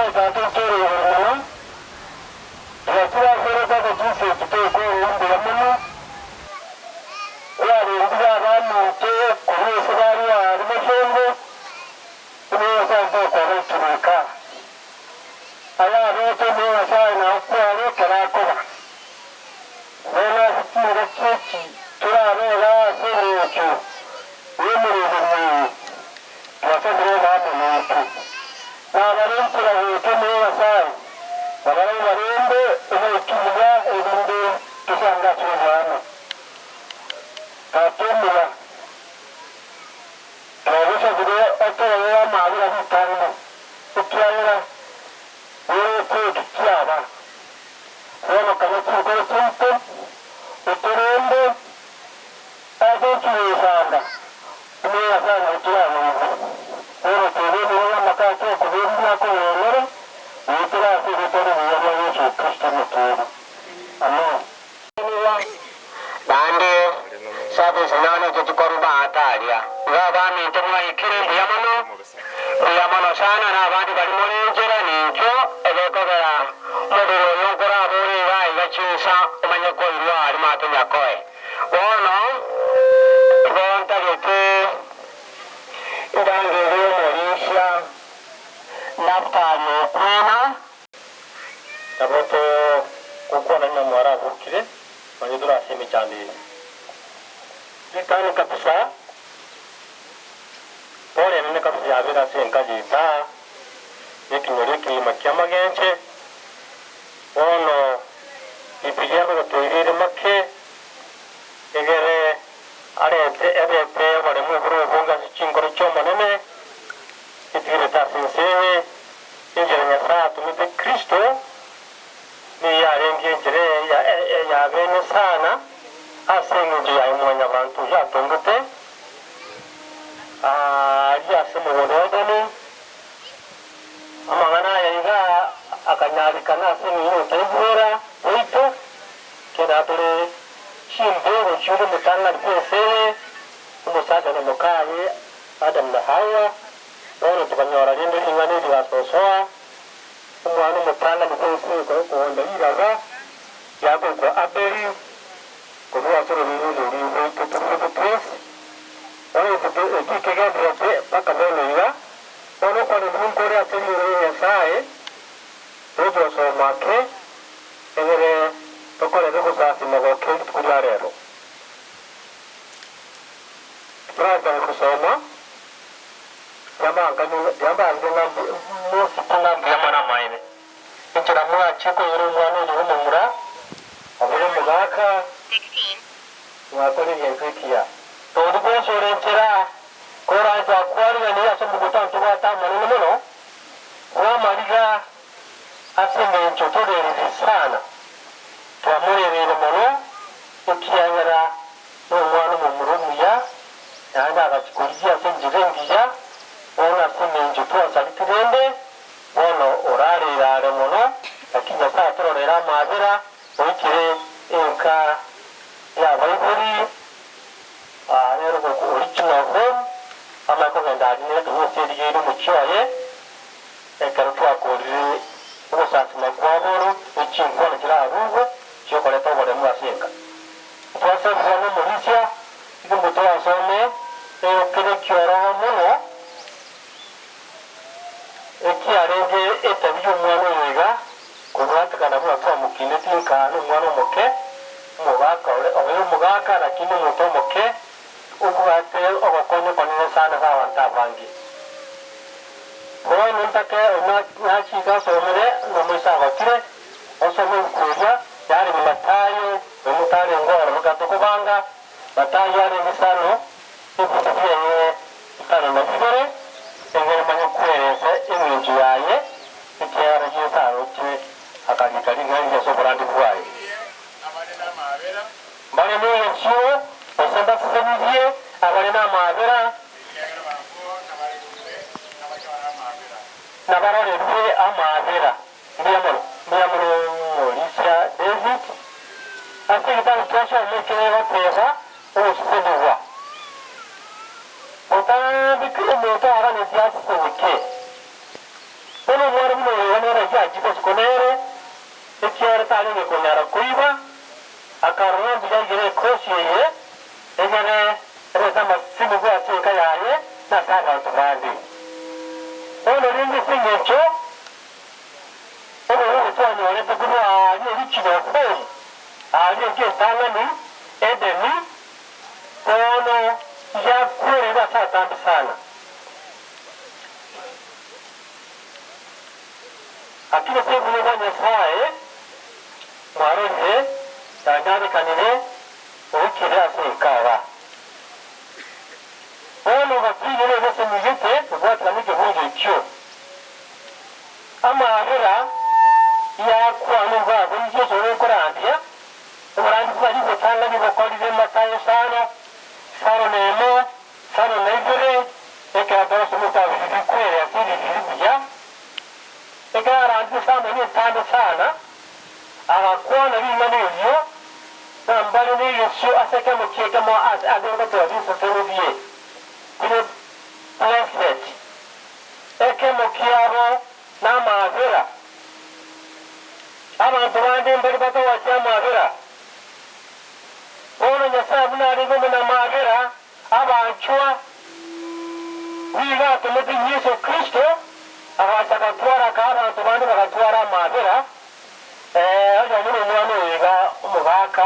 Nyasae Tata otoire igoro mono, twachire ase ore tata chinsa echi tokoorera mbuya mono, kwarendire abaminto korwa ase bare aria bosongo, buna Nyasae tokoba ekeroka. Aya abete omuya Nyasae nao kware ekero akoba. Bono ase chingaki echi torabe igaa ase engencho y'omoroberio oyo, twasabire obe amo naintwe. Nabare nchera goeta omuya Nyasae, na barabwo barende obaike buya, erinde tosange ase oboamo. Tata omuya, twagosabire otororere amaabera ritang'ani, ekiagera oroche eki kiaba. Bono kanya chinkoro chiaito, otorende ase chigosanga, omuya Nyasae nabo toraboigwe. Bono teba ebibe bi'amaka ase okoberia na akogwenera, goetera ase erieta rigiya ria Yeso Kristo Omotoori. Amen. Naende service nane echo chikorwa baata aria. Igo abaminto mwaikire mbuya mono, mbuya mono sana na abande baria more nchera ninchwo egekogera omobere oyo nkorabore iga iga chinsa omanye koirwa aria mato nyakoe. Bono igo ntagete ndangerie omorisia Naftali Okwena. Nabo togokwana ng'a mwarabokire nonye tore ase emechando eye. Ritang'ani kabisa, pore enene kabisa yabeire ase enka yaito aa, nekenyoro ekegima ki'amagenche. Bono Bibilia ngotoireire make, egere arete ebete oboremu obore obonge ase chinkoro chi'Omonene, etigerete ase ense eye. Enchera Nyasae atomete Kristo nigo yarenge enchera eyabene sana ase engencho yaye Mwanyabanto oyio atongete aaria ase omogondo o Edeni. Amang'ana aya iga akanyarikana ase engencho y'ogotaigwera gwaito, ekiagera tore chimbego chi'oria omotang'ani bw'ense eye, omosacha na mokaye Adamu na Hawa. Bono tokanyora rende ring'ana eri rigasosoa, Omwana omotang'ani bw'ense okoonda ribaga riakorokwa Abeli, korwa ase ororeria roria rwaito torwete twensi. Bono egento eki kegendererete mpaka bono iga. Bono okwanera ninkore ase ring'ana ria Nyasae, toche gosoma ake, egere tokorere ogosasima goke rituko ria rero. Toranchake gosoma. Riambaanire ng'a mosike ng'a mbuya mono amaene. Enchera mwachie koira omwana oyo omomura, obe omogaka, mwakora egento ekiya. Tori bwensi ore enchera, koranche akwariganie ase omogutano tobwate amanene mono bw'amariga ase engencho toreriri sana. Twamorereire mono, ekiagera nomwana omomura omuya, naende agachia korigia ase enchera engiya, bono ase engencho twasareti rende, bono orareire are mono, naki Nyasae atororere amaabera, oikire enka y'abaibori, nere okorokwa original home, amanye kogenda aria nere ekanisa erigeire omochie oye, ekero twakorire ogosasima kwa bono, ne chinkwana chirarugwe chiokoreta oboremu ase enka. Ntwasabirwe nomorisia, nigo torasome ekere kiororo mono ekiarenge etabi y'omwana oyo iga, kobwatekana buna twamokineti nka nomwana omoke, omogaka ore obeire omogaka lakini omonto omoke, obwate ogokonya okonene sana ase abanto abange. Bono ntake nachike asomere nomoiso agotire, osome ebuku eria yarenge Mathayo. Omotarenge ororo gatokobanga, Matayo are emisano, ebinto biaye bitano na bibere, egere manye kweresa engencho yaye, ekiagera Yeso aroche akarika ring'ana riria ase oborandi bwaye. Mbare negechio, gose mbasesenirie abare namaabera, nabarorerwe amaabera. Mbuya mono, mbuya mono omorisia David, ase egetabu twasoma ekegoteba ogosesenigwa. Botambe kera omonto aganetie aseseneke. Bono omwana buna oyo iga. Ekiagera tarenge konyara koiba, akarora mbuya aigere ekosi eye, egere erete amasesenigwa ase enka yaye na ase abanto bande. Bono rende ase engencho obobe obo twanyorete korwa aaria original sin, aaria enka entang'ani, Edeni, bono yakwereirwe ase atambe sana. Lakini ase obuya bwa Nyasae mwarorire nanyarekanire oikire ase ekaaba. Bono gatinyire egesemigete kobwatana nekebungo ekio. Amaabera yakwanwa iga abwo Yeso okorandia, oborandia bwari gotang'ani bokorire Mathayo isano, isano nemo, isano na ibere, ekero togosoma ebitabu ebi bikwere ase ebibiri buya. Ekero arandire Samweli entambe sana, agakwana ring'ana erio, na mbare negesio ase ekemo ki'ekemo ase agengoteba biseseni bie bire blessed. Ekemo kiabo namaabera. Abanto bande mbari batagwachia amaabera. Bono Nyasae buna arenge omonamaabera, Abanchwa, nigo atomete Yeso Kristo agacha agatwara aka abanto bande bagatwara amabera, ee, onye buna omwana oyo iga omogaka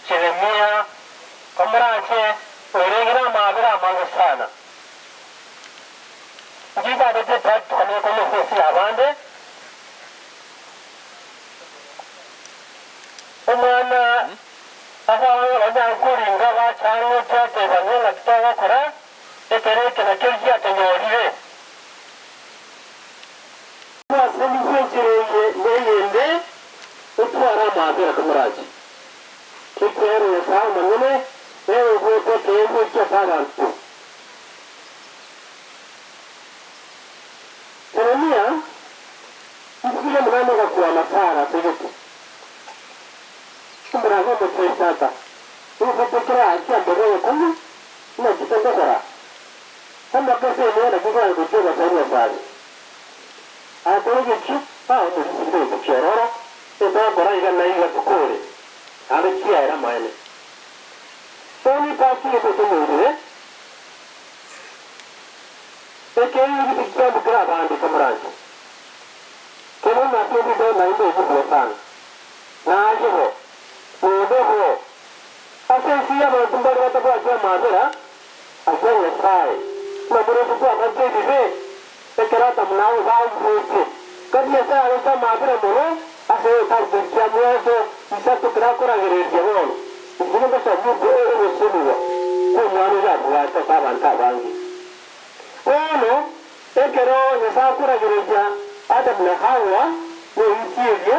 Jeremia, komoranche orenge namabera amange sana. Inche ndabete practical nekonywa ase ense yabande, omwana Abanyare koringa bachang'e twatebania ng'a titogokora ekero eke nakio giatonyorire. Twasemigwe enchera eye neyende, otware amaabera komorache, ekiagera Nyasae omonyene nere ogoeta ekeegwa ekio ase abanto. Jeremia, rituko ri'omonane ogakwana Sara ase gete. Omorabwo omochie Tata, nigo torache ambobe ogokong'u, naki togokora? Amaka ase emiyo naki korangochia ogosaria Nyasae? Akore geki? Aa omorisia gento kiororo, etogokora iga na iga tokore, naende kiaere amaene. Bono epasi gete tonyorire, ekeene gete kiambukire abande komoranche. Kebe ng'aki ebinto naende ebi buya sana. Naye bo, bonde bo, ase ense y'abanto mbare batabwati amaabera aria Nyasae, ng'a morente twakorete ebibe, ekero Adamu na Hawa baigwete. Gaki Nyasae aroche amaabera mono ase egetabu kia mwanso isato kerakoragereria bono. Inche ningosomia ogosemigwa kw'omwana oria abwate ase abanto abange. Bono ekero Nyasae akoragereria Adamu na Hawa neiti eria,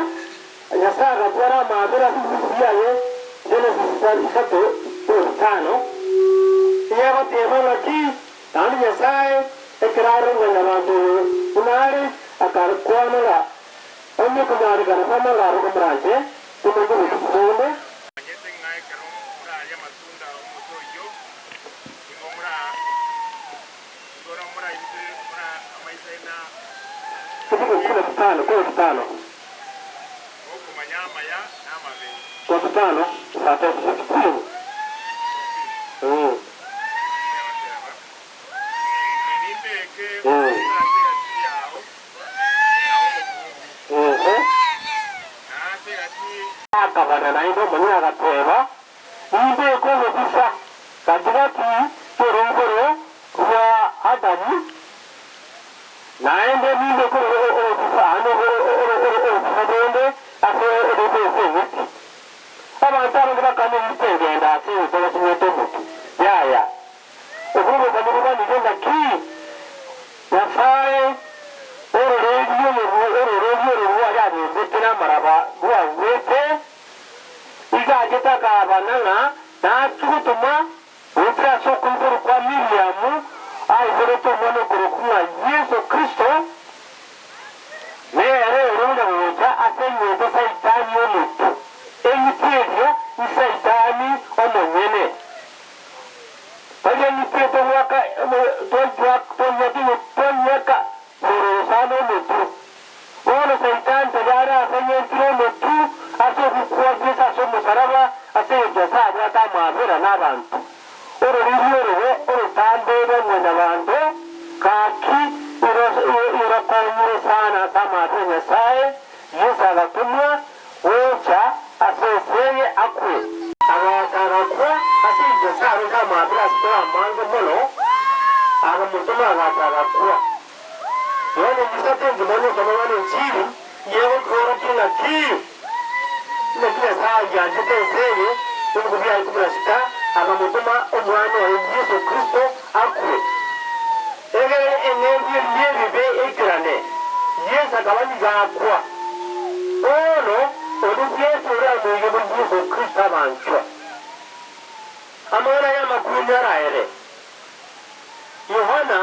Nyasae agatwara amaabera ase ebibuku biaye, Genesis 3:5, eyegoteba ng'aki, Naende Nyasae ekero arora mwanyabanto oyo buna are, akakwana ng'a onye konyarekana kw'amang'ana komoranche, tomonye botuko bonde. Manyete ng'a ekero morarie amatunda 'omote oyio, nigo mora amaiso aino Kumi na vitano, 15. okomanya amaya na amabe. 15, verse 15. Egoteba, Nimbeke ase egati yao na omokungu, na ase egati Akabana naende omonyene agateba, Nimbeke obobisa gati-gati y'oroiboro rwa Adamu, naende nimbeke obobisa aande obobisa bonde ase oroiboro rw'eng'iti. Abanto abange bakaba eng'iti egenda ase egento basimete omotu. Yaya, obwo obobani bobanire ng'aki? Nyasae ororeria ororeria oro rware abembete namaraba rwagwete, iga achete akabana ng'a nachie gotoma goetera ase okoiborwa kwa Miriamu aiborete omwana okorokwa ng'a Yeso Kristo, nere ore gocha ase engencho Saitani omotu, eng'iti eria Isaitani omonyene. Baria eng'iti etogwaka twanyeka igoro sana omotu. Bono Saitani tari arasanyentire omotu. Gaki irokonyire sana ase amato a Nyasae, Yeso agatomwa gocha ase ense eye akwe. Agacha agakwa ase engencho arenge amaabera ase tore amange mono, akamotoma agacha agakwa. Bono emisata engima nokoma bono enchiri yegotworokia ng'aki naki Nyasae ayianchete ense eye, ebigo biaye ikomi na sita, akamotoma Omwana oye Yeso Kristo akwe, egere eng'encho eria y'ebibe eikerane. Yeso akaba nigo akwa. Bono onde bwensi oramwegene Yeso Kristo abanchwa. Amang'ana ay'amakundi araere. Yohana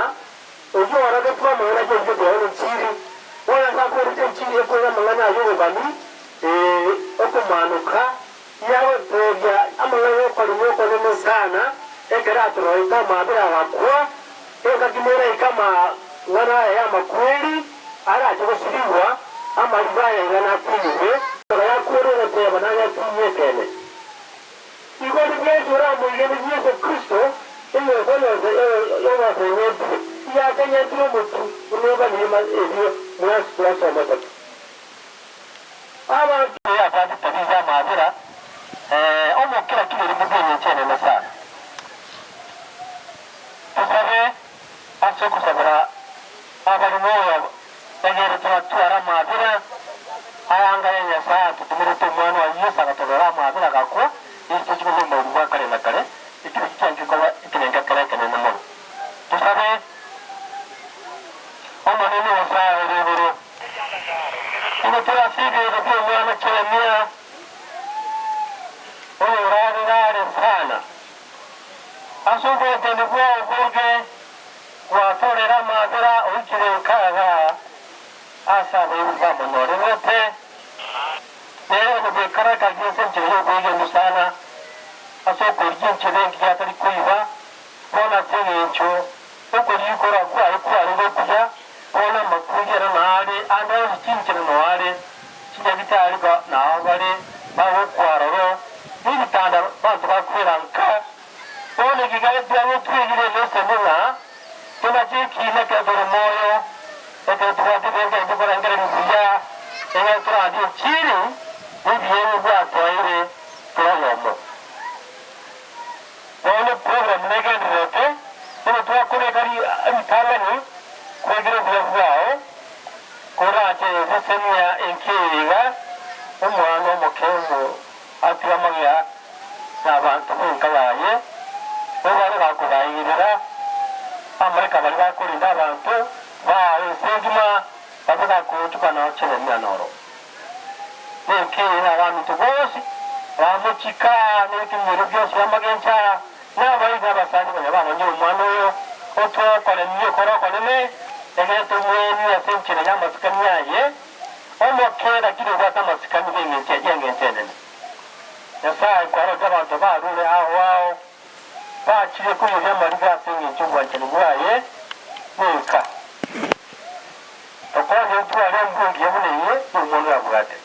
Oyio orogetwe amang'ana ay'obobe bwao nenchiri, bono ase akwerete enchiri ekwega amang'ana ay'obobani, ee, okomanoka, yagoteebia amang'ana y'okoremia okonene sana, ekero atoroete amaabera agakwa, engaki neraike amang'ana aya y'amakweri arache gosirigwa, amariga aya iga natinyigwe. Ekero yakwere ogoteeba nayatinyie ekeene. Igo riria oramwegene Yeso Kristo, enyomba yonsi y'obasenyetire iyakenyetire omotwe buna ebanire ebio mwensi twasomete. Abanto abande biga amabera, omokera ki erimo bw'engencho enene sana. Tosabe ase okosabera abare moyo egere toratware amabera ayanga ya Nyasae atotomerete Omwana oye Yeso agatorora amabera agakwa, eri tochie korwa omoerio bwa kare na kare, ekio nakio kiange koba ekerengo ekero ekenene mono. Tosabe Omonene Nyasae ore igoro, nigo tore ase ebiego bi'omwana Jeremia, oyorarere are sana. Ase obwechani bwao obonge gwatorera amabera oikire nkaga ase abaibori bamonyorerete. Nere onye bwekarakaririe ase enchera y'obwegenu sana, ase okorigia enchera engiya atari koiba, bono ase engencho okorikora kwaye kwarenge okuya, bono amakweri ere nare ande onsi chinchera nao are, chinyagitari nao bare bagokwa aroro, nebitanda banto bakwera nka. Bono ekiagera twagotwegire emesemo ng'a tonache ekiina ekero tore moyo, ekero tobwate ebinto ebi tokorengereria buya, ekero torarie enchiri nebiegwa bwatoeire kera oyomo. Bono program negendererete, bono twakobeka ritang'ani kwegera obuya bwao, korache gosesenia enki eye iga, omwana omoke omo atiga amagea nabanto b'enka yaye, nigo bare bakobaegerera abamalaika baria bakorinda abanto bao ense engima, babe bakoonchoka nao Jeremia noro. Nekeene nabaminto bonsi bamochika nebiting'erio bionsi bi'amagencho aya, nabaibwe abasani konya bamanyire omwana oyo, otwokoremia okore okonene, egere tomwenie ase enchera y'amasikani aye, omoke lakini obwate amasikani b'engencho y'engencho enene. Nyasae kwaroche abanto barure ao ao, bachire koiyeria amariga ase engencho y'obwanchani bwaye nenka. Tokonye ntware embwa engiya buna eye y'omwana oyabwate,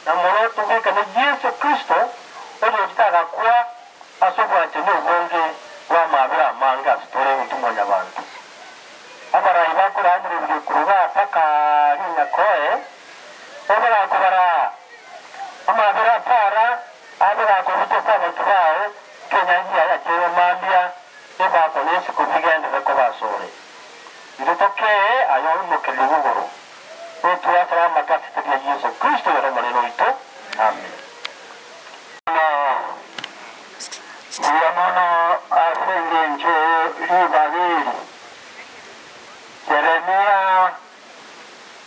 na mono tobwekane Yeso Kristo, oyochete agakwa ase obwanchani obonge bw'amaabera amange ase tore intwe mwanyabanto. Abarai bakoraanyereria korwa mpaka rinyakoe, oborakobaraa amaabera apara abe gakoruta ase abanto bao nkenyangi yaye akeegwa mambia, ebako na isiko bigenderere koba asore. Intwe tokee aye oimokererie igoro, otwe asare amate ase riria Yeso Kristo ere Omonene oito. Amen. Mbuya mono ase engencho ribaga eri. Jeremia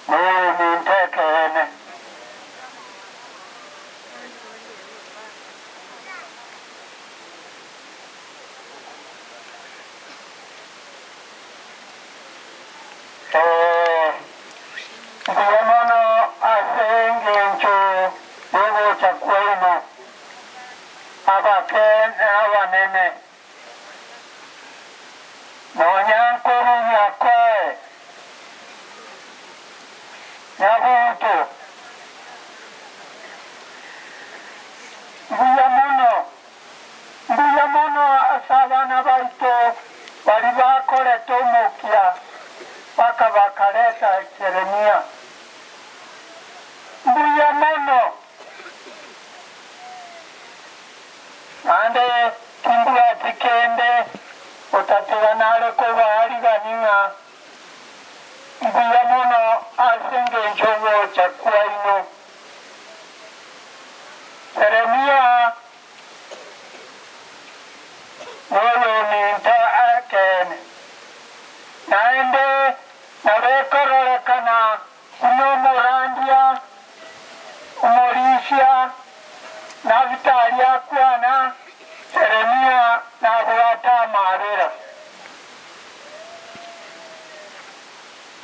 noyominto ekeene. Ee, mbuya mono ase engencho y'ogocha kwaino, abake na abanene, nonya nkorwa Nyakoe, Nyabuto. Mbuya mono. Mbuya mono ase abana baito baria bakorete omokia. Mpaka bakareta Jeremia. Mbuya mono! Naende timbwati kende gotatiga nare kobaarigani ng'a mbuya mono ase engencho y'ogocha kwaino. Jeremia noyominto ekeene, naende nabo ekororekana buna omorandia, omorisia, Nafutali akwana, Jeremia nabwate amaabera.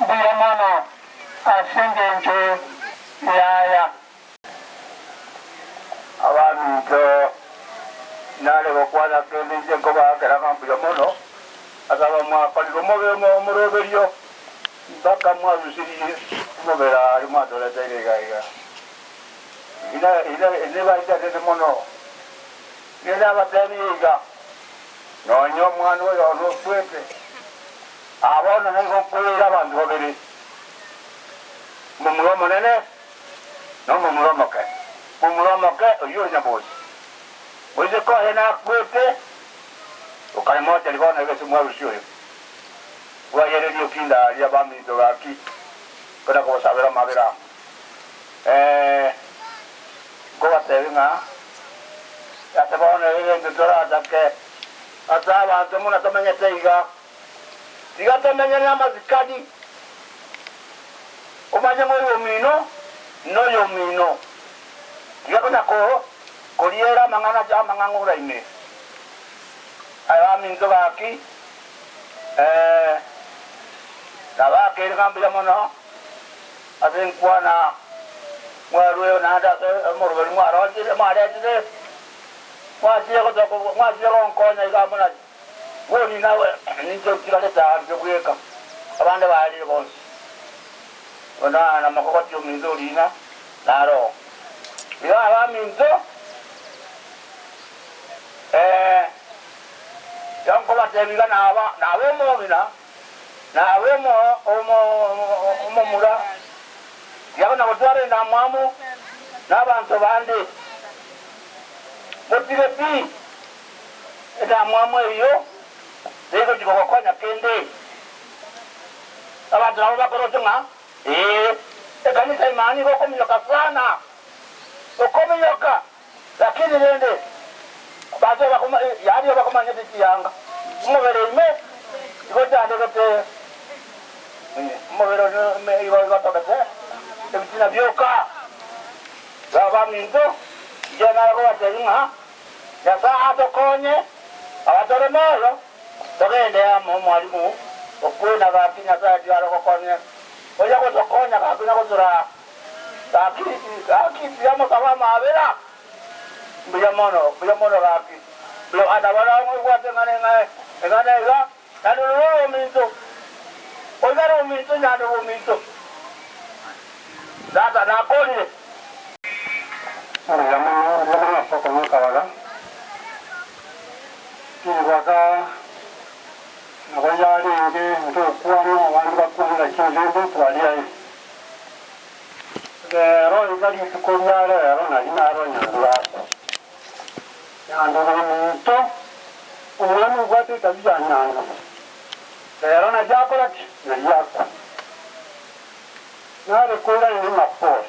Mbuya mono ase engencho y'aya. Abaminto, nare gokwana kende inche nkobaakera ng'a mbuya mono ase abamwakorire omobe omoroberio, mpaka mwarusirie omobere aaria mwatoreteire iga iga. Nibaichanete mono. Nigo abatebirie iga, Nonya omwana oyo one okwete, aa bono nigo nkoeire abanto babere, omomura omonene na omomura omoke. Omomura omoke oyio ore nyabosi, moiseke oye nakwete, okaimocheria bono iga ase omwarusia oyo, bwayereria okinda aria baminto gaki, kona kobasabera amabera. Ee, nkobatebia ng'a ase bono egento toratake ase abanto buna tomenyete iga, tiga tomenye namasikani, omanye ng'a oyomino noyomino, tiga konya koriera amang'ana amang'ang'ura ime. Aye baminto gaki, ee, nabakeire ng'a mbuya mono. Ase enkwana mwarweo naende ase omoroberi mwarochire, mwaretire, mwachire gotoka, mwachire gonkonya iga amo na bori nawe ninche ntigarete aa inche bweka, abande baarire bonsi. Bono aa namokogoti ominto orina naro oo. Iga abaminto, ee, nkobatebia iga naba naba omong'ina. Nabe omomura, tiakona gotwara endamwamu nabanto bande. Motige pi endamwamu eyio tegochi gogokonya kende. Abanto nabo bakoroche ng'a ee, ekanisa ime nigo okominyoka sana, okominyoka, lakini rende abanto yaani bakomanyete chiyanga omobere ime igo ochandegete omobere ime igo igotogete ebitina bioka. Abaminto, inche nare kobatebia ng'a Nyasae atokonye abatore moyo togende amo omwalimu okwena gaki Nyasae tiga arogokonye oria gotokonya gaki na gotoraa gaki gaki tiga mosaba amabera mbuya mono mbuya mono gaki mbuya nabo nabwate eng'ana eng'ana iga naende rora ominto oigare ominto nyande ominto tata nakorire. Mbuya mono, mbuya mono ase okong'a akabaga, ribaga nabo yarenge ntokwana abande bakwane lakini rende twariaire. Rero iga rituko ria rero nari naro nyandure ase. Nyandure ominto, omwana obwate etabi ya nyandure. Rero nari akora ki? Nari akwa. Nare koiraneria ng'a pole.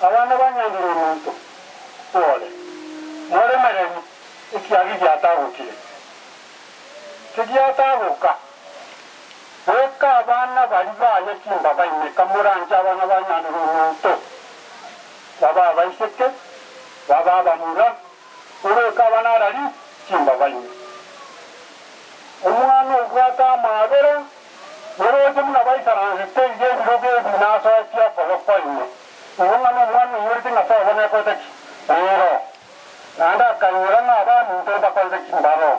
Abana ba nyandure ominto, pole. Moremereri ekiagi giatagokire. Tigiatagoka. Goika abana baria baye chimbaba ime kamoranche abana ba nyandure ominto, babe abaiseke, babe abamura, goika abana arari chimbaba ime. Omwana obwate amaabera, moroche buna baikaransete iga ebirogo ebi nasoetie okoboko ime. Igo ng'a nomwana oiyorete ng'a sobo nekorete ki? Nero. Naende akainyora ng'a abaminto mbakorete ki? Mbaro.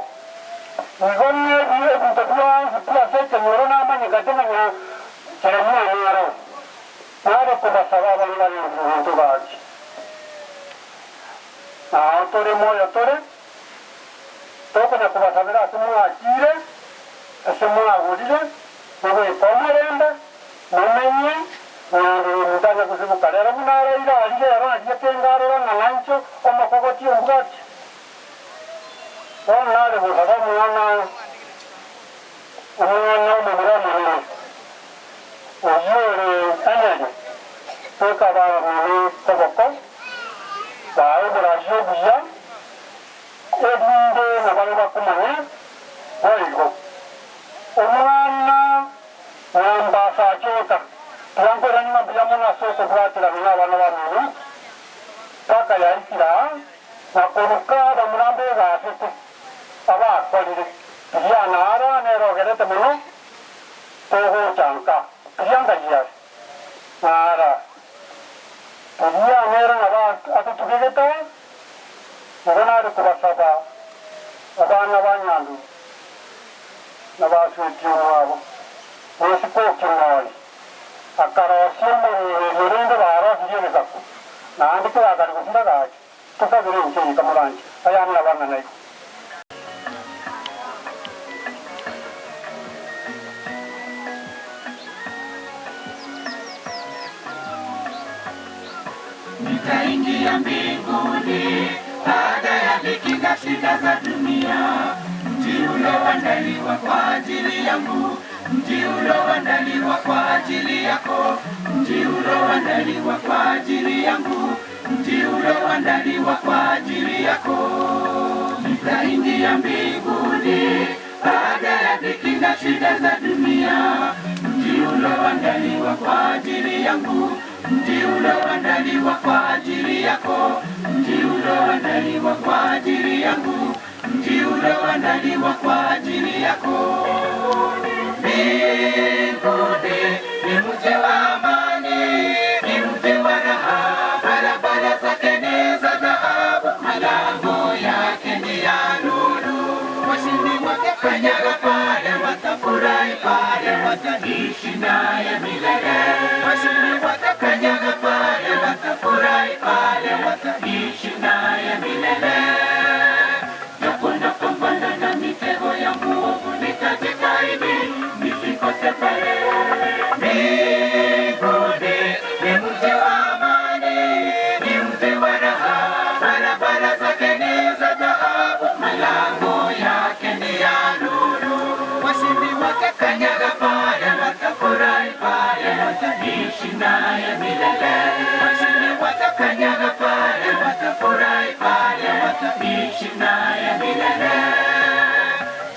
Igo nebi ebinto bionsi pi ase ekenyoro namanyegete ng'a Jeremia nero. Nare kobasaba abana ba Nyasae gaki. Nao tore moyo tore, tokonya kobasabera ase mwachire, ase mwagorire, mogoika. Omogogo omokogoti ombwati. Bono nare gosaba omwana omwana omomura omonene, oyio ore Henry, goika bangure koboko, bae oboraria obuya, erinde nabarabwo bakomanye boigo. Omwana Nyambasa achoka, Tiga nkoiranie ng'a mbuya mono ase okobwaterana nabana bamino, mpaka yaikire aa, na koruka abamura mbegasete abakorire riria nara nere ogerete mono togocha nka riria ngai are nara riria nere nabo atotugegete igo nare kobasaba abana ba Nyandugu na baswetie omwabo bw'esikoki ng'ori, akarosia omorweri orenge barosirie egesaku, naende kegakari gosira gaki, tosabere ense eye kamoranche ayane abang'ana igo. Nitaingia mbinguni baada ya dhiki na shida za dunia, mji ulioandaliwa kwa ajili yangu, mji ulioandaliwa kwa ajili yako, mji ulioandaliwa kwa ajili yangu, mji ulioandaliwa kwa ajili yako. Nitaingia mbinguni baada ya dhiki na shida za dunia, mji ulioandaliwa kwa ajili yangu, mji ulioandaliwa kwa ajili yako, mji ulioandaliwa kwa ajili yangu, mji ulioandaliwa kwa ajili yako. Mbinguni ni mji wa amani, ni mji wa raha, barabara zake ni za dhahabu, malango yake ni ya lulu. Washindi wakikanyaga pale watafurahi pale, wataishi naye milele. Washindi watakanyaga pale, watafurahi pale, wataishi naye milele. Japo napambana na mitego ya muovu, nitajitahidi nisikose pale. Mbinguni ni mji wa amani, ni mji wa raha, barabara zake ni za dhahabu, malango yake ni ya lulu. Washindi watakanyaga pale, watafurahi pale, wataishi naye milele. Washindi watakanyaga pale, watafurahi pale, wataishi naye milele.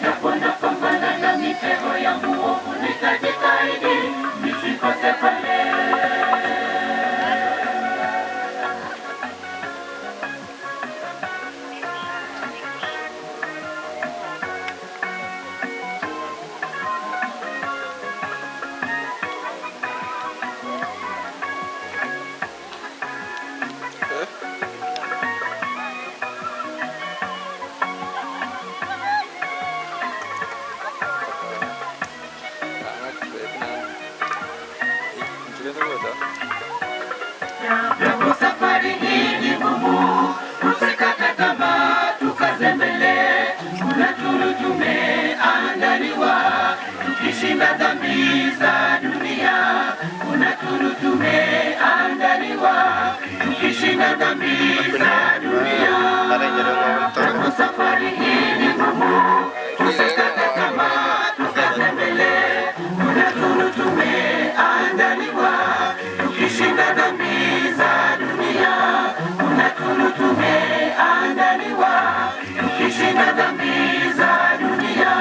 Japo napambana na mitego ya muovu, nitajitahidi nisikose pale. Japo safari hii ni ngumu, tusikate tamaa, tukaze mbele. Kuna tunu tumeandaliwa, tukishinda dhambi za dunia. Kuna tunu tumeandaliwa, tukishinda dhambi za dunia. Japo safari hii ni ngumu, tusikate tamaa, tukaze mbele. Kuna tunu tumeandaliwa, tukishinda dhambi za dunia. Kuna tunu tumeandaliwa, tukishinda dhambi za dunia.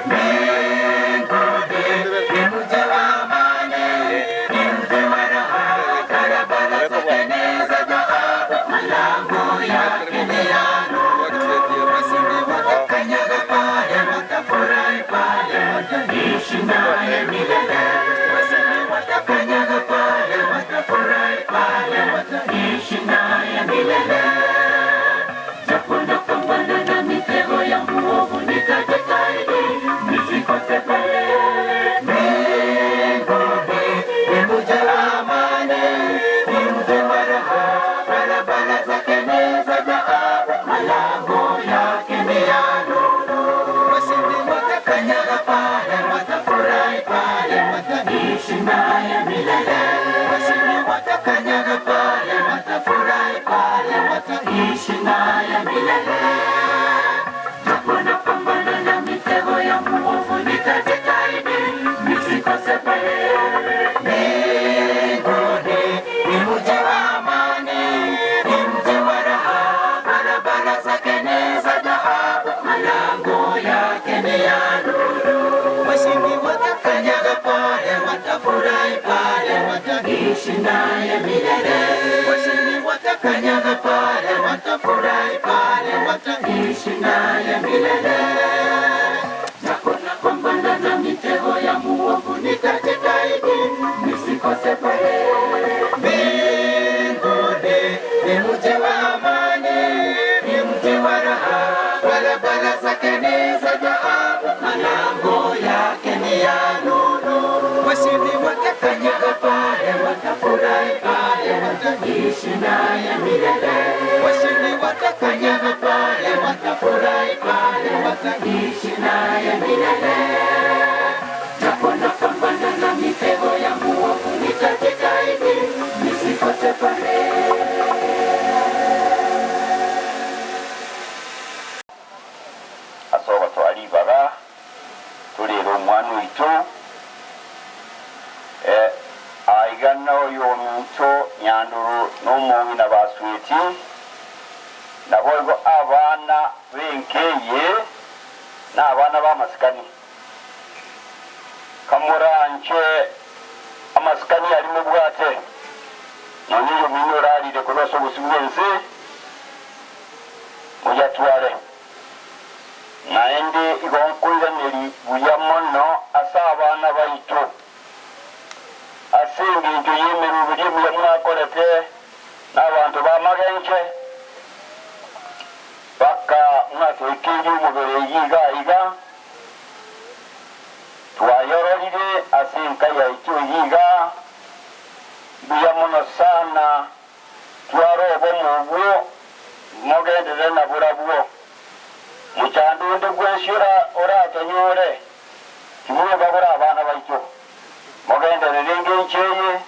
Mbinguni ni mji wa amani, ni mji wa raha, barabara zake ni za dhahabu, malango yake ni ya nuru. Washindi watakanyaga pale, watafurahi pale, wataishi naye milele. Washindi watakanyaga pale, watafurahi pale, wataishi naye milele. Japo napambana na mitego ya muovu, nitajitahidi nisikose pale. Mbinguni ni mji wa amani, ni mji wa raha, barabara zake ni za dhahabu, malango yake ni ya nuru. Washindi watakanyaga pale, watafurahi pale, wataishi naye milele. Washindi watakanyaga pale, watafurahi pale. Nitaishi naye milele. Japo napambana na mitego ya muovu, nitajitahidi nisikose pale. Mbinguni ni mji wa amani, ni mji wa raha, barabara zake ni za dhahabu, malango yake ni ya nuru. Washindi watakanyaga pale, watafurahi pale, wataishi naye milele. Washindi watakanyaga pale, watafurahi pale, wataishi naye milele. Japo napambana na mitego ya muovu, nitajitahidi nisikose pale. Mbinguni ni mji wa amani, ni mji wa raha, barabara zake ni za dhahabu, malango yake ni ya nuru. Washindi watakanyaga pale, watafurahi pale, wataishi naye milele. Washindi watakanyaga pale, watafurahi pale, wataishi naye milele. Japo napambana na mitego ya muovu, nitajitahidi nisikose pale. Ase ogotoa ribaga torere omwana oito, aiga noyominto Nyanduru na omong'ina Basweti, naboigo abana b'enka eye nabana b'amasikani. Kamoranche amasikani aria mobwate, nonya oyomino orarire korwa ase obosio bw'ense, moyatware. Naende igo nkoiraneria buya mono ase abana baito, ase engencho y'emeroberi emiya mwakorete nabanto b'amagenche, mpaka mwatoikeirie omobere eyio iga iga, twayororire ase enka yaito eyio iga, mbuya mono sana, tware obomo obwo, mogenderere naborabwo. Mochando onde bwensi oratonyore, timwebagora abana baito. Mogenderere engencho eye,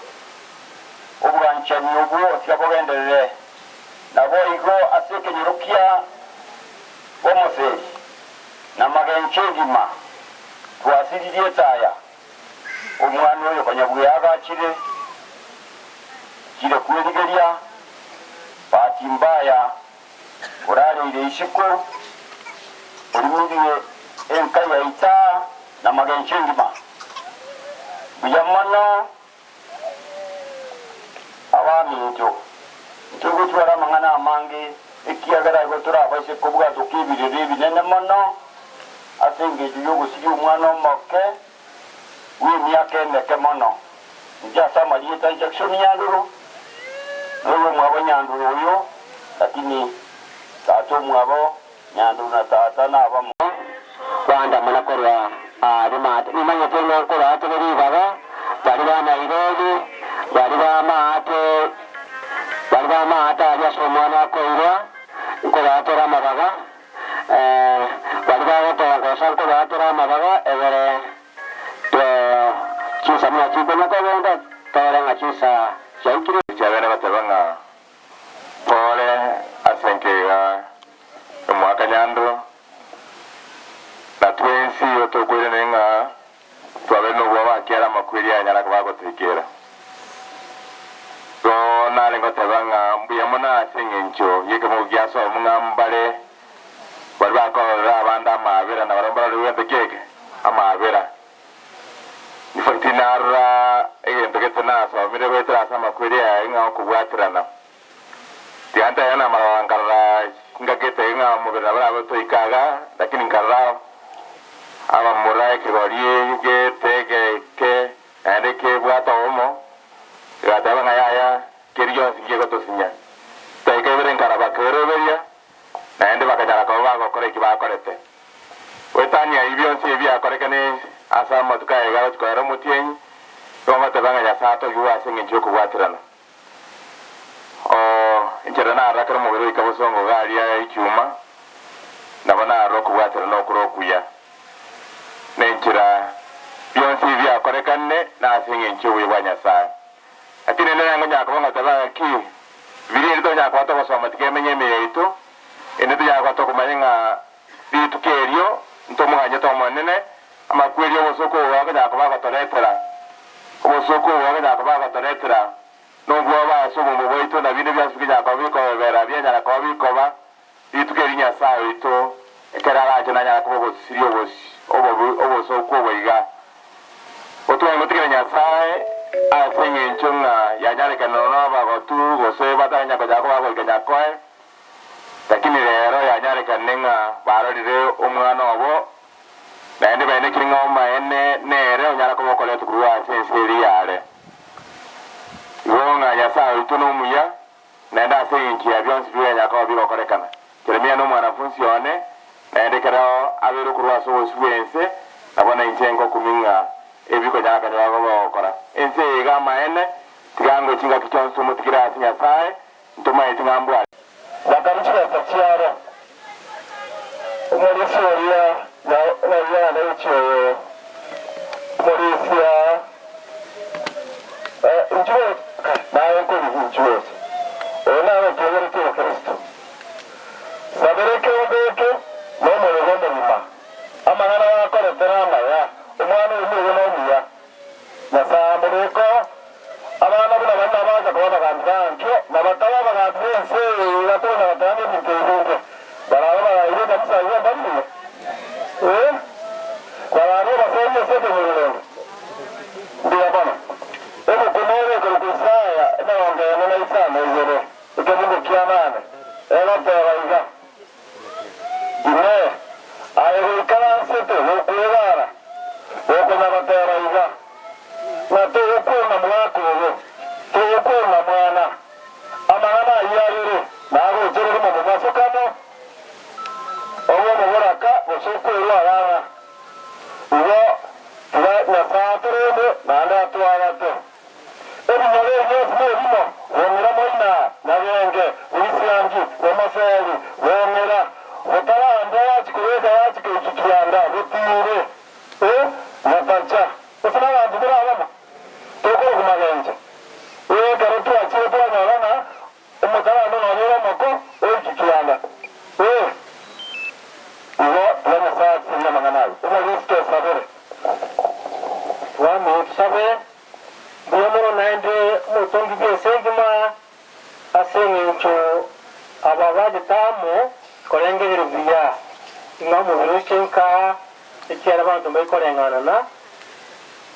obwanchani obwo tiga bogenderere. Naboigo ase ekenyoro kia bomoseri na magencho engima twasiririe etaya, omwana oyo konya bweagachire, chire kwerigeria, bahati mbaya orareire isiko, orimirie enka yaita na magencho engima. Mbuya mono abaminto, ntogotwara amang'ana amange, ekiagera igo torabaise kobwatoka ebirero ebinene mono ase engencho y'ogosiria omwana omoke bw'emiaka emeke mono. Inche ase amarieta Jackson Nyanduru, noyomwabo Nyanduru oyo, lakini tata omwabo Nyanduru na tata nabamo. Kwandamana korwa aaria maate, nimanyete ng'a nkobaatore ribaga baria ba Nairobi, baria ba maate, baria ba maate aria ase omwana akoirwa, nkobaatore amabaga, baria bagotongosa nkobaatore amabaga egere chinsa buna chikonya kogenda, tore ng'a chinsa chiaikire. Ekiagera bateba ng'a pore ase enkega y'omwaka nyando, na twensi igo tokoiranera ng'a twabeire nobwoba ekiagera amakweri ayanyara koba agotoikera. Igo nare ngoteba ng'a mbuya mono ase engencho y'ekemogo gia somo ng'a mbare baria bakororera abande amaabera na barabwo mbarorerwe gento ki eke? Amaabera. In fact narora egento gete nasomire goetera ase amakweri aya ng'a okobwaterana. Tiga ntebe namarora nkarora ngakete ng'a omobere nabo orabe toika iga, lakini nkarora abamura ekegori gete egeke naende kebwate obomo, egateba ng'a yaya keri gionsi nkegotosinya. Chidakika ibere nkaraba keroberia, naende bakanyara koba bagokora eki bakorete. Goetania ebi bionsi ebi biakorekane ase amatuko aya iga agochia koera omotienyi, nigo ngoteba ng'a Nyasae atogigwe ase engencho y'okobwaterana. Oo, enchera narora kera omobere oika bosongo iga aria echuma, nabo narora okobwaterana okore okuya. Nenchera bionsi ebi biakorekanire nase engencho y'obuya bwa Nyasae. Lakini rende nangonyara koba ngoteba ng'a ki? Bibilia eria tonyara koba togosoma tiga emenye ime yaito, ende tonyara koba tokomanya ng'a rituko erio ntomoganyete Omonene, amakweri obosooku obo akonyara koba agotoretera, obosooku obo akonyara koba agotoretera nobwoba ase obongo bwaito na binde bionsi bikonyara koba bikobebera bianyara koba bikoba rituko eri Nyasae oito ekero arache nanyara koba ogosiria obobi obosooku obo iga. Otware gotigera Nyasae ase engencho ng'a yanyarekana nonya abagotu gose batanya kochaka koba goika nyakoe, lakini rero yanyarekanire ng'a barorire omwana obo, naende baenekire ng'a omaene nere onyara koba okoretwa korwa ase ense eria yare. Igo ng'a Nyasae oito nomuya, naende ase engencho ya bionsi biria koba bigokorekana. Jeremia nomwanafunsi one, naende ekero abeirwe korwa ase obosio bw'ense, nabo nainche ngokumia ng'a ebi konyara kanyora koba ogokora. Ense eye iga amaene, tiga ngochie chingaki chionsi tomotigere ase Nyasae, ntomaeti ng'a mbwate. Bakarua chibesa chiabo, omorisia oria na gochia oyo omorisia, inchuo naye nkorigia inchuo ase oyo naye oteberetie obokristo. Sabera ekeombe eke nomoyega omogima, amang'ana bakorete namaya, omwana oyio nigo nomuya. Nyasae amobeke oo, abana buna baria nabacha koba abagambi bankio, na bakaba abagambi b'ense eye iga tonya goteba ebinto ebinge. Barabe baraire ekanisa igo mbari buya? Ee, barabe obasorie ase ekenyoro rende. Mbuya mono. Ebuku nere ekorokwa Isaya 45, ekebungo kia nane, egoteba iga, Inee! Aye goikaransete gokwegara, gokonya goteba iga, ng'a togokwena mwaka oyo, togokwena mwana, amang'ana ayio abere nagochere rimo mobasokano, obe omoboraka gose okwerwa abana. Igo tiga Nyasae atorende naende atoagate. Ebinyoro ebi bionsi nerimo, bong'ira moina, nyabenge, boisiangi, bomoseri, bong'ira, botaranda yachia koreka yachia koikia kianda, botiire, ee, botacha. Gose nabanto tore abamo, tokorokwa magencho. Ee, ekero twachire twanyora ng'a omotaranda nonye ore omoko, oikia kianda. Ee, igo tiga Nyasae atirie amang'ana ayio. Omorisia tosabere. Twameye tosabe. Mbuya mono naende omotongi bw'ense engima, ase engencho aba bachete amo korengereria buya ng'a omobere oche nka, ekiagera abanto mbaikoreng'anana,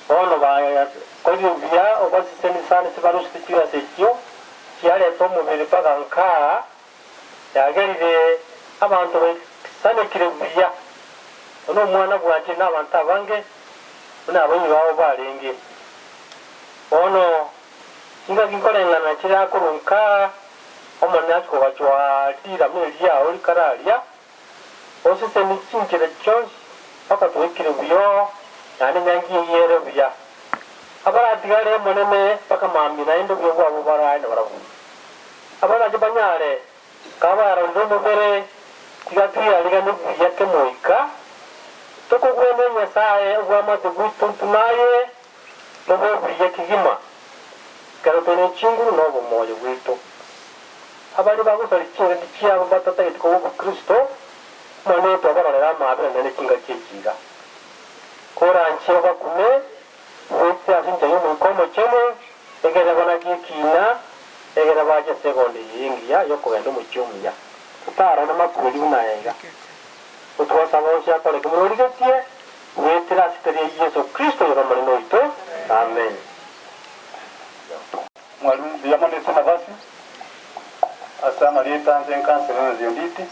bono bakorire buya obaseseni sana ase barusete chibesa echio chiareta omobere mpaka nka, yagerire abanto baisanekire buya. Bono omwana bwanchire nabanto abange. buna abaibori babo barenge. Bono chingaki nkoreng'ana chire korwa nka, Omonene achia kogachwa rirama eri riao rikare aria, osesenie chinchera chionsi mpaka twaikire buya naende enyangi eyio ere buya. Abaratigare Omonene mpaka mambia naende obuya bwabo barae nabarabwo. Abarache banyare Kabarorire omobere, tiga twiyariganie buya kemoika, tokogwenia Nyasae obwamate bwaito intwe naye, tobe buya kegima, ekero tore ne chinguru na obomoyo bwaito. Abaria bagosaria chingaki chiabo batatageti koba obokristo, Omonene twabarorera amaabera naende chingaki echi iga. Koranche obakume, goetera ase enchera y'Omoika Omochenu, egere banache ekiina, egere bache ase egondo eye engiya y'okogenda omochie omuya. Totarore makweri buna aya iga. Gotwasaba onsi akoreke buna origetie, goetera ase rieta ria Yeso Kristo oyore Omonene oito. Amen. Mwalimu mbuya mono ase nafasi ase amarieta anche nkansela na Zionditi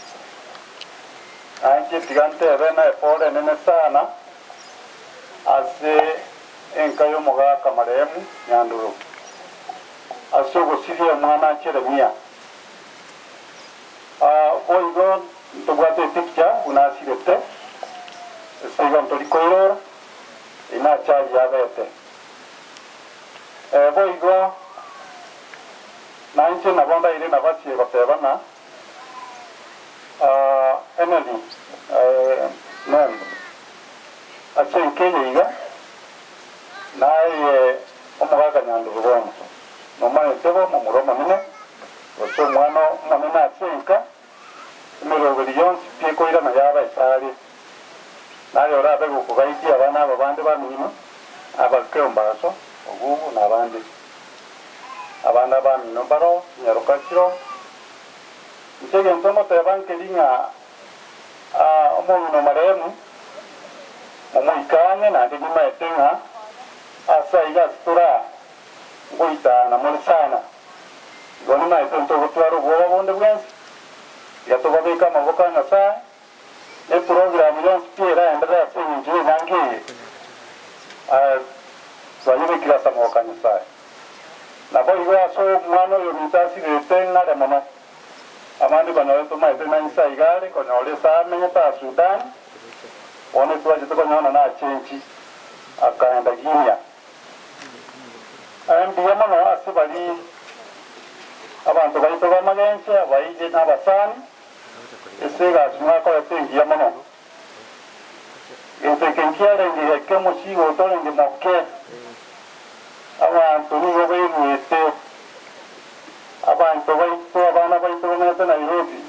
nainche tiga ntebe na epore enene sana ase enka y'omogaka marehemu Nyandoro ase ogosiria omwana Jeremia. Boigo ntobwate epicture buna asirete ase igo ntori koirora eye nachari yabete. Boigo nainche nabo ndaire nabasie goteba ng'a Emily nem ase enka eye iga naye omogaka Nyandubu bono, nomanyete bo momura omonene. Gose omwana omonene ase enka, emeroberi yonsi pi ekoirana yaba esare. Naye orabe gokogaitia abana aba bande bamino, aba Keombaso, Ogugu, na abande. Abana bamino mbaroo, chinyaroka chiroo. Inche egento ngoteba nkeri ng'a omong'ina omaremu momoike ang'e, naende nimaete ng'a ase aiga ase tore aa ngoitaana more sana. Igo nimaete ntogotwara obwoba bonde bwensi, tiga tobabeke amaboko a Nyasae, na eprogramu yonsi pi eraenderere ase engencho y'enyangi eye, twayebekire ase amaboko a Nyasae. Naboigo ase omwana oyominto asirete ng'are mono. Abande konyora tomaete ng'a inse aiga are konyora esaa amenyete aa Sudan, bono twachete konyora nachenchi akaenda Guinea. Aye mbuya mono ase baria abanto baito b'amagenche, abaije na abasani, ase egasi mwakorete engiya mono. Gento eke nkiarenge geke omosigo otorenge moke, abanto nigo beruete, abanto baito, abana baito bamenyete Nairobi,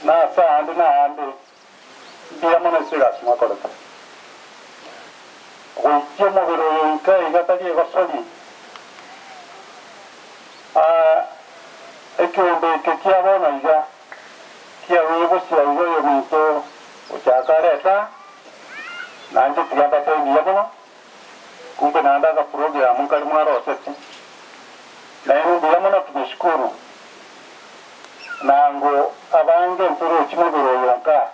na ase aande na aande, mbuya mono ase egasi mwakorete. Goikia omobere oyo inka iga tari egosori. Aa, ekeombe eke kia bono iga kiaruire bosio iga oyominto gochaka areta, nainche tiga mbatebie mbuya mono, kumbe naende agaprogramu nkare mwaroseti. Nainwe mbuya mono tumeshukuru. Nango abange ntorochi mobere oyo nka.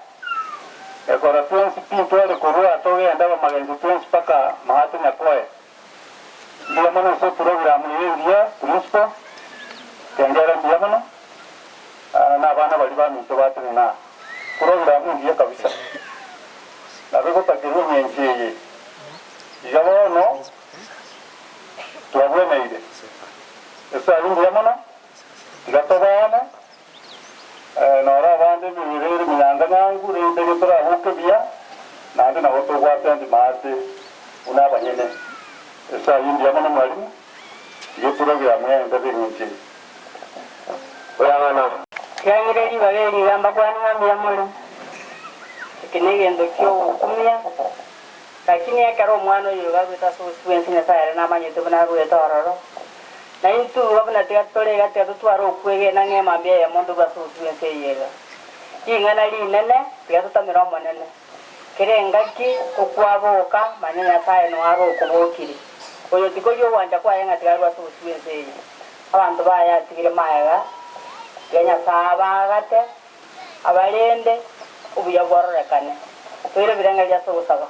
Ekora twensi pi ntware korua togende abamagencho twensi paka maate nyakoe. Mbuya mono ase eprogramu eye engiya principal, kengera mbuya mono na abana baria baminto batenena. Program engiya kabisa. Nabo egotakerwa eng'encho eye. Iga bono twabweneire. Esari mbuya mono, tiga tobe amo. Noro abande emebere ere emenyanganyangu, rende getoraboke buya, naende nabo tobwate andi maate buna abanyene. Ase ayio mbuya mono mwalimu, tiga eprogramu yaenderere eng'encho eye. Oyang'ana. Kiang'ire ribaga eri iga mbakwane ng'a mbuya more, eke negento ki'ogokumia, lakini ekero omwana oyo iga arwete ase obosio bw'ense Nyasae ere namanyete buna arwete ororo, Na intwe iga buna tiga tore iga tiga totware okwegena ng'a emambia eyemo ntorue ase obosio bw'ense eye iga. Ring'ana rinene, tiga totamere Omonene. Kera engaki okwaboka, manya Nyasae noyo are okobokire. Oyo tikori ogwancha kwaye ng'a tiga arue ase obosio bw'ense eye. Abanto baye atigire magega, tiga Nyasae abaagate, abarende, obuya bororekane. Toire ebirengererio ase ogosaba.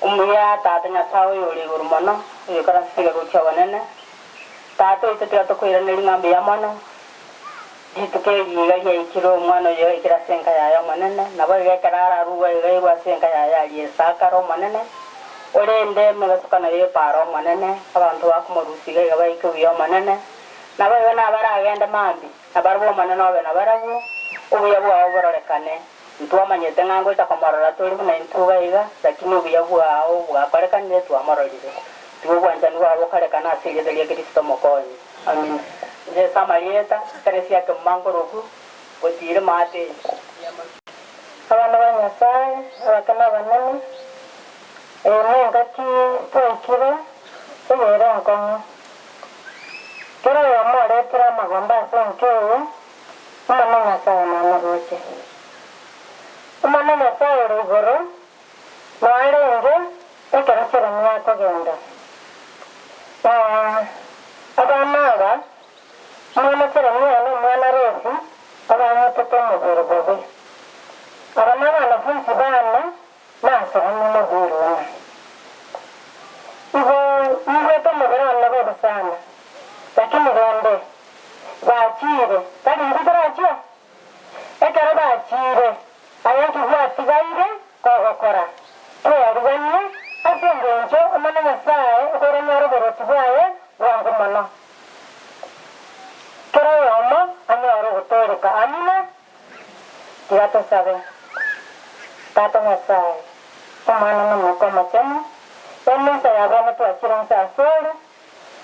Omuya Tata Nyasae oyore igoro mono, oyoikaransete igoro gochia obonene, Tata oito tiga tokoiranerie ng'a mbuya mono, rituko eri iga riaikire omwana oyo aikire ase enka yaye Omonene, naboigo ekero ararugwe iga airwe ase enka yaye aria esakare Omonene, orende emebasokano y'epaara Omonene, abanto bakomorusia iga iga baike buya Omonene, naboigo nabaragende mambia, nabarabwo Omonene obe nabarabwo, obuya bwao bororekane. Ntwamanyete ng'a ngocha komorora tore buna intwe iga iga, lakini obuya bwao bwakorekanire twamororire. Tiga obwanchani bwao bokorekane ase erieta ria Kristo Omokonyi. Amina. Inche ase amarieta, Teresia Kemumankoroku, gotiire maate eye. Abana ba Nyasae, abake na abanene, eye nengaki twaikire eyere enkong'u. Kera oyomo oretire amagomba ase enka eye, Omonene Nyasae namoruche. Omonene Nyasae ore igoro noarenge ekero Jeremia akogenda. Na abana aba, omwana Jeremia na omwana Rusi, abang'utete omobere bobe. Aba nabanafunsi bane nasomire mobere one. Igo nyigwete omobere one bobe sana, lakini rende Bachiire, tari intwe torachie? Ekero bachiire, aye nki gwatigaire kogokora? Tweariganie ase engencho Omonene Nyasae okoirania ore oborwoti bwaye bwango mono. Kera oyomo anyore ogotooreka. Amina. Tiga tosabe. Tata Nyasae, Omwana na Omoika Omochenu, emesa ya bono twachire inse asore,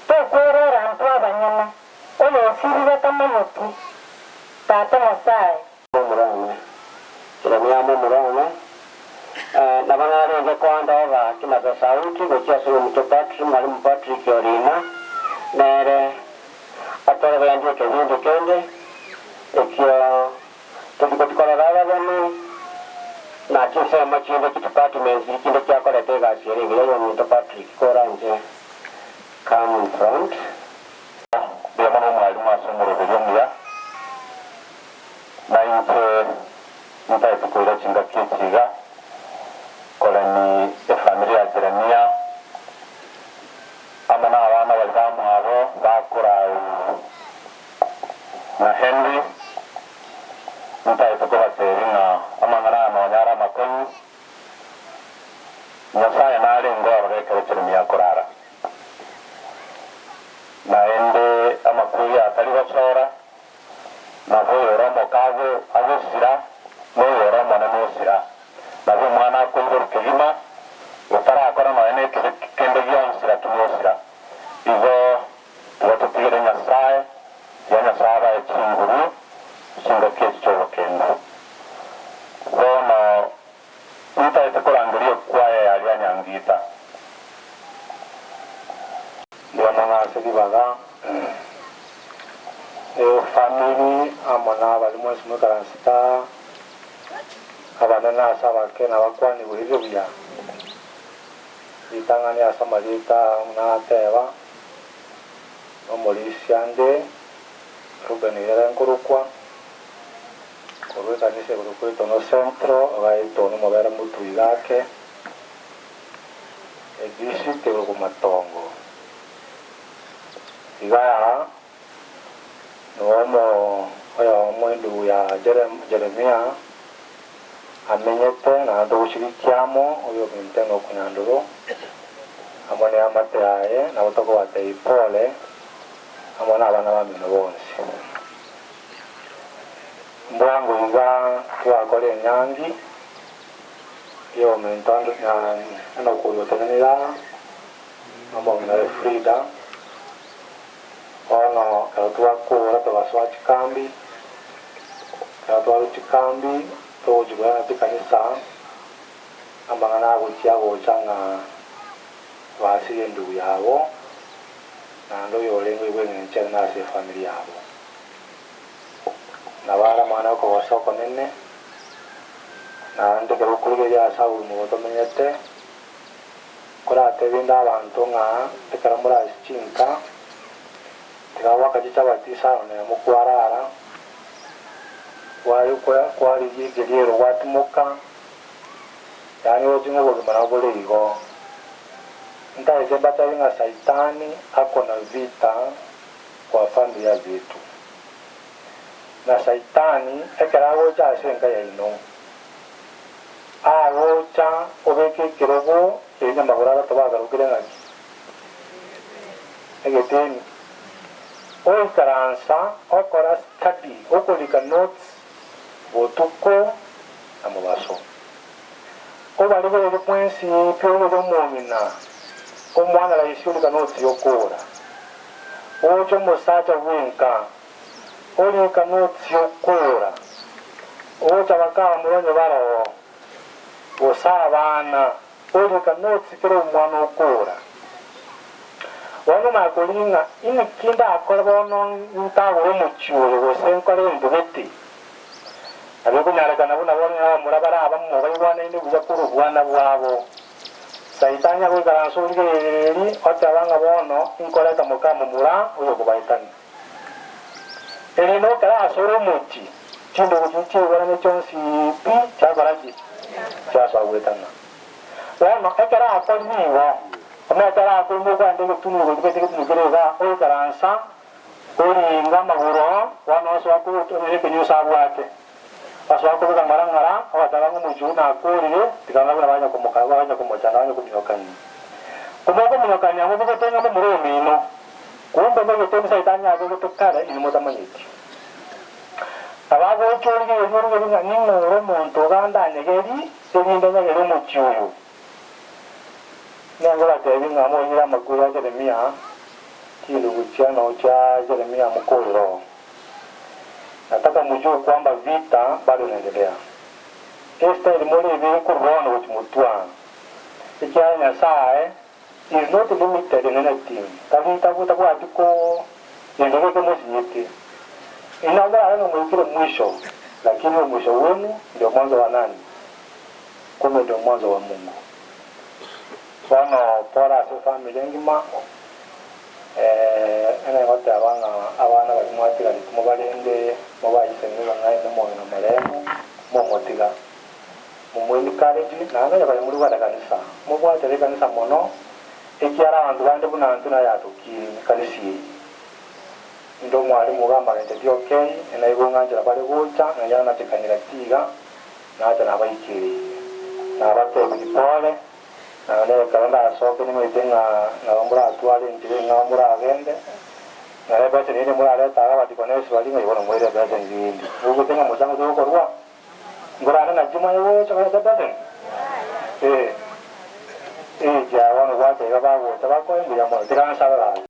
Tokwerera intwe abanyene, oyosirire. Nyasae. Momura one, Jeremia momura one, nabo narenge koandoga kimaza sauti gochia ase omochie Patrick, mwalimu Patrick Orina, nere atorogendie ekebindi kende ekio tochi korora abageni na chinsemo chinde chidepartments chinde chiakorete egasi ere engiya y'omonto Patrick koranche come in front. Mbuya mono omwalimu ase omoroberi omuya, na inche ntaete koira chingaki echi iga koremi efamiri ya Jeremia amo nabana baria bamwabo bakorau na Henry, ntaete kobatebia ng'a amang'ana aya nonya are amakong'u, Nyasae narenge ororo ekero Jeremia akorara. Naende amakuya atari gochora, nabo oyore omoke agosira, na oyore omonene osira. Nabo omwana akoiborwa kegima, otarakora nonya nekebe kende gionsi, lakini osira. Igo tiga totigere Nyasae, tiga Nyasae abae chinguru chingaki echi chi'obokendu. Bono ntaete korangeria ekwaya yaria Nyangita. Mbuya mono ase ribaga efamiri amo nabari mwensi moikaransete aa, abanene ase abake nabakwanigwe riria buya. Ritang'ani ase amarieta buna nateba, nomorisia nde Reuben Irere nkorokwa, korwa ekanisa ekorokwa Etono Central, iga Etono omobere motwe iga ake. Edisi tegoro matongo. Iga aa nomo oyomo endugu ya Jeremia amenyete naende togochirikia amo oyominto eng'oku nyandoro amo neamate yaye nabo tokobatebia pole amo nabana bamino bonsi. Mbwango iga twakora enyangi. Oyominto ande otenenire aa, nomong'ina ore Frida, bono ekero twakora togasoa chikambi, ekero twarwa chikambi togochia koyana chikanisa, amang'ana agochia agocha ng'a basirie endugu yabo, naende oyorenge oyo bweng'encho ere nase efamiri yabo. Nabo are amang'ana yokogosa okonene, Naende ekero okorigereria ase obogima obo tomenyete, koratebie inde abanto ng'a ekero more ase chinka, tiga goaka chichabati isano nemo kwarara, kwarigia ekeriero gwatimoka, yaani roche ng'a obogima nabo bore igo. Ntagete mbatebie ng'a saitani ako na vita kwa familia zetu. Na Saitani ekero agocha ase enka yaino, agocha obeke ekerogo keria nyamagoro atato bagarokire ng'aki? Egeteni. Oikaransa okora study, okorika notes botuko na mobaso. Obarigererie mwensi pi origererie omong'ina, omwana rahisi orika notes yokora. Oche omosacha bwenka. Orika notsi okora, ogocha bakaba moronye baroo, gose abana, orika notsi kera omwana okora. Bono omanye koring'a, Inki ndakore bono ntagore omochie oyo gose nkore egento gete? Nabo ekonyarekana buna bono ng'a abamura bare abamo baigwanaine buya korwa obwana bwabo. Saitani agoikaransa origereria oteba ng'a bono inkoreta moka momura oyokobaetania. Erinde ekero asore omochie, chindugu chiria chiaigwanane chionsi pi chiakora ki? Chiasoa goetana. Bono ekero akorire igo, omanyete arakoimoka ogende egetunu igoro tibweti egetunu kere igaa, oikaransa, oringa amagoro, bono osoa kogotonya ekenyusa abwate. Osoa kobeka ng'ora ng'ora, ogateba ng'a omochie oyio nakorire, tiga ng'a buna banya komoka banya komochanda banya kominyokania. Komokominyokania mobegete ng'a momura omino. Kumbe negetemi Saitani abegete kare inwe motamanyeti. Nabo agocha origereria origereria ng'a ning'o ore omonto oganda anyegeri, erinde anyegere omochie oyo. Nigo ngobatebie ng'a moinyore amakweri a Jeremia, chindugu chiano chia Jeremia mokorere oo. Nataka mujue kwamba vita bado inaendelea. Estyle more ebere korwa bono gochia motwe ekiagera Nyasae is not limited in anything, tari tabwati ko gento geke mosinyete. Inwe morabe ng'a mwaikire mwisho, lakini omwisho bwenu ndio mwanzo wa nani? Kumbe ndio mwanzo wa Mungu. Bono pore ase efamiri engima, eh, ngoteba ng'a abana baria mwatigareti mobarende, mobaisenie bang'aine omong'ina marehemu, momotiga. Momo encourage, naende onye baria more kogenda kanisa, mobwatere ekanisa mono, ekiara abanto bande buna intwe nayatokirie ekanisa eye. Inde omwalimu iga amagencheti okei, naigwe ng'a nchera bare gocha, ng'a nachekanire tiga, nacha nabaikereirie. Nabatebirie pole, naende ekero ndasoke nimanyete ng'a nabo moratware enchera eng'ao moragende, nere ebeseni ende morarete iga abadikonesi baria ng'a bono moire ebeseni rende. Moigwete ng'a mochango togokorwa? Nkorande naki manye gocha koreta ebeseni? Ee, ee, ekiagera bono gwacha iga bagocha bakoe mbuya mono, tiga nsabe gaki.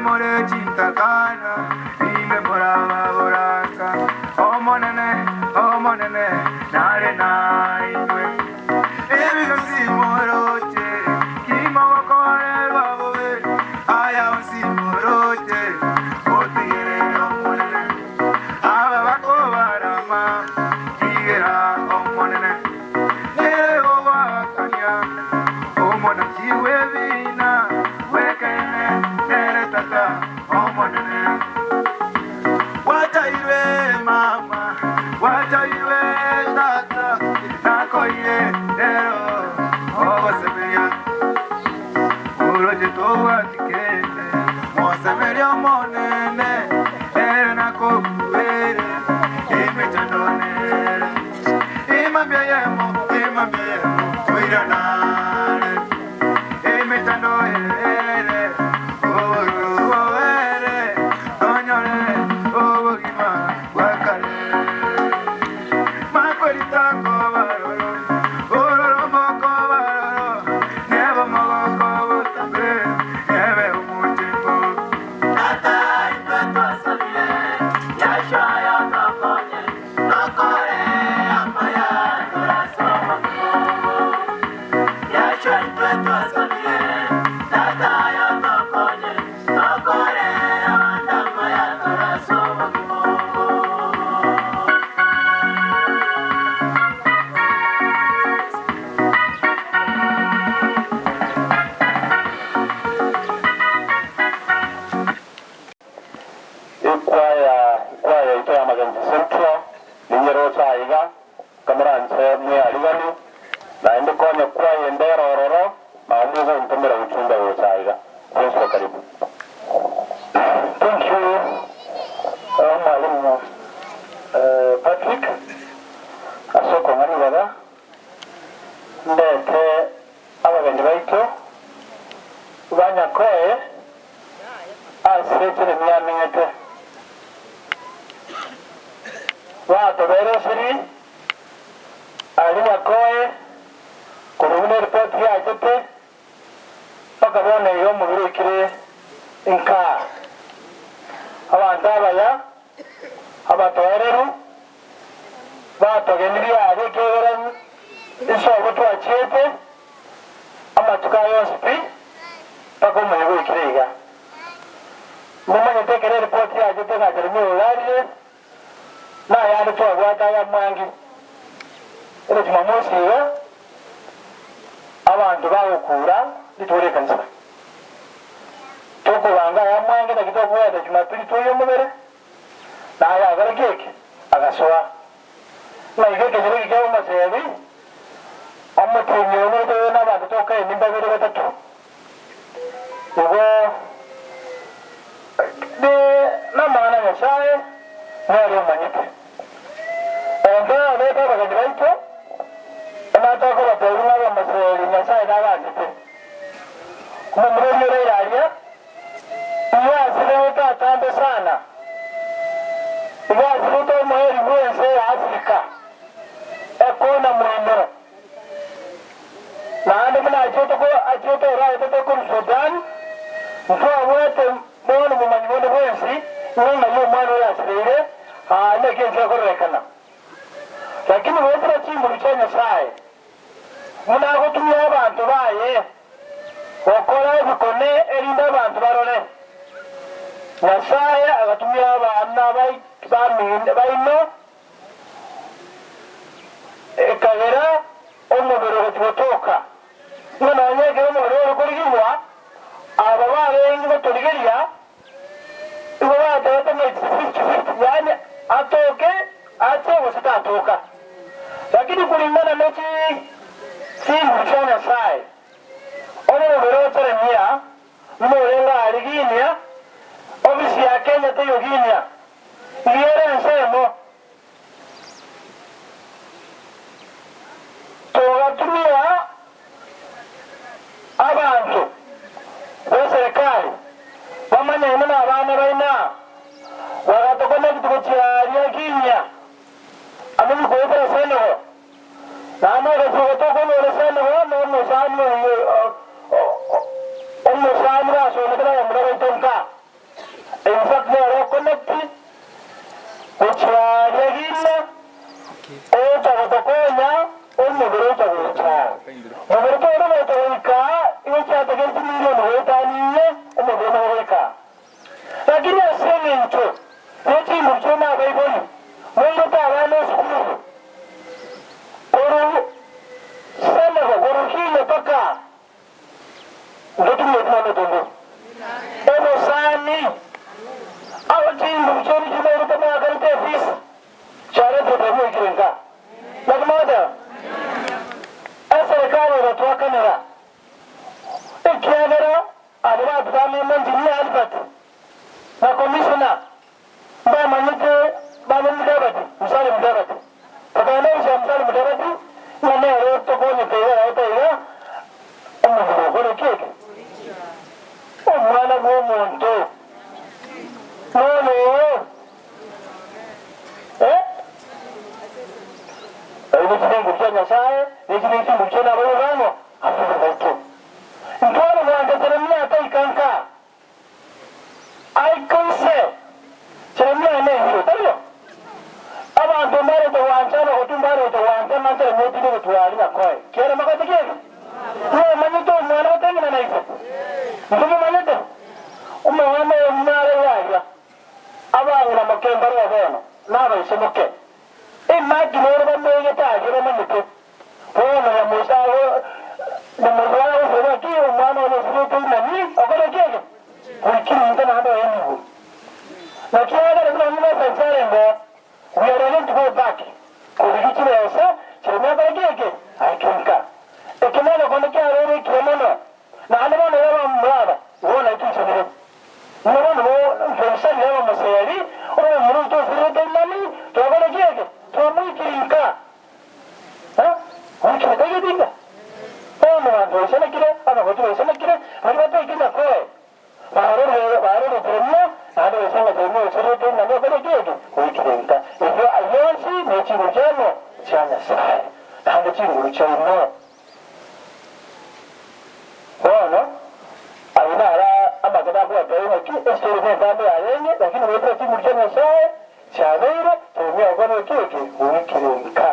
more chintakana, inwe morababoraka. Omonene, Omonene, nare nainwe. Ebibe moroche, kimogokorerwa bobe, aya onsi moroche, motigere Omonene. Aba bakobarama, tigera Omonene. Nere ogwakania, omonachi bw'ebina, bw'ekeene, nere tata Omonene. Gwachairwe mama, gwachairwe tata, nakoire rero ogosemeria. Oroche tobwatikete, mosemeria Omonene, ere nakobuere, emechando nere. Imambia yemo, imambia yemo, toiranare. Emechando ere, obororo ere, tonyore obogima bwa kare. Makweri takobaroro, ororo mokobaroro, nebo mogokobotambe, ebe omochimbo. Tata itwe twasabire, Yahshua yotokonye, tokore amaya turasoma Mungu. Yahshua itwe twasabire, Tata yotokonye, tokore amaya turasoma Mungu. Ikwaya ikwaya ito ya Magenji Central ninyerocha aiga kamuranche mwe arigani naende konya kwaya endera ororo na omugo ntumira uchumbe gocha aiga Yesu karibu. Thank you, mwalimu Patrick asoko ng'aribaga ndete abagendi baitu banyakoe ase kire myamenyete batoberesiri ali nyakoe kurubuna eripoti yachete paka bona iyo omubiri oikire nka abantu abaya abatoereru batogenirie ari ekegera isogo twachiete amatuko yonsi pi paka omuyigo oikire iga mumanyete ekero eripoti yachete ng'a Jeremia ogarire nayande twabwata aya mwangi ere Jumamosi iga abantu bagokura ritwore ekanisa tokobanga aya mwangi naki tokobwata Jumapili twoiyo omobere naye agora keke agasoa ng'a iga ekechero eke kia omosebi omotinyi omwe n'abantu tokaeni babere batatu igo de namang'ana Nyasaye mwari omanyete onto abete abagendi baito ematokobatebi ng'a abamaseri Nyasaye nabanchete omomurori oraire aria iye asirete atambe sana iga asirete omoeri bwense ya Afrika ekona muinero naende buna achiete achiete oraete tokoru Sudan ntwabwate bono bomanyi bonde bwensi ng'a ng'ai omwana oyo asireire neke ensi ekororekana lakini wetera chimburu chia Nyasaye munagotumia abantu baye gokora ebikone erinde abantu barore Nyasaye agatumia abana baino ekagera omubiri gotigotoka ng'a nonyekere omubiri ore korigigwa aba barenge gotorigeria igo batebete ng'a it's 50-50 yaani atoke ache gose tatoka lakini kulingana nechi chinguru chia Nyasaye omubiri ocheremia norenga ariginia ofisi ya Kenya teyoginia iyere ensemo togatumia abantu be serikali bamanyene na abana baina bagatokona ekituko chiaria kinya amubikoetera senego namagachiko tokonore senego nomusani omusani basomete nabamura baito nka. In fact nere okoneti gochia aria rimo ocha gotokonya omobere ocha gocha. Mobere tore gocha goika igo chiatagete chimilioni goetania omobere omanye goika. Lakini ase eng'encho ye chinguru chiaino abaibori moirete abana esukuru korwa Senegal korwa Kenya mpaka Ntotumie buna omotongo obosani abo chinguru chiaino chimairete moakanete efisi chiaretire twaboikire nka. Naki mogoteba? Eserekari egatwakanera ekiagera abo batubameme Engineer Albert na Commissioner mbamanyete babe Mudavadi, Musalia Mudavadi. Tokagenda gochia Musalia Mudavadi ng'a nere otokonyete iga gaeta iga omobere okore ki eke? Omwana bw'omonto nono oo eh? Naende chinguru chia Nyasaye, ne chinguru chia nabaibori bano, abwo baito. Ntware gwancha Jeremia ataika nka. Aike inse, Jeremia nehire, taiyo? Abanto mbarete gwancha abagotu mbarete gwancha ng'a Jeremia otinde gotwari nyakoe. Kiere magote kiege? Nomanyete omwana goteng'ena na ise? Ntomomanyete? Omwana oyo nare yaria, abang'ina moke mbareo bono, na abaise moke. Imagine ore bamegete aria bamanyete. Bono Nyamoisa Nyamoisa agosira ng'aki omwana one osirete inani okore ki eke? Goikire inka naende oenigwe. Naki agare buna message arenge oo, we are ready to go back korigia chibesa chiria okore ki eke? Aike nka. Eke negekonde kiabeire ekiya mono, naende bono iga abamura aba igo naitwisanire. Buna bono bo yaba moseri, omomura oito osirete inani, twakora ki eke? Twamoikire nka. Goikera taigetinga. Bono abanto baisanekire, abagotu baisanekire, baria bataike Nyakoe, barorire barorire Jeremia, naende baisanga Jeremia oisorete ng'a nokore ki eke? Goikera inka. Erio ayio onsi ne chinguru chiano chia Nyasae, naende chinguru chiaino. Bono ayio naro amang'ana agoetera ng'aki estory nentambe yarenge, lakini goetera chinguru chia Nyasae, Chiabeire Jeremia gokwana eki eke goikire inka.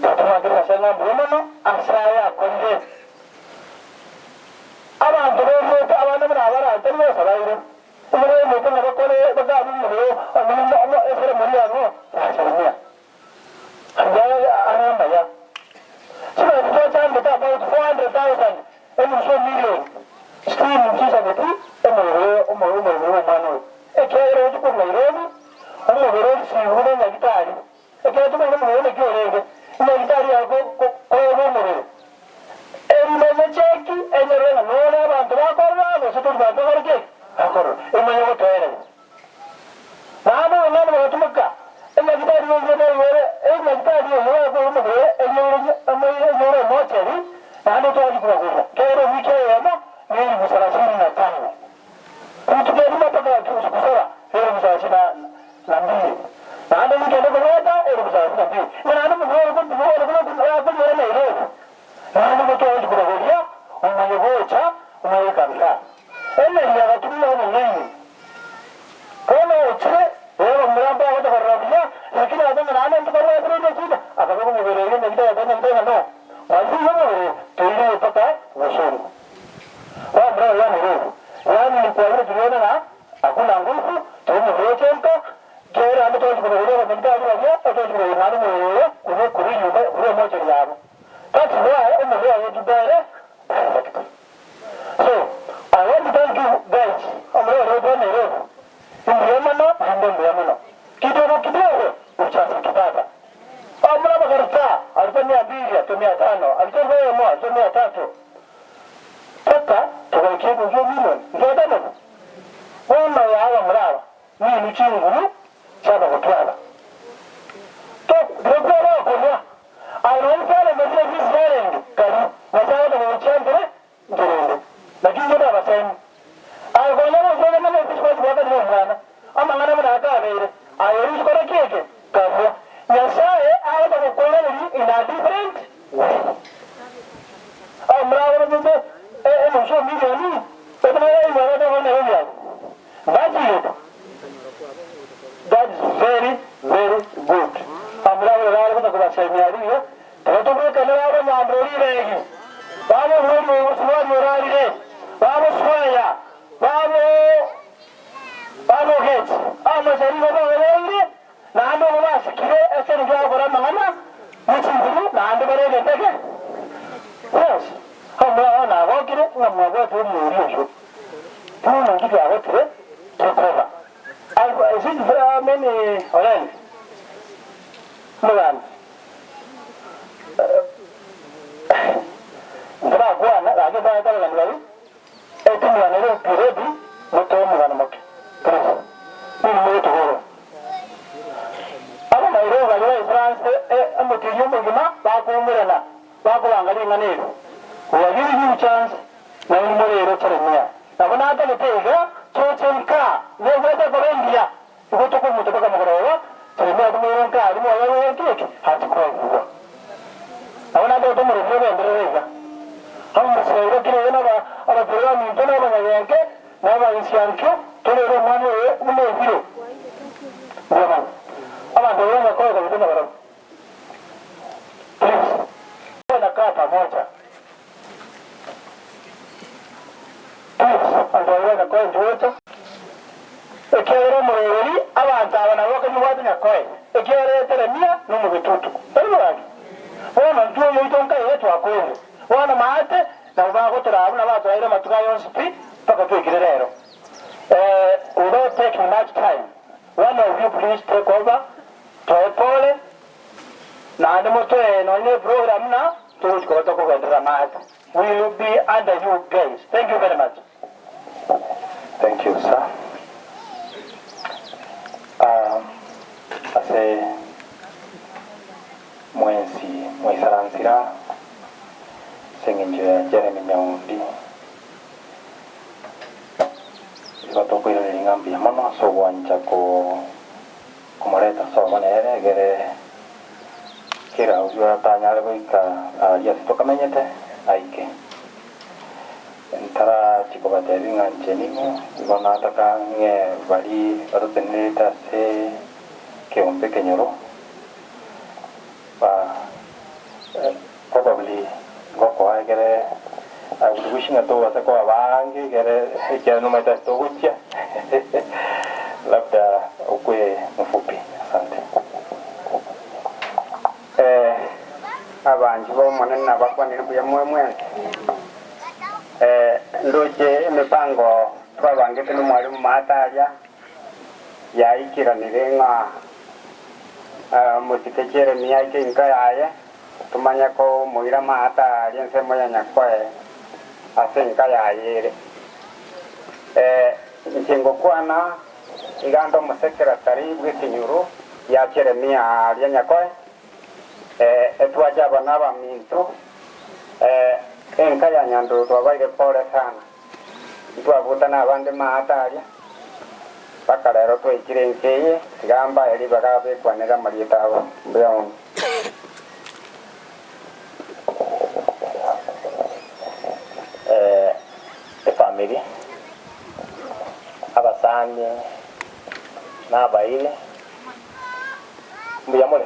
Tatorangeria Nyasae ng'a mbuya mono ase aya akorire. Abanto beriete abande buna abara tari bosabaire. Nigo baemete ng'a bakore bagabe omorero omonene omo eseremoni yang'o ya Jeremia. Aria are amaya. Chibesa twachangete about 400,000 enusu emilion still nchisabeti omorero omorero bw'omwana oyo. Ekiagera ogochia korwa Nairobi, omobere orisiigwe buna enyagitari, ekiagera tomanyete omobere naki orenge, enyagitari yaye koegwa omobere, erimanye cheki enyore ng'a nore abanto bakorora gose tori banto bakore ki? Bakorora, emanye gotoereria. Naende omwana bagatumeka enyagitari eyio neyore enyagitari eyio yakoegwa omobere enyeire enyore omocheri, naende twachia kobagorera kera ewiki eyemo ne elifu sarasini na tano. Rituko erimo mpaka gusaba elifu sarasini na mbili, naende wikendi ekobwata elifu sarasini na mbili, ng'a naende omobere ore konyora Nairobi, naende gotwachi kobagoria omanye gocha omanye goika nka. Emeria agatumia obong'aini. Bono ochire, rero omorambo agocha korora buya, lakini abe ng'a naende ntokorwatereria echida, akabeka omobere oria nyagitari akaba nyagitari ng'a no, mwaisire omobere toirire mpaka bosongo. Bamura baria Nairobi, yaani ni kwa vile tuliona ng'a hakuna nguvu, toimokeretie nka, kera ande twachia kobagoria abanyagitari baria, twachia kobagoria naende omobere oyo korwa korwa enyomba korwa emochari yabo. That's why omobere oyo tobere direct. So, I want to thank you guys, omorero oria bwa Nairobi, imbuya mono naende mbuya mono. Kidogo kidogo ujaza kibaba. Bamura bakaruta, alikuwa mia mbili, alikuwa mia tano, alikuwa elfu eyemo, alikuwa mia tatu. Mpaka togaikia ebinto emilioni ntoetanete. Bono yaba muraba ninwe chinguru chi'abagotwara. Tokwaba bakorwa aye nonye twaremete efisi yarenge kari Nyasaye agotogochia nkere nkerende. Naki inche ndabasemi. Aye konya gosega mono efisi kwachia goakanera omwana amang'ana buna akabeire aye orusie kora ki eke karua. Nyasaye agocha gokoiraneria in a different way. Abamura abwo bamanyete enusu emilioni, kobasemia riria, Tiga tobwekane b'abanyamboro riregi, babo omweri osuruari orarire, babo Swaya, babo babo Geti, abamochari igo baoboire, naende obo basikire ase engencho y'ogokora amang'ana ne chinguru, naende bare egento eke gionsi. Omwana nagokire ng'a mwabwatire omweri oyio, bono inki kiagotire tokoba? Orende omogambi. Ntorakwana, gaki ntagete abageni baria, etimwana ere be ready, motoe omogano moke, please. Ninwe mogotogorora. Abamairoo baria baisaransete omotienyi omogima bakoumerana, bakobanga ring'ana eri, We are giving you chance, nainwe morere Jeremia. Nabo natagete iga, toche nka, negwete koba engiya. Igo tokomuta bakamogorora, Jeremia atomoire nka aria moyo oye egento eke atikwegwa. Nabo natagete omoremi ogenderere iga. Abamosaire kera iga naba abatere baminto na abanyagenke na abaisiankio, torere omwana oye buna ebiro. Mbuya mono. Abanto baria Nyakoe kabisa nabarabwo. Please. Nakaa pamoja. Please, abanto baria ba Nyakoe ntigocha. Ekiagera omororeri abanto aba nabo bakanyebwate Nyakoe, ekiagera Yeteremia nomogetutu. Tari boraki? Bono intwe oyoito nkaye twakoire. Bono maate nabo bagotoraa buna batoraire amatuko aya onsi pi mpaka twaikire rero. Eh, without taking much time, one of you please take over, toe pole, naende motoe nonye ne program na togochi koba tokogenderera maate. We will be under you guys. Thank you very much. Thank you sir. Ah, ase mwensi mwaisaransire aa ase eng'encho ya Jeremy Nyaundi, igo tokoiraneria ng'a mbuya mono ase ogwancha ko komoreta sobo nere egere kera oyio oratanyare goika aaria ase tokamenyete aike. Ntarachia kobatebia ng'a inche ning'o, igo nataka ng'e baria batotenenerete ase ekeombe ekenyoro, ba probably ngokoa ekere I would wish ng'a tobasa koba baange ekere ekiagera nomanyete ase togochia labda okwe mfupi. Asante. Ee, abanchi b'Omonene nabakwanire mbuya moe mwensi. Ee, ndoche emipango twabangete nomwalimu Maata aria yaikiranire ng'a omosike Jeremia aike inka yaye, tomanye komoira Maata aria ensemo ya Nyakoe ase enka yaye ere. Ee, inche ngokwana iga nde omosekeretari bw'ekenyoro gia Jeremia aria Nyakoe, ee, etwache abana abaminto, ee, enka ya Nyandoro twabaire pore sana, ntwabutana abande maata aria, mpaka rero twaikire ense eye, tiga mbae ribaga bekwanere amarieta abo. Mbuya mono. Ee, efamiri, abasani, na abairi, mbuya more?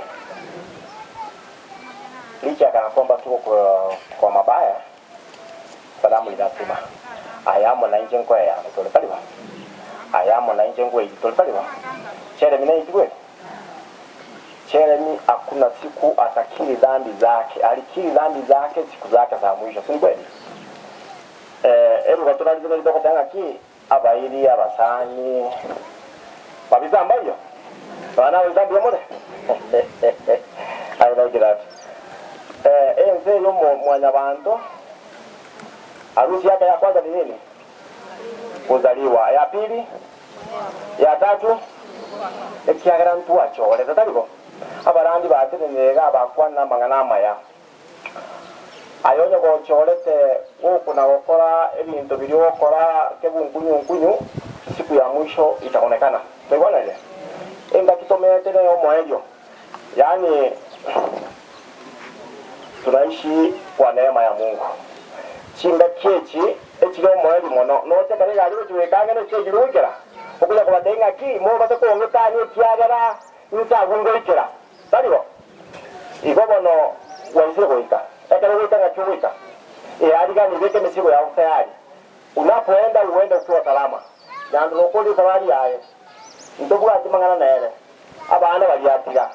Licha kana kwamba tuko kwa, kwa mabaya, salamu linatuma aya amo nainche nkoeyana tore tari bo? Aya amo nainche nkoeyia tore tari bo? Cheremi neyiti kweli? Cheremi hakuna siku atakiri dhambi zake, alikiri dhambi zake siku zake za mwisho, si ni kweli? Eh, eruga torarize nari togoteba ng'aki Abairi, abasani, babisa mbayio? Nonya nababisa mbuya more? I like that. Eh, ense eye omo mwanyabanto, harusi yake ya kwanza ni nini? Kuzaliwa. Ya pili? Ya tatu? Ekiagera ntwachorete, tari bo? Abarandi batenenire iga abakwana amang'ana amaya. Aye onye gochorete gokuna gokora ebinto biria ogokora kebunkunyu-nkunyu, siku ya mwisho itaonekana. Twaigwananire? Engaki tomenyete neye omoerio, yaani tunaishi kwa neema ya Mungu. Chingaki echi echire omoerio mono, noche ekero egari egochi goika ang'e ne stage goikera, okonya kobatebia ng'aki mobase kong'etania ekiagera inse agwo ngoikera. Tari bo? Igo bono gwaisire goika. Ekero ogoika ng'aki ogoika? Eariganie beka emesigo yao tayari. Unapoenda uende ukiwa salama. Naende nokorire esabari yaye. Ntobwati mang'ana nere. Abana baria atiga.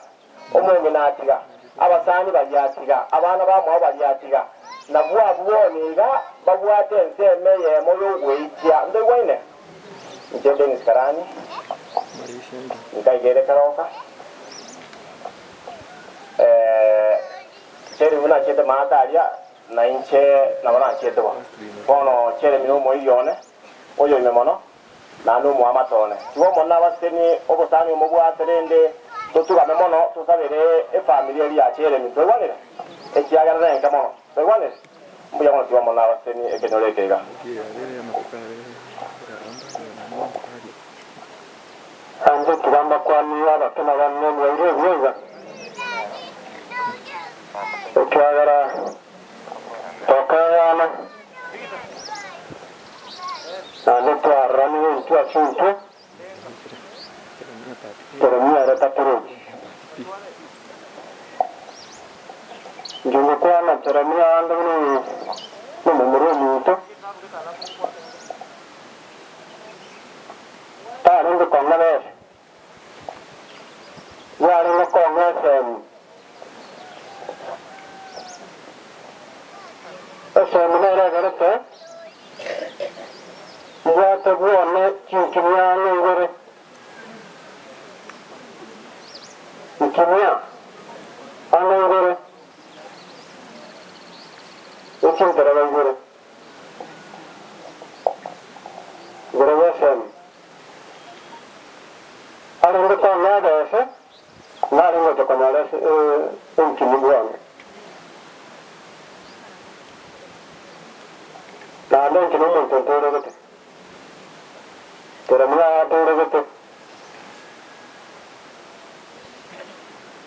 Omong'ina atiga. Abasani baria atiga. Abana bamwabo baria atiga. Nabwo abwo bono iga babwate ensemo eyemo y'ogweitia. Ntoigwaine? Inche Dennis Karani, nkaigere karoka. Jeremy nachiete maate aria, na inche nabo nachiete bo. Bono Jeremy nomoiri one, oyoime mono, naende omoamate one. Tiga Omonene abasesenie obosani omobwate rende totugame mono tosabere efamiri eria ya Jeremy. Twaigwanire? Ekiagera nenke mono. Twaigwanire? Mbuya mono tiga Omonene abasesenie ekenyoro eke iga. Nainche tiga mbakwanie abake na abanene mwaire ebuya iga, ekiagera tokeegana, naende twaroranire intwe ase intwe, Jeremia ere tatorochi. Inche ngokwana Jeremia ande buna nomomura ominto. Tarenge kong'a besa, yarenge kong'a esemi. Esemi nere egerete mbwate bwone chinkimia ang'e igere. Nkimia ang'e igere, echintereba igere. Igoro y'esemi. Arenge kong'ea ebese, narenge gocha konyora enkini bwane. Naende inche nomonto ntoregete, Jeremia atoregete.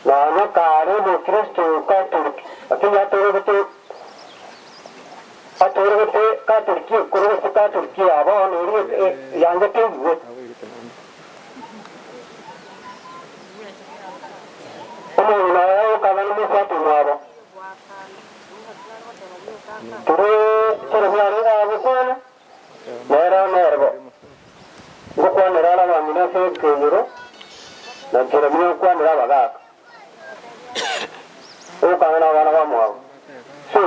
Nonya kare Omokristo Katoliki, lakini atoregete Atoregete Katoliki ekoro gose Katoliki ya bono eria eyangete ebibe. Omong'ina oye okaba nomosubati omwabo. Tore Jeremia arenge agokwana, nere nere bo. Ngokwanera are abang'ina ase ekenyoro, na Jeremia okwanera abagaaka. Ogokang'ana abana bamwabo. So,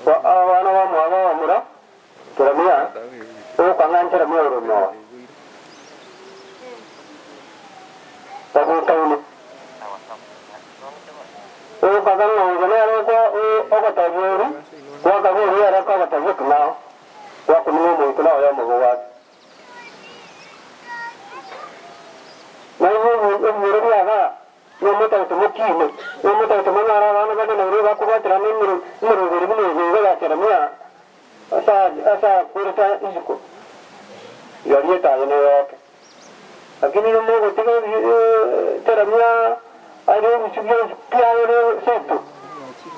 abana bamwabo abamura, Jeremia, ogokang'ana Jeremia ore moyo. Babwekaine. Ogokaga ng'a oyo nere ogotebia oria, gwakaga oria ere akogotebia ekeng'ao, gwakumia omonto na oyomo bogwake. Na inwe ebinyoro biagaa, nomotagete mokine, nomotagete monyare abana bane na baria bakobwaterana emeroberi buna eye iga ya Jeremia ase akwerete isiko, rieta aye neyoke. Lakini inwe mogotiga Jeremia aire ebisio bionsi biaye seito,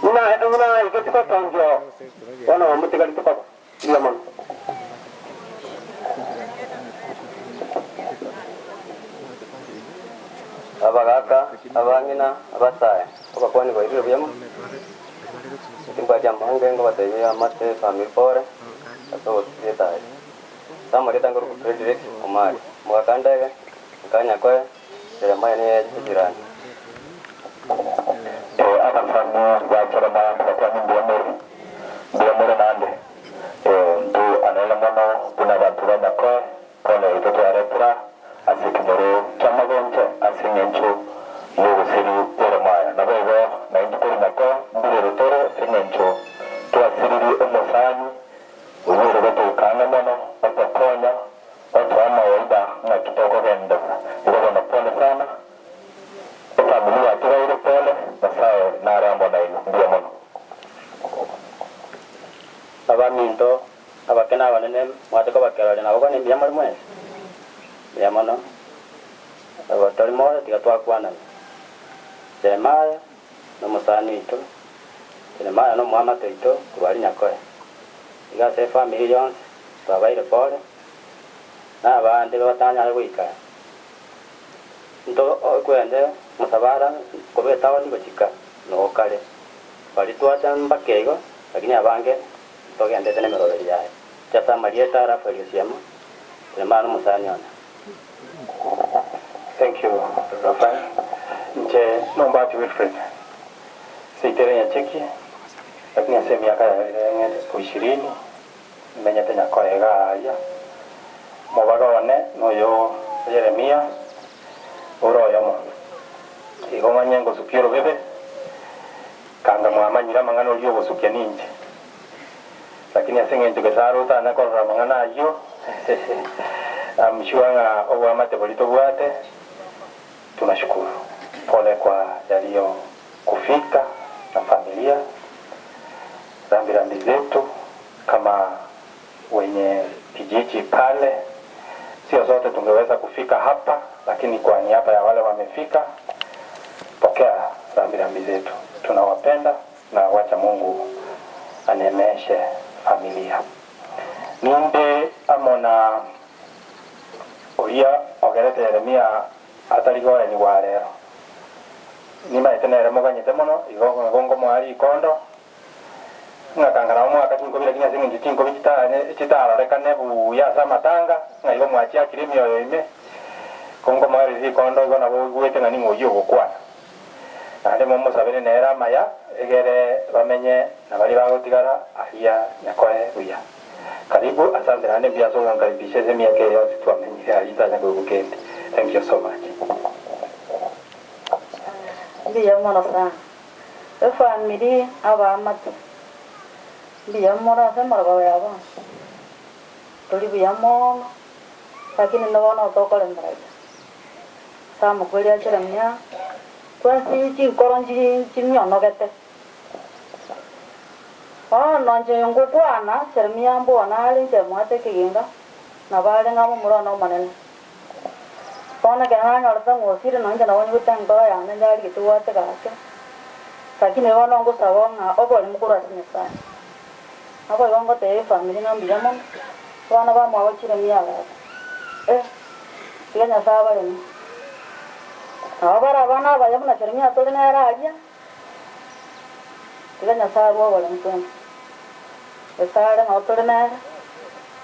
buna aigete gotongia oo, bono bamotigarete koba. Mbuya mono. Abagaaka, abang'ina, abasae, abakuani bairire buya mono. Timbwati amange ngobatebia amate efamiri pore ase ogosiria etaya. Ase amarieta nkorokwa Fredrick Omari, omogaka ndege, nkanyakoe, Jeremiah niye ejirani. Abasani ba Jeremiah mbakwani mbuya more, mbuya more naende. Intwe anene mono buna abanto ba Nyakoe, bono yaito twaretera ase ekenyoro ki'amagenche ase engencho y'ogoseri Jeremiah. Naboigo naintwe tore Nyakoe mbirero tore ase engencho twasiririe omosani oyio ore gotoika ang'e mono, otokonya, otoa amawaida ng'aki tokogenda. Igo bono pole sana, efamiri yatigaire pole, Nyasae nare amo nainwe. Mbuya mono. Abaminto, abake na abanene, mwache kobakeroria na gokwana imbuya more mwensi? Mbuya mono. Aba tori moyo tiga twakwanana. Jeremiah nomosani oito, Jeremiah nomoamate oito korwa aria Nyakoe. Iga ase efamiri yonsi twabaire pore, na abande batanyare goika. Nto okwende mosabara korwa etaoni gochika noo kare. Baria twacha mbake igo, lakini abange ntogendete nemeroberi yaye. Ase amarieta a Rafael Osiemo, Jeremiah nomosani one. Thank you Raphael. Inche nombati Wilfred. Seito ere Nyacheki, lakini ase emiaka yaerire ang'e o ishirini nimenyete Nyakoe iga aaria. Omobaga one noyo Yeremia ore oyomo. Igo ng'anye ngosukia orobebe, kanga mwamanyire amang'ana oria ogosukia ninche. Lakini ase eng'encho Gesare otanya korora amang'ana ayio, I'm sure ng'a oboamate boria tobwate, tunashukuru. Pole kwa yaliyo kufika na familia, rambirambi zetu kama wenye kijiji pale, sio sote tungeweza kufika hapa, lakini kwa niaba ya wale wamefika, pokea rambirambi zetu. Tunawapenda na wacha Mungu anemeshe familia. Ninde amo na oria ogerete Yeremia atari goenigwa rero. Nimaete nere moganyete mono, igo nabo ngomoa rikondo, ng'akanga nabo mwaka chinkobi lakini ase eng'encho chinkobi chitarorekane buya ase amatanga, ng'a igo mwachiakire emioyo ime, ko ngomoereria rikondo igo nabo oigwete ng'a ning'o oyio ogokwana. Naende momosabere nere amaya, egere bamenye na baria bagotigara aria Nyakoe buya. Karibu, asante naende mbuya ase ogonkaribisha ase emiaka eye yonsi twamenyire aria ntanya koigwa kende. Thank you so much. Mbuya mono sana. Efamiri abaamate mbuya more ase emorogoba ya bono. Tori buya mono, lakini bono tokoremeraria. Ase amakweri a Jeremia, twensi chinkoro nchiri chimionogete. Bono inche ngokwana, Jeremia mbona are inche mwate ekeginga, nabo are ng'a momura one omonene. Bono ekero nanyorete ng'a osire nonya inche nabo nyigwete enkoro yane nyarigetie gwatega ake, lakini bono ngosaba ng'a oboremu korwa ase Nyasaye. Naboigo ngotebia efamiri ng'a mbuya mono, abana bamwabo Jeremia agaka, Eh, tiga Nyasae abareme. Nabo bare abana abaye buna Jeremia tore nere aria, tiga Nyasae arue oboremu twensi. Nyasae nao tore nere,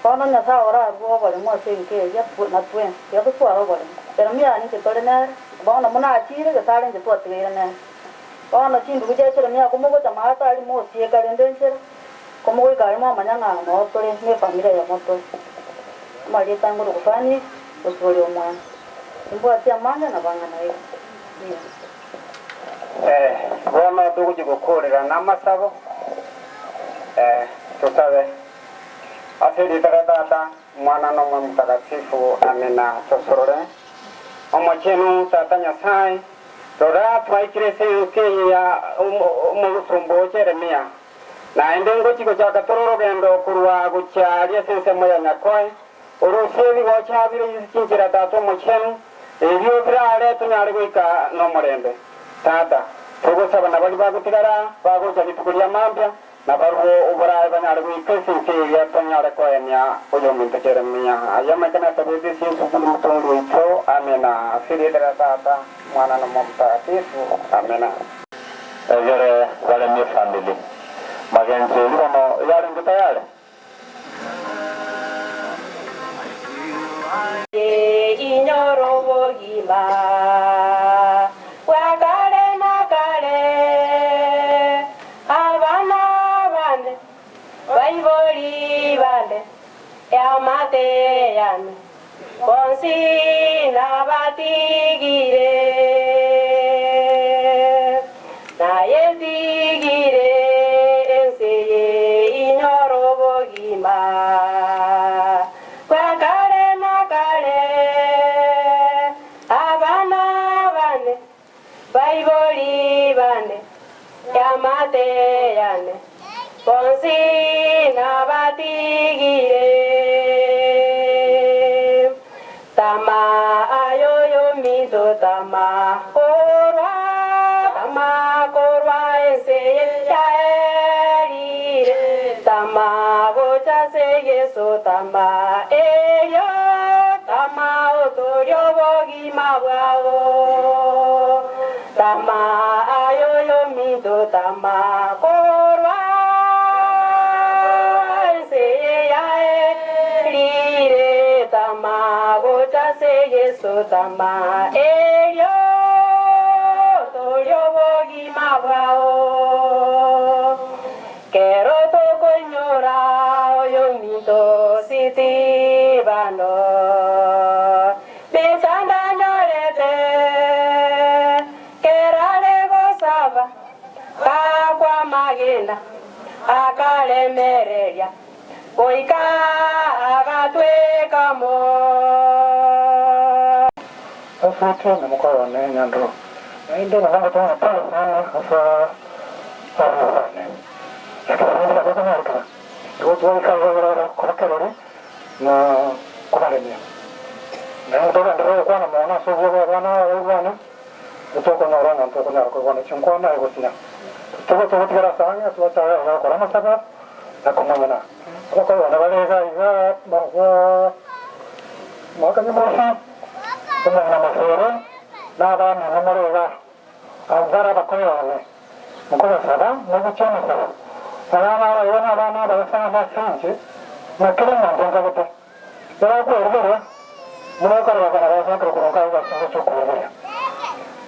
bono Nyasae orarue oboremu ase enka eria na twensi, tiga totware oboremu. Jeremia ninche tore nere, bono buna achire, Nyasae inche twatigaire nere. Bono chindugu chia Jeremia komogocha maate aria mosieka rende enchera, komogoika aria mwamanya ng'a noo tore nefamiri eyemo tore. Amarieta ngoro Fanisi, gosibori omwana. Timbwati amange na bang'ana iga. Mbuya. Eh, bono togochia gokoorera namasabo, eh, tosabe. Ase erieta ria Tata, Omwana na Omoyo Omotakatifu, amina. Tosorore. Omochenu Tata Nyasae, rora twaikire ase ense eye ya omosomba oo Jeremia, naende ngochia gochaka tore orogendo korwa gochia aria ase ensemo ya Nyakoe, Orusie ebigocha bire ase chinchera Tata Omochenu, erio birare tonyare goika nomorembe. Tata, togosaba na baria bagotigara bagocha rituko ria mambia, na barwo oborae banyare goika ase ense eria tonyare koenia oyominto Jeremia. Ayio amaika nasabete ase Yeso buna Omotongi oito. Amina. Ase erieta ria Tata, Omwana na Omoyo Omotakatifu. Amina. Egere baremie efamiri. Magencho eria bono yarenge tayare. Inyore obogima bwa kare na kare. Abana bane, baibori bane, eamate yane, bonsi nabatigire. Nayetigire ense eye inyore obogima bwa kare na kare. Abana bane, baibori bane, eamate yane, bonsi nabatigire. Tama ayoyominto tama korwa tama korwa ense yaerire tama gocha ase Yeso tama erio tama otoria obogima bwao. Tama ayoyo minto tama korwa ense yaerire tama gocha ase Yeso tama erio torio obogima bwao kero tokonyora oyo minto Sitibano Mechando anyorete, kerare gosaba, gakwa amagena, akaremereria, goika agatweka mo. Ase na mukoro ne nyandro. Naende na bango tona pole sana asa arwane. Lakini ndio kwa kwa Igo twaikarora kobakerori na kobaremia. Na ndoga ndero kwana mona so bwo bwana bwana. Tokonyora ng'a tokonyara kogwana chinkwana egosinya. Togo togo tigara sanga tubachaga gakora masaba na komanyana. Abakorana barega iga bagwa mwakanya mosi omwana masoro n'abaana namureba abara bakoyone mukubasaba muguca amasaba abaana abayo n'abaana abasanga basinje nakire muntu nkabute barakwerberwa munokorera basakira kurunka basinze cyo kuberwa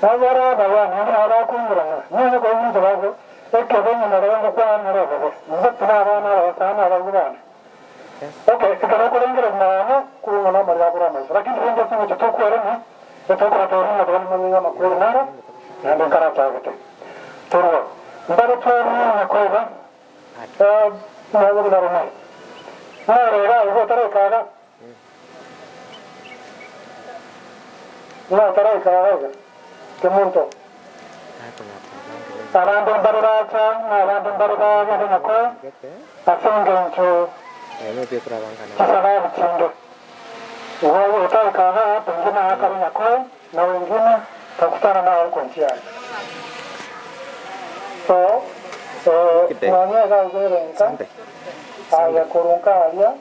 nabara abana abakungurana none ko umuntu bago ekebe nyina rengo kwa narebe nzo abana abasana abagubana. Okay, ikarakurengera mwana kurunga na mali yakura maisha. Lakini rengo singo chitokuerema etokora toruna toruna mwana makweri naro nande karata agate. Torwa. Mbare toruna kweba. Eh nawo daruna. Na rega ugo tare kaga. Na tare kaga. Kemuntu. Abantu mbare bacha, abantu mbare baga nako. Asengencho kisaba mtindo. Wewe utakaa pengine hapa na wengine takutana nao huko njiani. So, mwanyega uzerenka aya kurunka alia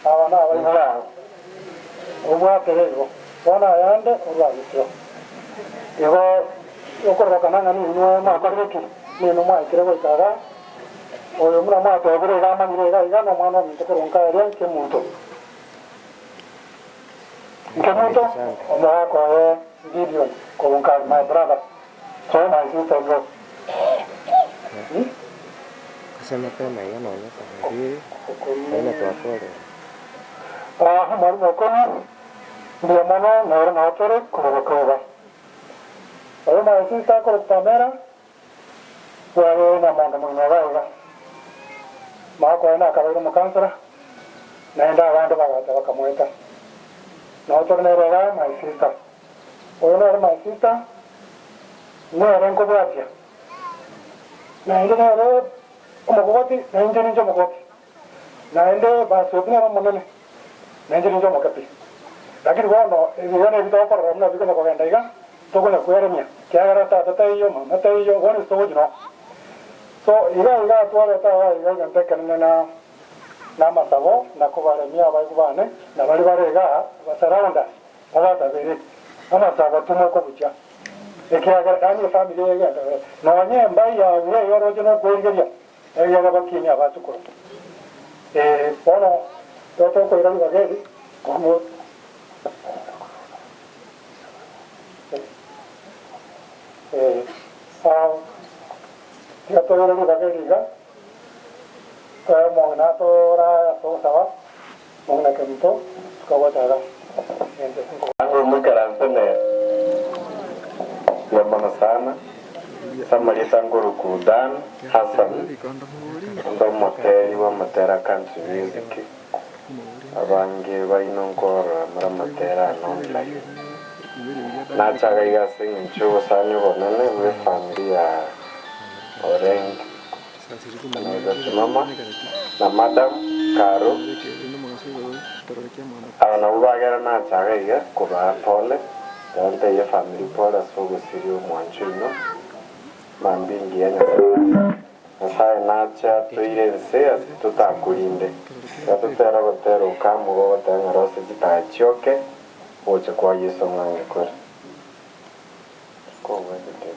awana abaibulao obwapererwo bona ayande orwagitio igo okorokana ng'a ninwe mwakorire ki ninu mwaikire goikaga oyo muna mwatebire iga amanyire iga iga na omwana ominto korunka aria nke muntu nke muntu omwaka oye Gideon korunka my brother so my sister in law. Ase mapema iga nonya saa mbili aina twakorera. Ah, mwalimu okoni ndiyo mono nere notore kurokoba. Oyo my sister koro Pamela wale na mondo mwina gaiga. Mako ena akabaire mukansara naenda abandi bagacha bakamweta. Notore nere ga my sister. Oyo nere my sister nere nkobwatia. Naende nere omokogoti nainche ninche omokogoti. Naende basopi nere omonene nainche ninche omokepi. Lakini bono ebiyo nebitokorora buna bikonya kogenda iga tokonya kweremia kiagera tata taiyo mama taiyo bono togokino. So iga iga twareta iga iga iga ntekenene na n'amasabo nakobaremia abaigu bane na bari barega basarounda babatabere amasabo tumoko bucha ekiagera yani family yegenda nonye embai yawe yoroche nokwerigeria ebiaga bakinya abachukuru bono totokoira ribageri komo tiga toire ribageri iga mong'ina tora tosawa mong'ina kemuto tukagochaga mwikaransene ya mono sana samarita nguruku Dan Hassan ndo moteri wa Matera Country Music abange baino nkorora muri Matera online nachaga igase ng'incho obosani obonene bwa efamily ya Oreng mama na madam Karo aba nabo bagera nachaga iga kobaa pole yanteiye family pole ase ogosiria omwancho ino mambingi ya Nyasaye Nyasaye nache atoire ense ase totakorinde gatotera gotera okamuga ogoteba ng'a rose chitachioke gocha kwa Yeso ng'ange kore kobwatete.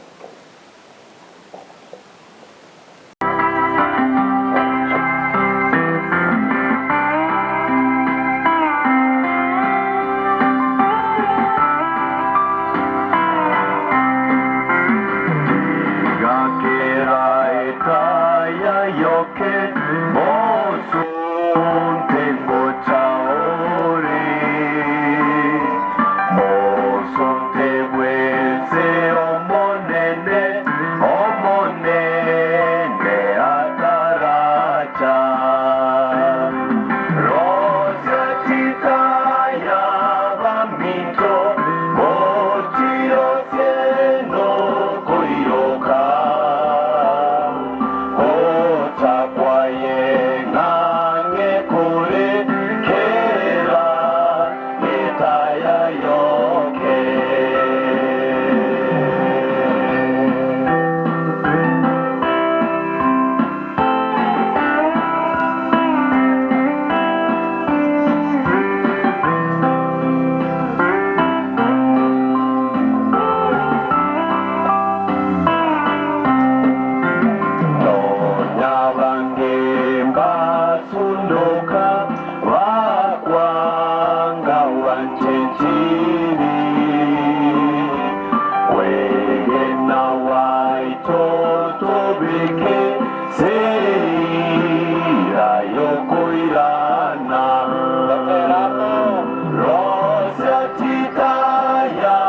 chitaya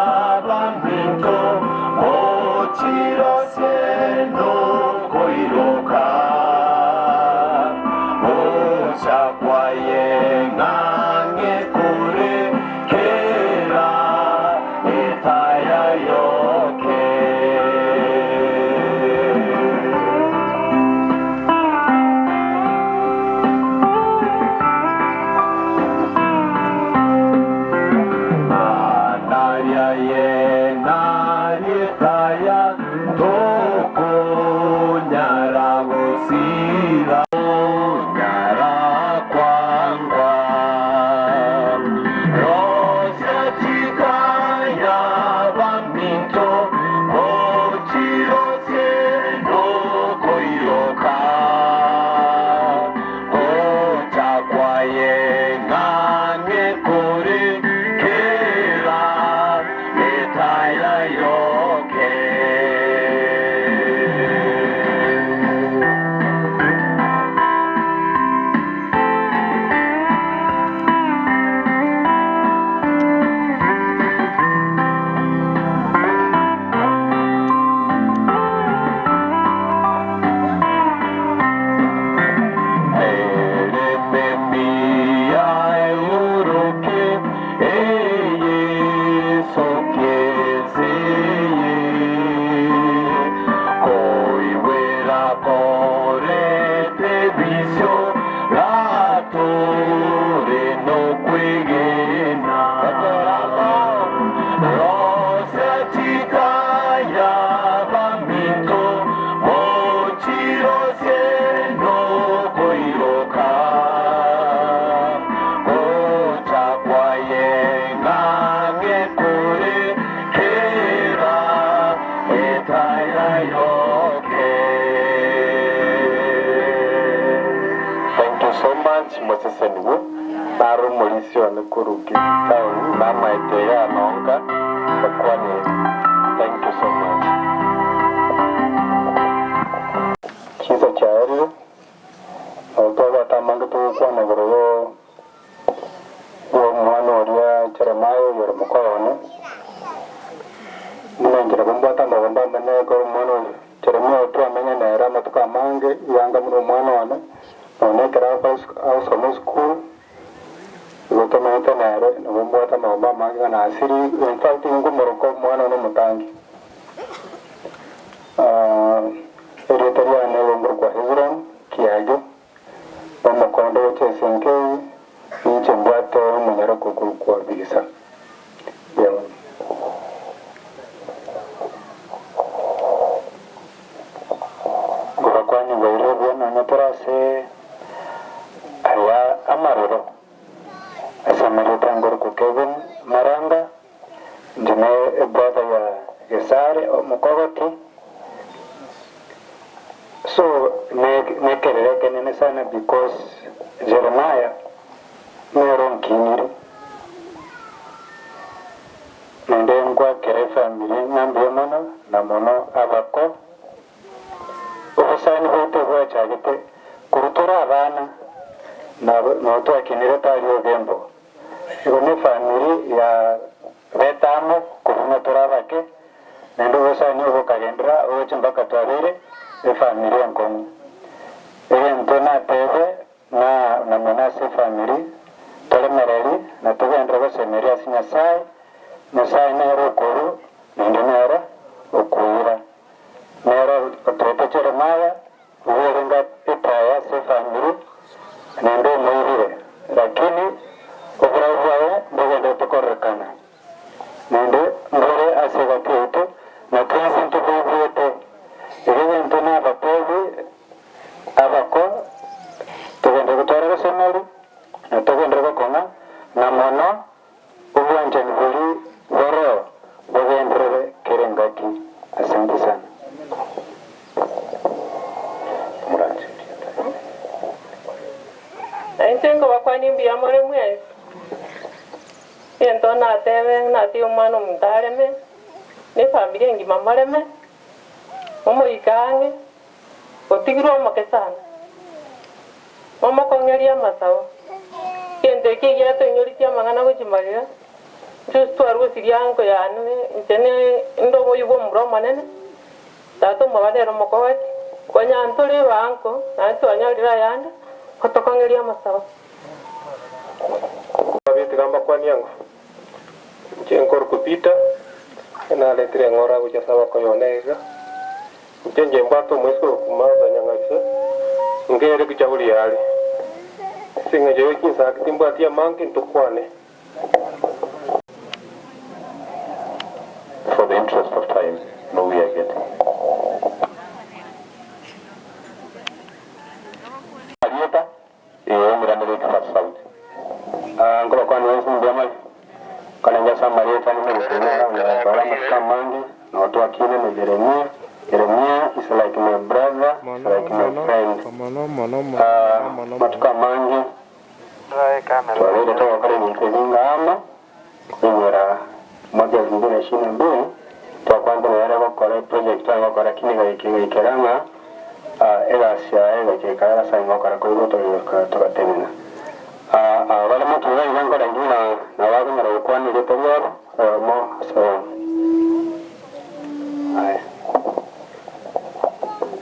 baminto mochirose nokoiroka gocha kwaye ng'ang'e kore kera etaya yoke. Naria ye narietaya tokonyara gosira nyara kwangwa rosa chitaya baminto mochirose nokoiroka gocha kwaye ng'ang'e kore kera etaya yoke. Thank you so much moseseniwe naro omorisia one korwa Kisii town namaete iga nonka bakwane thank you so much. Chinsa chiaerire, nabo twabwate amange togokwana igoro yo bw'omwana oria Jeremiah oyore mokoyo one. Buna inche nabo mbwate amagombo amanene ekero omwana oyo Jeremiah oyo twamenya nere amatuko amange, yanga buna omwana one, nonya ekero agosoma esukuru, igo tomenyete nere, nabo mbwate amagombo amange ng'a nasiri, in fact nkomoroka omwana one omotangi. Erieta riane nigo nkorokwa Hezron Kiage, na omokondo gocha ase enka eye, ninche mbwate omonyaroko okorokwa Bilisa. Mbuya mono. Ngobakwanie bwairire buya nonya tore ase aya amaroro. Ase amarieta nkorokwa Kevin Maranga, inche ne ebrother ya Gesare omokogoti. So nekerero ekenene sana because Jeremiah nere onkinire naende ngwakera efamiri ng'a mbuya mono na mono abako. Obosani bwaito bwachagete korwa tore abana nabo twakinire tari ogembo. Igo nefamiri ya bete amo korwa ng'a tore abake naende obosani obo bokagenderera ogochia mpaka twabeire efamiri enkong'u. Egento natebe ng'a namwene ase efamiri toremereri na togenderere gosemeria ase Nyasae, Nyasae nere okorua naende nere okoira. Nere otoete Jeremiah oborenge etaya ase efamiri naende omoirire, lakini oborabu bwaye mbogenderete kororekana naende mbore ase egati yaito, na twensi ntoboigwete. Erio egento nabateebie abako, togenderere gotwara ogosemeria, na togenderere gokong'a, na mono obwanchani boria boreo bogenderere kera engaki. Asante sana. Na inche nkobakwania mbuya more mwensi. Egento natebe natige omwana omonto areme, na efamiri engima moreme, momoike ang'e, otigirwe omoke sana, momokong'erie amasabo. Egento ekio egiatoinyoritie amang'ana gochia magega. Inche twarusirie ango yane, inche ne inde oboyio bw'omura omonene, tata omwabo nere omokogoti, konya ntore ebango, naende twanyorire ayande, gotokong'eria amasabo. Ababeti bambakwanie ng'a, Inche nkorokwa Peter, naretire eng'ora gochia ase abakoyo one iga. Inche inche mbwate omoiseke korokwa Martha Nyang'aise, nkere gochia are. Ase eng'encho ye chinsaki timbwati amange ntokwane. For the interest of time, no we are getting. Marieta, ee omiranere ekefasa sauti. Nkobakwania bonsi mbuya more, nkorenge ase amarieta ane nogotenena onyore amatuko amange, nabo twakine na Yeremia, Yeremia is like my brother, is like my friend. Amatuko amange Twabeire togokora ebinto ebinge amo, koinyora omwaka elfu mbili na ishirini na mbili, twakwanete nere gokora eproject tware gokora lakini egaika egaikera ng'a egasi yaye egaika ekaera ase aye gokora koigwa togatenena. Aba bare motwe iga iga nkorenge ng'a nabo bakonyara gokwana erieta riabo oyomo ase oyomo. Aya.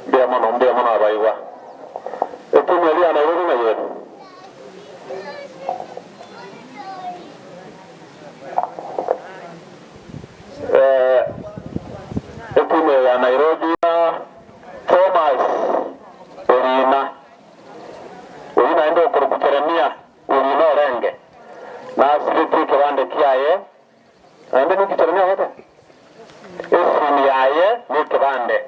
Mbuya mono, mbuya mono abaigwa. Etimu eria ya Nairobi ng'ai ere? Eh, etimu eye ya Nairobi Thomas Orina, oyio naende okorokwa Jeremia Orina orenge, nasibetie ekebande kiaye Naende ninki Jeremia agoteba? Esimi yaye nekebande.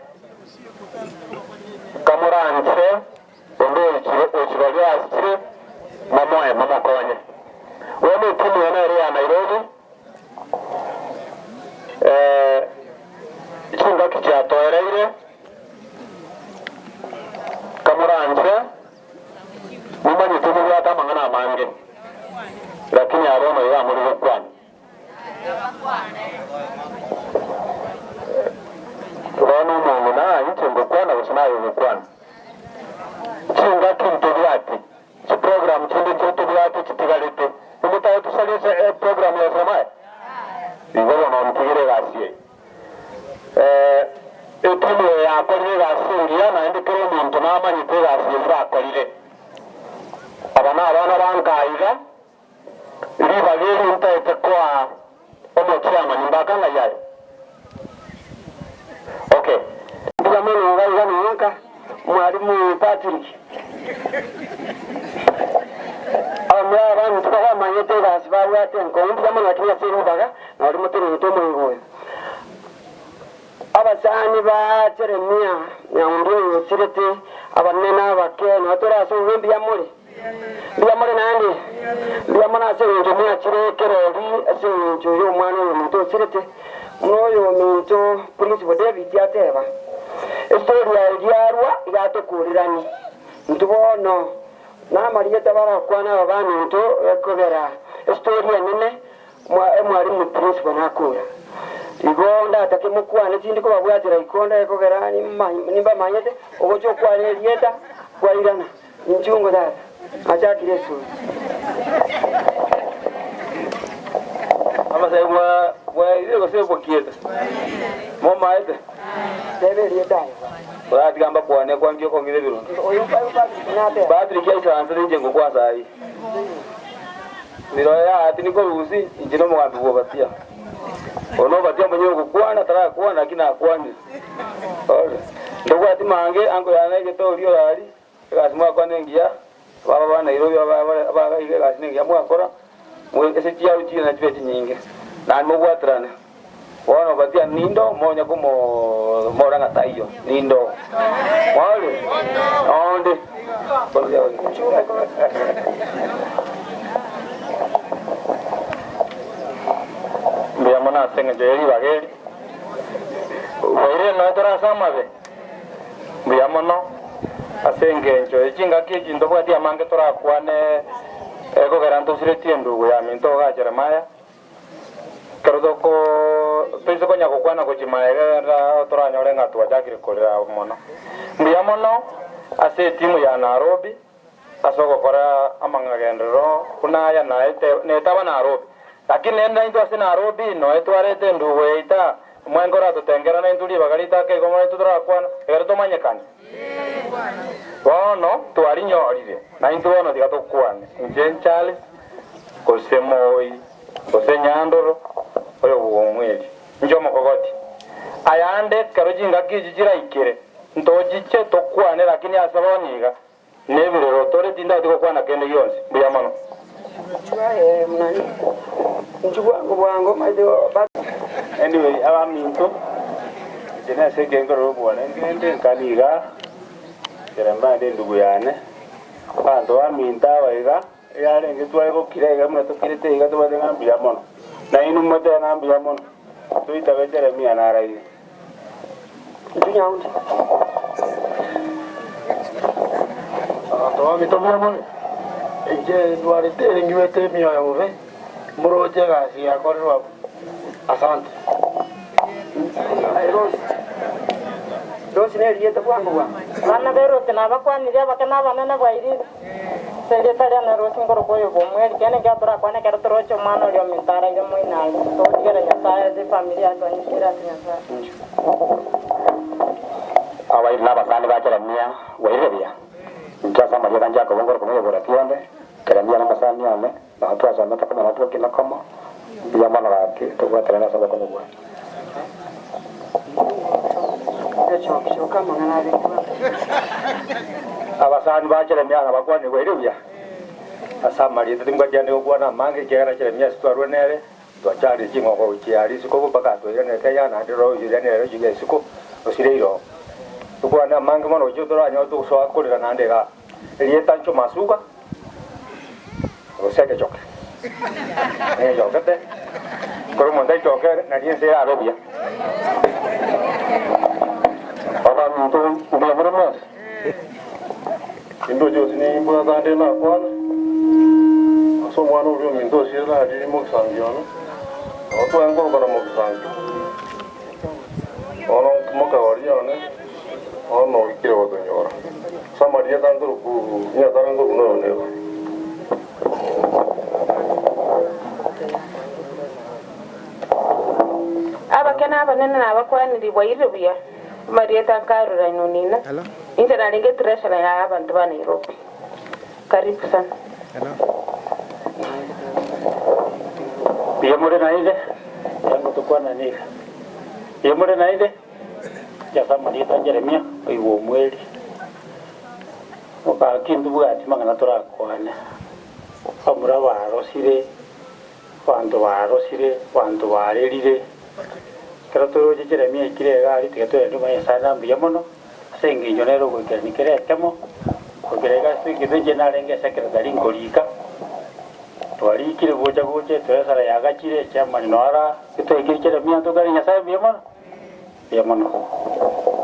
Kamoranche onde ochiroria asire, momoe momokonye. Bono etimu eye nere ya Nairobi, eh, chingaki chiatoereire, kamoranche nimanyete mobwate amang'ana amange, lakini aro bono iga amore gokwana. Bono omong'ina, inche ngokwana gose naye ogokwana? Chingaki ntobwati, chiprogram chinde nchire tobwate chitigarete, nimotagete tosarie eprogram ya Jeremiah? Igo bono ntigere egasi eye. Etimu eye yakorire egasi engiya naende kera omonto namanyete egasi eyio bakorire. Aba nabana ba nka iga. Ribaga eri ntaete koa omochairman mbaka ng'ai are? Okay. Mbuya mono iga iga nonka mwalimu Patrick. Abamura abanto bamanyete egasi babwate enkong'u mbuya mono lakini ase ribaga nori motenenete omoigo oyo. Abasani ba Jeremia, nyaundu oyo osirete, abanene na abake, nao tore ase obobe mbuya more? Mbuya more naende? Mbuya mono ase engencho mwachire ekerori ase engencho y'omwana oyominto osirete, buna oyominto Principal David ateba. Estori yaye riarwa iga atokurirani. Intwe bono namarieta barakwane aba baminto ekogera estori enene Mwalimu Principal nakora igo ndatake mokwane tindi kobabwatera iko ndekogera nimbamanyete ogocha okwane erieta kwairana inchungo tata nachakire esuri. Amasai bwairire gose bokiete? Momaete? Teba erieta aye bwana. Oratiga mbakwane kwangia okong'ina ebirondo. Patrick aisaranse ninche ngokwa saii. Miroyo ya ati nikorusia inche nomogambi bw'Obatia. Oyo n'Obatia omonyene ogokwana, tarakwana, lakini akwanire. Ore. Ntobwati mange, ango yane egetorio orari, egasi mwakwana engiya, ababa ba Nairobi aba aba iga egasi nengiya mwakora, mwe ase chiaru chire nachibe chinyinge, naende mobwaterane. Bono Obatia nindo monya komora ng'a taiyo, nindo. Mwaorire? Onde. Mbuya mono ase engencho ye ribaga eri. Bwairire nonya tore ase amabe. Mbuya mono ase engencho ye chingaki echi ntobwati amange torakwane ekogera ntosiretie endugu yaminto igaa Jeremiah. Ekero toko toise konya gokwana gochia magega toranyore ng'a twachakire korera mono. Mbuya mono ase etimu ya Nairobi ase ogokora amang'agenderero buna aya naete netaba Nairobi. Lakini naende naintwe ase Nairobi noe twarete endugu yaito mwenka oratotengera naintwe ribaga riaito ake igo mono intwe torakwana egere tomanyekane. Bono twarinyorire naintwe bono tiga tokwane. Inche Charles gose Moi gose Nyandoro oyo bw'omweri. Inche omokogoti. Ayande ekero chingaki echi chiraikere ntochiche tokwane lakini ase bono iga Nebirero tore tindati gokwana kende gionsi. Mbuya mono. Anyway, abaminto, inche nase ekenkoro y'obwane ngende nkane igaa, ekero mbande endugu yane, abanto baminto aba iga, eyarenge tware gokira iga buna tokirete iga tobate ng'a mbuya mono. Nainwe motebe ng'a mbuya mono, toitabe Jeremia naraire. Abanto baminto mbuya more? Inche ndwarete ngigwete emioyo bobe, moroche egasi yakorerwe abwo. Asante. Abana b'Eroti nabakwanirie abake na abanene bwairire. Ase erieta riane Erosi nkorokwa oyo bw'omweri, kiane ekiagera torakwane ekero toroche omwana oria ominto araire moino aria. Togotigera Nyasae ase efamiri yaye twanyesibire ase Nyasae. Abairi na abasani ba Jeremia bwairire buya. Inche ase amarieta Jakobo nkorokwa moyobora tionde, Jeremia nomosani one, nao twasomete komo na twokina komo, mbuya mono gaki tobwaterane ase obokongu bwane. Abasani ba Jeremia nabakwanigwe ere buya ase amarieta, timbwati ande gokwana amange, ekiagera Jeremia ase twarure nere, twacharire ching'ongo gochia aria isiko mpaka atwairanire Kenya, naende roho oria nere ochiga isiko, osire iroho. Tokwane amange mono gochia toranyore togosoa korera naende igaa. Erieta nchwo masuka, gose egechoke, negechokete, ekero omonto aichoke nari ense erabe buya. Abaminto mbuya more mwensi? Indoche gose nimbwate ande nakwane ase omwana oria ominto osire narire mogisangio one, nabo tware nkorokana mogisangio. Bono mokagoria one, bono oikire gotonyora. Ase amarieta nkoruku Nyasae nkoruku noyo nero. Abake na abanene nabakwanirie bwairire buya, amarieta nkarora inwe nina, inche narenge treasurer ya abanto ba Nairobi. Karibu sana. Mbuya more naende, erio tokwanane iga. Mbuya more naende, inche ase amarieta Jeremia, oigwe omweri, Gaki ntobwati mang'ana torakwane, abamura barosire, abanto barosire, abanto barerire. Ekero toroche Jeremia aikire iga aria, tiga toende omanye Nyasae na mbuya mono, ase engencho nere ogoikerania kera ekemo, goikera iga ase egento inche narenge esekretari nkorika, twarikire gocha gocha etresara yagachire, echairman noyo ara, getwaikire Jeremia ntokare Nyasae mbuya mono, mbuya mono.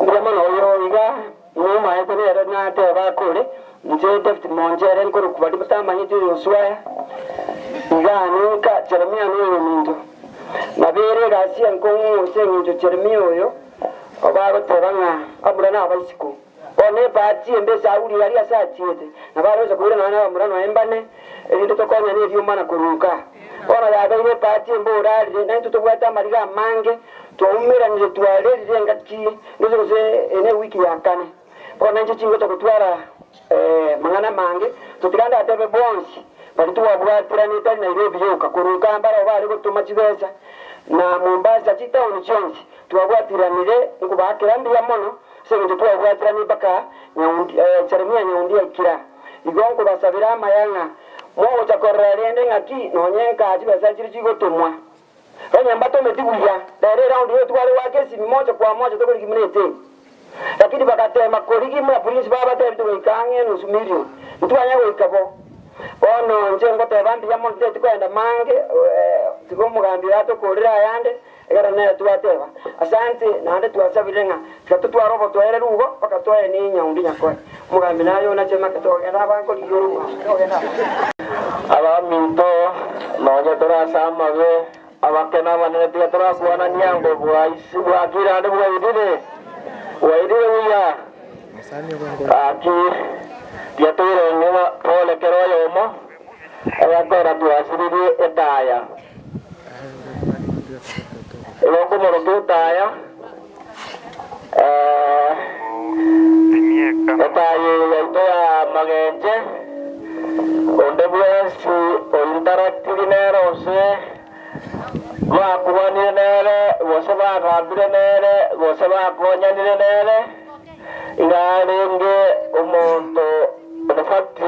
Mbuya mono oyo iga Nomaete nere nateba akore, Inche David monchere nkorokwa baria batamanyeti Yoshua aya. Iga ninka Jeremia noyominto. Nabeire egasi enkong'u ase engencho Jeremia oyo obagoteba ng'a abamura nabaisiko. Bono ebahati embe Sauli aria ase achiete, nabo aroche koirana nabamura nonya mbane, erinde tokonyane eriomana na koruka. Bono yabeire ebahati embe orarire, naintwe tobwate amariga amange, twaumeranire twarerire engaki Gose gose eye newiki ya kane. Bono inche chingocha gotwara mang'ana amange, totiga ndatebe bonsi baria twabwatiranete aria Nairobi yoka, korwa Kampala bare gotoma chibesa na Mombasa chitaoni chionsi twabwatiranire nkobaakera mbuya mono ase eng'encho twabwatiranie mpaka Nyaundi Jeremia Nyaundi aikire aa. Igo nkobasabera amaya ng'a mogocha korora rende ng'aki nonye nkaa chibesa chiria chigotomwa. Onye mbatometi buya, rero eraundi eye tware goaka esimi mocha kwa mocha tokorigia buna eteni. Lakini bagateema korigia buna prince babatebete goika ang'e enusu million. Ntwanya goika bo. Bono inche ngoteba mbuya mono titeti koenda mange tiga omogambi oyo atokorere ayande ekero nere twateba. Asante naende twasabire ng'a tiga totware obotoereru igo mpaka toenie enyaundi nyakoe. Omogambi naye onache make togenda abankorigia ore omogambi togenda abanto. Abaminto, nonya tore ase amabe, abake na abanene tiga torakwanania ngo bwakire naende bwairire, bwairire buya. Gaki, tiga toirenge ng'a tore kera oyomo, egekogera twasiririe etaya. Igo nkomoroka etaya, etaya eye yaito ya magenche, onde bwensi ointeractiri nere gose bakwanire nere, gose bagambire nere, gose bakonyanire nere, iga arenge omonto in fact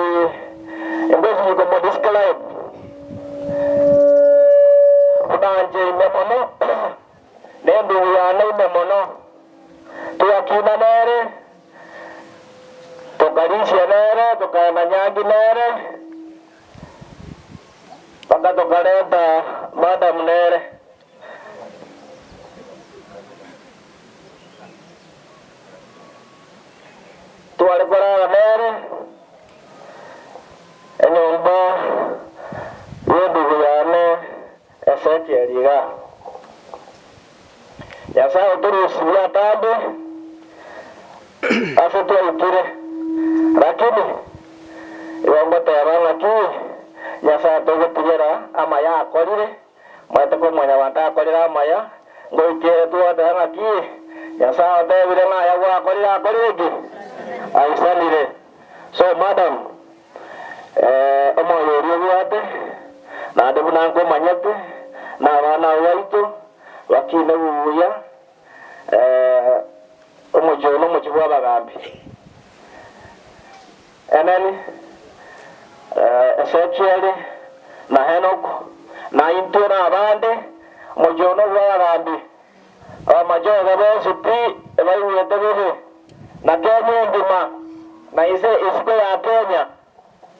ngochi komodescribe buna inche ime mono, na endugu yane ime mono, togakina nere, tokarisia nere, tokaenda nyangi nere, mpaka tokareta madam nere. Tware korara nere enyomba y'endugu yane Ezekieli iga. Nyasae otorusirie atambe ase twaikire, rakini igo ngoteba ng'aki Nyasae togotigera amaya akorire, Omanyete ko mwanyabanto akorire amaya, ngoikere twateba ng'aki Nyasae otebire ng'a aya gwakorire akorire ki? Aisanire. So madam, eh, omoyo oria obwate, naende buna nkomanyete, na abana aba baito, bakine buya, eh, omochie oyo nomochie bw'abagambi. Eneni, Ezekieli, na Henoko, na intwe nabande, omochie one bw'abagambi, abamachoge bonsi pi baigwete bobe, na Kenya engima, na inse isiko ya Kenya,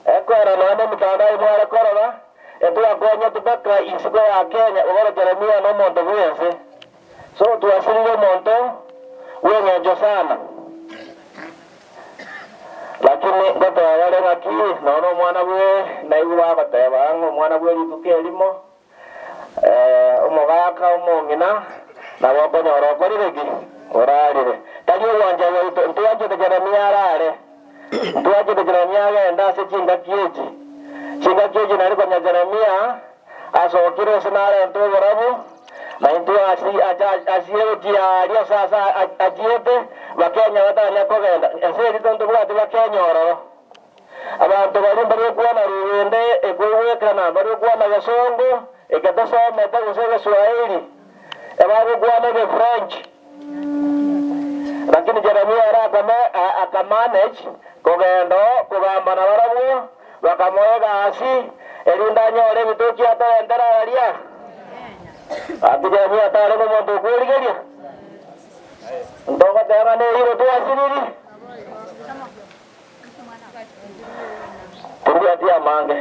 ekoera nonya nemetandao imware korora, etwakonyete mpaka isiko ya Kenya, bono Jeremia nomonto bw'ense. So twasirire omonto bw'engencho sana. Lakini ngoteba bare ng'aki, nonya omwana bwe naigwe bagoteba ng'a omwana bwe rituko erimo, omogaka omong'ina nabo okonyora okorire ki? Orarire. Tari ogwancha gwaito, ntwanchete Jeremia arare, ntwanchete Jeremia agende ase chingaki echi. Chingaki echi nari konya Jeremia asokire ase narente oborabu, Na intwe asire gochia aaria ase aase achiete, bakenya batanya kogenda. Ense eria tontobwati bakenya ororo. Abanto baria mbari gokwana rogende ekoigwekana, mbari gokwana Gesongo eke tosomete gose Egeswahili, ebagokwana Egefrench. Lakini Jeremia ere akamanage kogenda oo kogamba nabarabwo, bakamoa egasi, erinde anyore ebitoki atorentere abaria. Gaki Jeremia tarenge omonto okwerigeria. Ntogoteba neiro twasiriri, tibwati amange.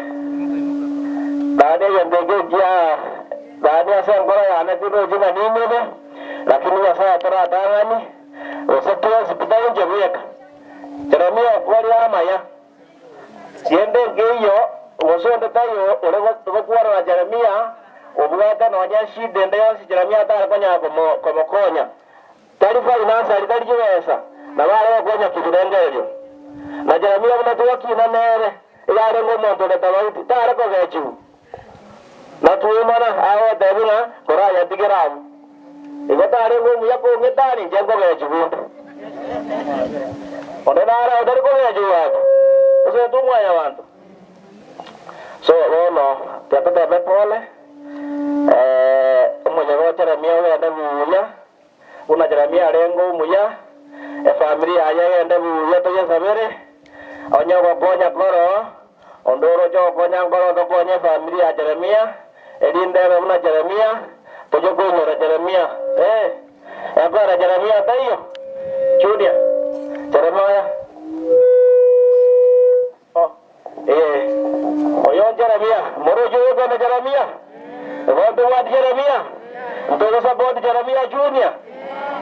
Naende egento eke ekiya, naende ase enkoro yane tindochi ng'a ninyebe, lakini Nyasae atoratang'ani, gose twensi pi tari inche bweka. Jeremia okoria amaya. Kende nkeiyo, gose onde taiyo ore gokwana na Jeremia, obwate nonya eshida ende yonsi Jeremia atare konyara komokonya. Tari financially, tari chibesa, nabo are gokonya kibirengererio. Na Jeremia buna twakina nere, iga arenge omonto ore tofauti, tare kogechigwa. Na twomana agotebia ng'a korayatigere abwo. Igo tarenge omuya kong'etania inche nkogechigwa onde. Onde nare otari kogechigwa ake, gose intwe mwanyabanto. So bono tiga totebe pole, omonyaga o Jeremia ogende buya, buna Jeremia arenge omuya, efamiri yaye egende buya toyesabere, onye ogokonya koro, Onde oroche gokonya nkoro otokonye efamiri ya Jeremia, erinde ebe buna Jeremia, toche koinyora Jeremia. Ee, ekwera Jeremia taiyo? Junior, Jeremiah. Oh, ee, oyo Jeremia, moroche oyokwenda Jeremia? Igo ntobwati Jeremia, ntogosupport Jeremia Junior,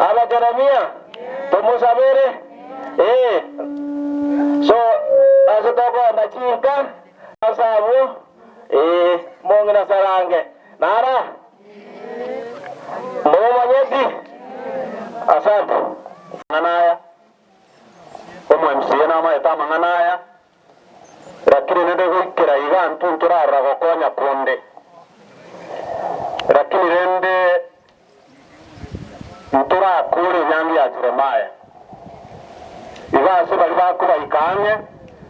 aba Jeremia, tomosabere. Ee, so ase tokoenda chinka ase abwo, ee, mong'ina Sarange, nara? Momanyeti? Asante. Amang'ana aya, omo-MCA namaete amang'ana aya, lakini nende goikera iga intwe ntorarora gokonya konde. Lakini rende. Ntorakore enyangi ya Jeremaya. Igo ase baria bakobaika ang'e,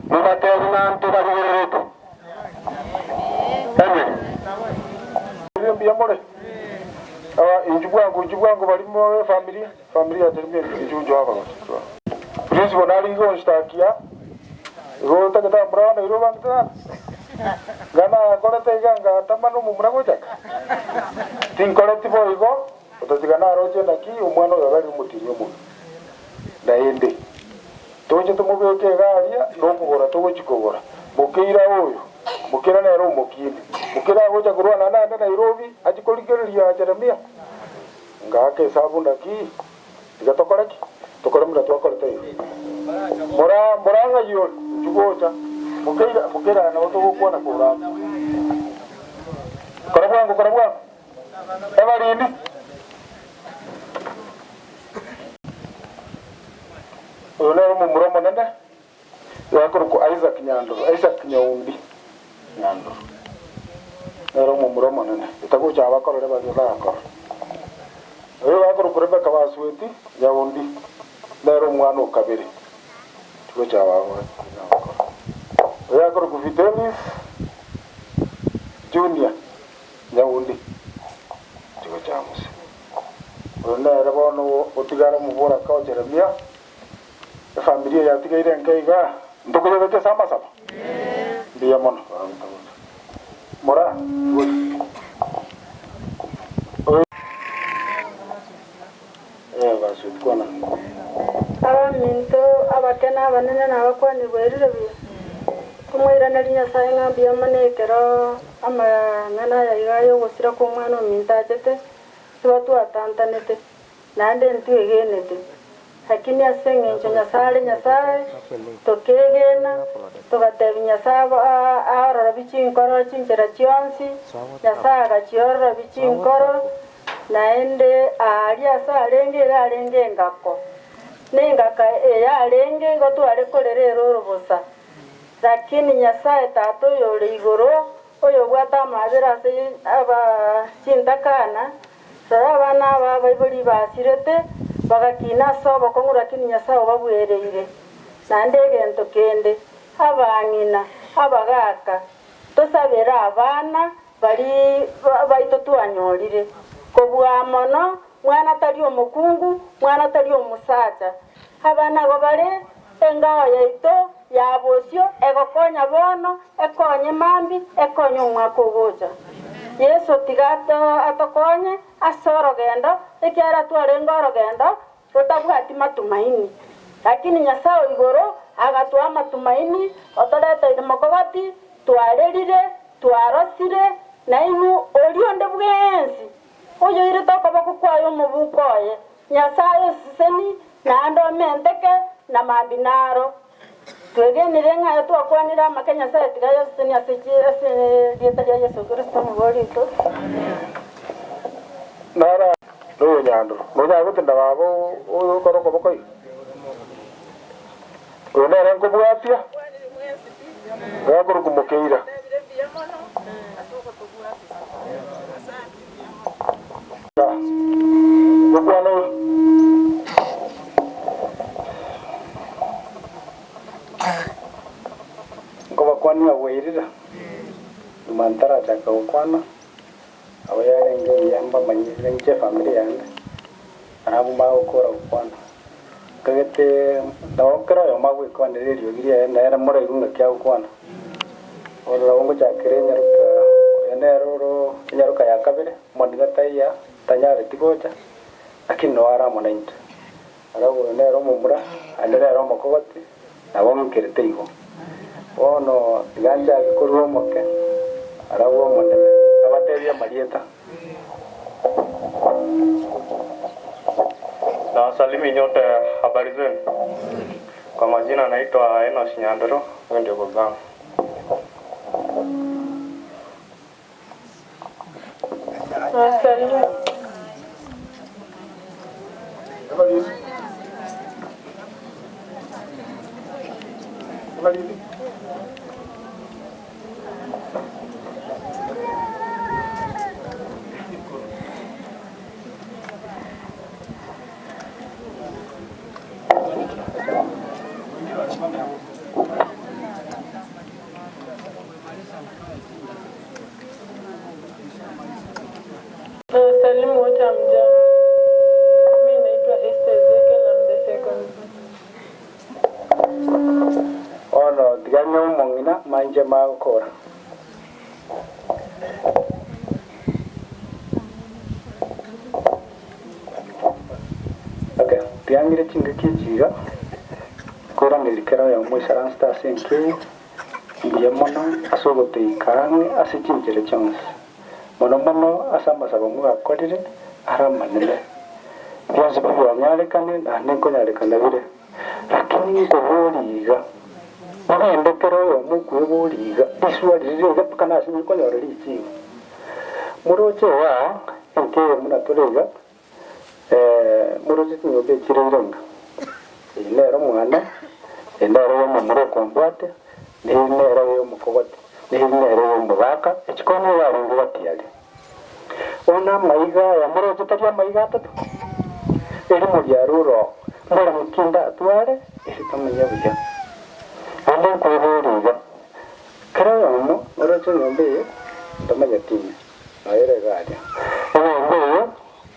mobatebi ng'a ntobarigererete. Amen. Mbuya more. Aba inchu bwango inchu bwango bari mo efamilia familia ya Jeremia inchu inchu abagote. Principal nari igo onshtakia igo otagete abamura bane iro obangete sana. Ng'a nakorete iga ngatama na omomura gochaka. Tinkoreti boigo otatiga naroche naki omwana oyo agari omotienyi omobe. Naende toche tomobeke iga aria nokogora togochi kogora. Mokeira oyo, Mokeira nere omokini. Mokeira agocha korwa naende aende Nairobi achie korigereria Jeremia. Ngaaka esabu naki, tiga tokore ki? Tokore buna twakorete iga. Mora mbora ng'ai ore? Inchuo gocha. Mokeira, Mokeira aye nabo togokwana kore amo. Kora bwango, kora bwango. Ebarindi. Oyo nere omomura omonene, oyakorokwa Isaac Nyandoro, Isaac Nyaundi Nyandoro. Nere omomura omonene, etagocha abakorere baria barakora. Oyo oyakorokwa Rebecca Basweti Nyaundi, nere omwana o kabere, tigocha abakora. Oyakorokwa Fidelis Junior Nyaundi, tigocha Musa. Oyo nere bono otigare omoboraka o Jeremia, efamiri eye yatigaire enke iga, ntokoyebeka ase amasabo? Mbuya mono. Mora, gocha. Oyo. Eh, basweti kwana. Abaminto abake na abanene nabakwani bwerire buya. Tomoiranerie Nyasae ng'a mbuya mono ekero amang'ana aya iga ay'ogosira kw'omwana ominto achete, tiba twatantanete, naende ntwegenete. Lakini ase engencho Nyasae are Nyasae, tokegena, togatebia Nyasae aororobie chinkoro chinchera chionsi, Nyasae agachiororobia chinkoro, Naende aaria ase arenge iga arenge engako, na engaka eye arenge igo tware korera eroro bosa. Lakini Nyasae Tata oyore igoro, oyobwate amaabera ase aba chintakana, rora abana aba abaibori basirete, bagakina ase obokong'u lakini Nyasae obabwereire. Naende egento kende, abang'ina, abagaaka, tosabere abana Baria baito twanyorire kobua mono, mwana tari omokungu, mwana tari omosacha. Abana igo bare engao yaito ya bosio, egokonya bono, ekonye mambia, ekonye omwaka ogocha. Yeso tiga atokonye ase orogendo, ekiagera twarenge orogendo rotabwati matumaini. Lakini Nyasae o igoro agatoa amatumaini, otoreteire mokogoti, twarerire, Twarosire nainwe oria onde bwensi oyoirete okoboko kwaye omobuko oye, Nyasae oseseni naende omenteke na mambia naro. Twegenire ng'a aya twakwanire amake Nyasae tiga ayosesenie ase ase erieta ria Yeso Kristo Omobori oito. Nara noyo nyandoro, nonyare gotenda baba oyokora okoboko iga? Oyo nere nkobwatia, gakorokwa Mokeira. Gokwana oyo. Nkobakwania bwairire, nyuma ntarachaka gokwana, abo yarenge buya mbamanyire inche efamiri yane, barabwo mbagokora gokwana. Nkagete nabo kera oyomo agwekwanera eriogi riaye nere moraigwe ng'aki agokwana. Bono nabo ngochakera enyaroka oyo nere oro enyaroka ya kabere, omoniga taiya tanyareti gocha, lakini noo are amo naintwe. Barabwo oyo nere omomura, naende nere omokogoti, nabo ng'inkerete igo. Bono tiga nchake korwa omoke, barabwo omonene, abatebie amarieta. Nawasalimu nyote, habari zenu? Kwa majina naitwa Enos Nyandoro, huyu ndio babangu. Nawasalimu. Inche magokora. Okay, tiangire chingaki echi iga, koiraneria kera oyomo oisaransete ase enka eye, mbuya mono ase ogotoika ang'e ase chinchera chionsi, mono mono ase amasabo mwakorire are amanene. Bionsi pi bianyarekane naende nkonyarekana bire. Lakini nkoboria iga, mogende kera oyomo okweboria iga, riswali riria iga mpaka nase nkonyora richibu. Moroche igaa, enka eye buna tore iga, moroche chinyomba echire ire inga, eye nero omwana, eye nero ey'omomura okombwate, na eye nero ey'omokogoti, na eye nero ey'omogaka, echikoni iga arenge gati aria. Bono amaiga aya moroche tari amaiga atato? Erimo riarure oo, mboremu ki ndatware eri tomenye buya? Naende nkoiboria iga, kera oyomo oroche enyomba eye ntomanyeti ime, noyo ere iga aria. Enyomba eye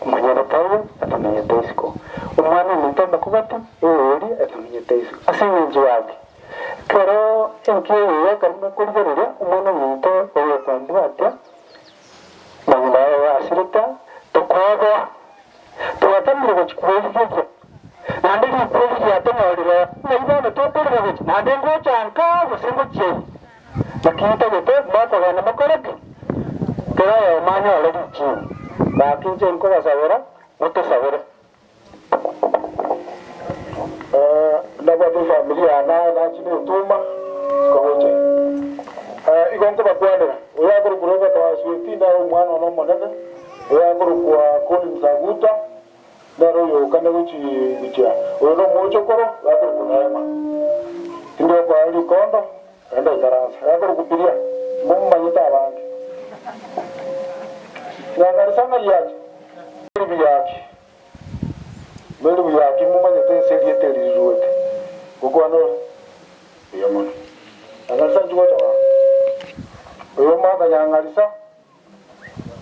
omonyene taiyo, atamenyete isiko. Omwana ominto omokogoti, oyoria atamenyete isiko. Ase engencho yaki? Ekero enki eye ekero mokorigereria omwana ominto oyo okombwatia, Na nyuma yaye asirete, tokoboa, twatamire gochia kwerigeria, naende rikweri riatonyorire, ng'ai bono tokorera gochia, naende ngocha nka gose ngochia ime? Naki ntagete mokogenda mokore ki? Kera oyomo anyore richibu. Gaki inche nkobasabera, motosabere. Nabwate efamiri yane aye nachire etuma kogocha igo nkobakwanera oyo akorokwa Robert Wasweti nere omwana one omonene oyo akorokwa Collins Aguta nere oyokane gochi gochia oyo nomochokoro oyo akorokwa Neema tindi okoa rikondo naende oikaransa oyo akorokwa Biria momomanyete abange Nyangarisa ng'ai ache Meri buyaki Meri buyaki momanyete ense erieta eri riruete gokwana ore buya mono. Nyangarisa inchuo gocha bwango. Oyo Martha Nyangarisa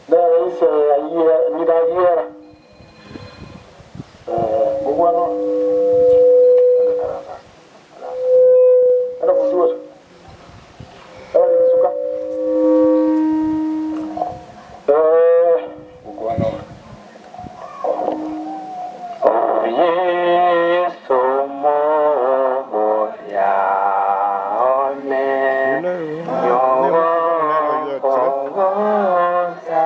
nere ise ng'ina Ayiera. Ngokwana ore. Ikaransa ase. Ikaransa. Enda fundi gocha. Abaremi suka. Gokwana ore. O Yeso omoboria one, nyogokogosa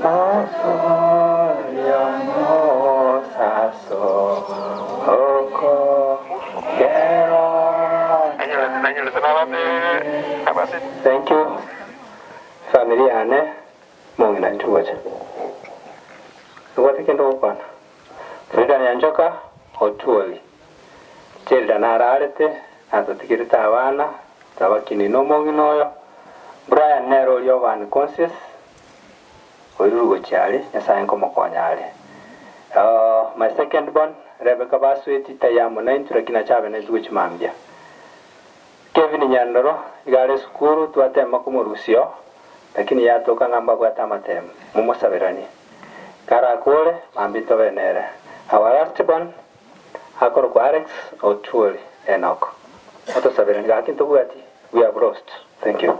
Mosoria mosaso Thank you family yane mong'ina nchugocha nobwate kende ogokwana Frida Nyanchoka Otuoli Chelda nararete natotigerete abana tabakini nomong'ina oyo Brian nere oria oba unconscious Oirure gochia are, Nyasae nkomokonya are. My second born, Rebecca Basweti, taiyo amo naintwe lakini ache abe naintwe gochia mambia. Kevin Nyandoro, iga are esukuru, twatema komorusia oo, lakini yatoka ng'a mbabwate amatemo. Momosaberanie. Karakore, mambia tobe nere. Our last born, akorokwa Alex Otuoli Enock. Motosaberanie gaki ntobwati, we have lost. Thank you.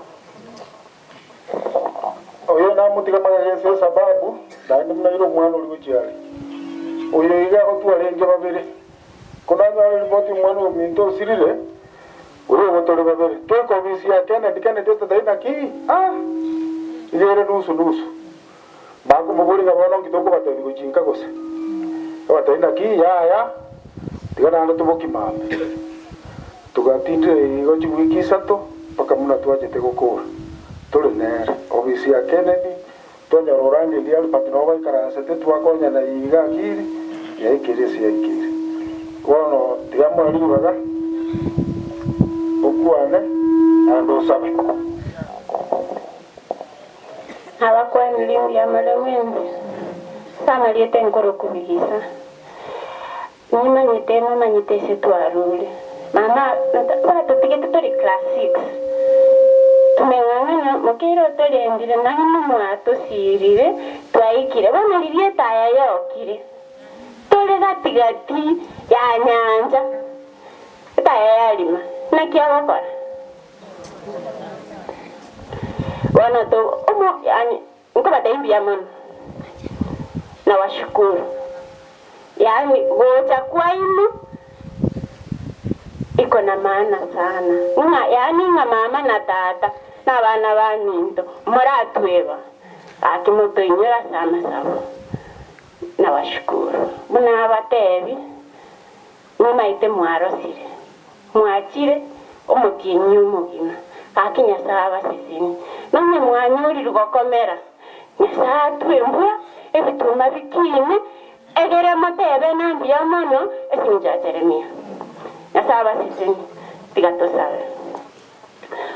Oyo namotiga magega ase esababu, naende buna ere omwana oria gochia are. Oyo iga agotwarenge babere. Konanyore ripoti omwana ominto osirire, oyo igo tore babere. Toika obisi ya Kennedy, Kennedy ototebia naki? Ah! Iga ere nusu nusu. Bakomoboria ng'a bono nki tokobatebia gochia inka gose? Abatebia naki? Yaya, tiga naende tobokie mambia. Togatindire igo chiwiki isato mpaka buna twachete gokora. Tore nere, obisi ya Kennedy, twanyora orangeria Albert nabo baikaransete twakonyana iga akiri yaikire ase yaikire. Bono tiga moe ribaga okwane naende osabe. Nabakwanirie mbuya more mwensi, ase amarieta enkoro kobigisa. Nimanyete momanyete ase twarure. Mama batotigete tori class six. Tumeng'ang'ana mokeire otorendire nang'ina mwatosirire twaikire bono riria etaya yokire tore gati gati ya nyancha etaya yarima. Naki agokora? Bono to omo yaani nkobatebia mbuya mono, nawashukuru, yaani gocha kwaino iko na maana sana, ng'a yaani ng'a mama na tata na abana baminto moratweba, gaki motoinyore ase amasabo. Nawashukuru buna abatebi. Momaete mwarosire, mwachire omotienyi omogima, gaki Nyasae abasesenie. Nonye mwanyorire gokomera, Nyasae atwe embura, ebituma bikiine, egere motebe ng'a mbuya mono ase engencho ya Jeremia. Nyasae abasesenie. Tiga tosabe.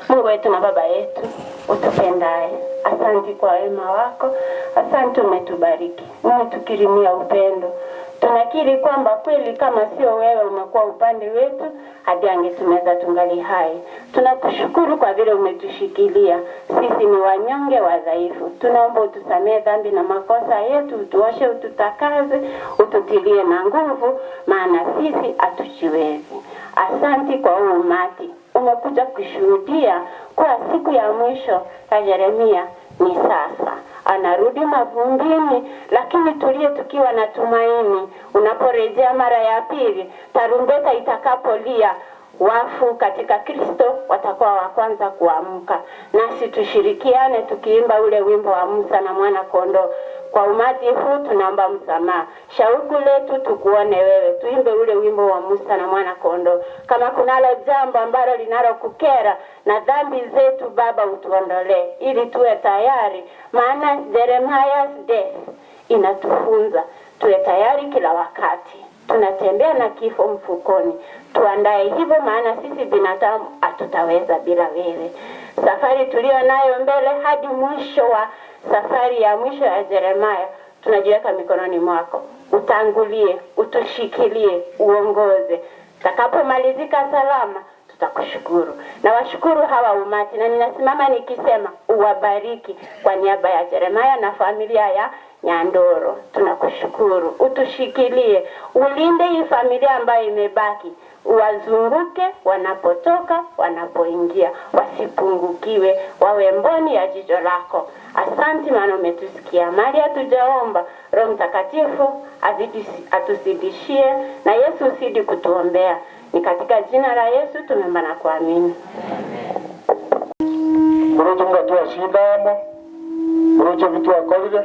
Mungu wetu na Baba yetu utupendaye, asanti kwa wema wako, asanti umetubariki, umetukirimia upendo. Tunakiri kwamba kweli kama sio wewe umekuwa upande wetu, hadi angetumeza tungali hai. Tunakushukuru kwa vile umetushikilia. Sisi ni wanyonge wadhaifu. Tunaomba utusamehe dhambi na makosa yetu, utuoshe, ututakaze, ututilie na nguvu, maana sisi hatujiwezi. Asanti kwa huu umati umekuja kushuhudia kuwa siku ya mwisho ya Yeremia ni sasa. Anarudi mavumbini, lakini tulie tukiwa na tumaini. Unaporejea mara ya pili, tarumbeta itakapolia, wafu katika Kristo watakuwa wa kwanza kuamka. Nasi tushirikiane tukiimba ule wimbo wa Musa na mwana kondoo. Kwa umati huu tunaomba msamaha, shauku letu tukuone wewe. Tuimbe ule wimbo wa Musa na mwana kondoo. Kama kunalo jambo ambalo linalokukera na dhambi zetu, Baba, utuondolee ili tuwe tayari, maana Jeremiah's death inatufunza tuwe tayari kila wakati. Tunatembea na kifo mfukoni, tuandae hivyo, maana sisi binadamu hatutaweza bila wewe. Safari tuliyo nayo mbele hadi mwisho wa safari ya mwisho ya Jeremaya, tunajiweka mikononi mwako. Utangulie, utushikilie, uongoze. Takapomalizika salama, tutakushukuru. Na washukuru hawa umati, na ninasimama nikisema uwabariki kwa niaba ya Jeremaya na familia ya Nyandoro. Tunakushukuru, utushikilie, ulinde hii familia ambayo imebaki, uwazunguke wanapotoka, wanapoingia, wasipungukiwe, wawe mboni ya jicho lako. Asante maana umetusikia. Mali hatujaomba, Roho Mtakatifu azidi atuzidishie, na Yesu usidi kutuombea. Ni katika jina la Yesu tumeomba na kuamini. Moroche ng'a twashinda amo, moroche ebi twakorire,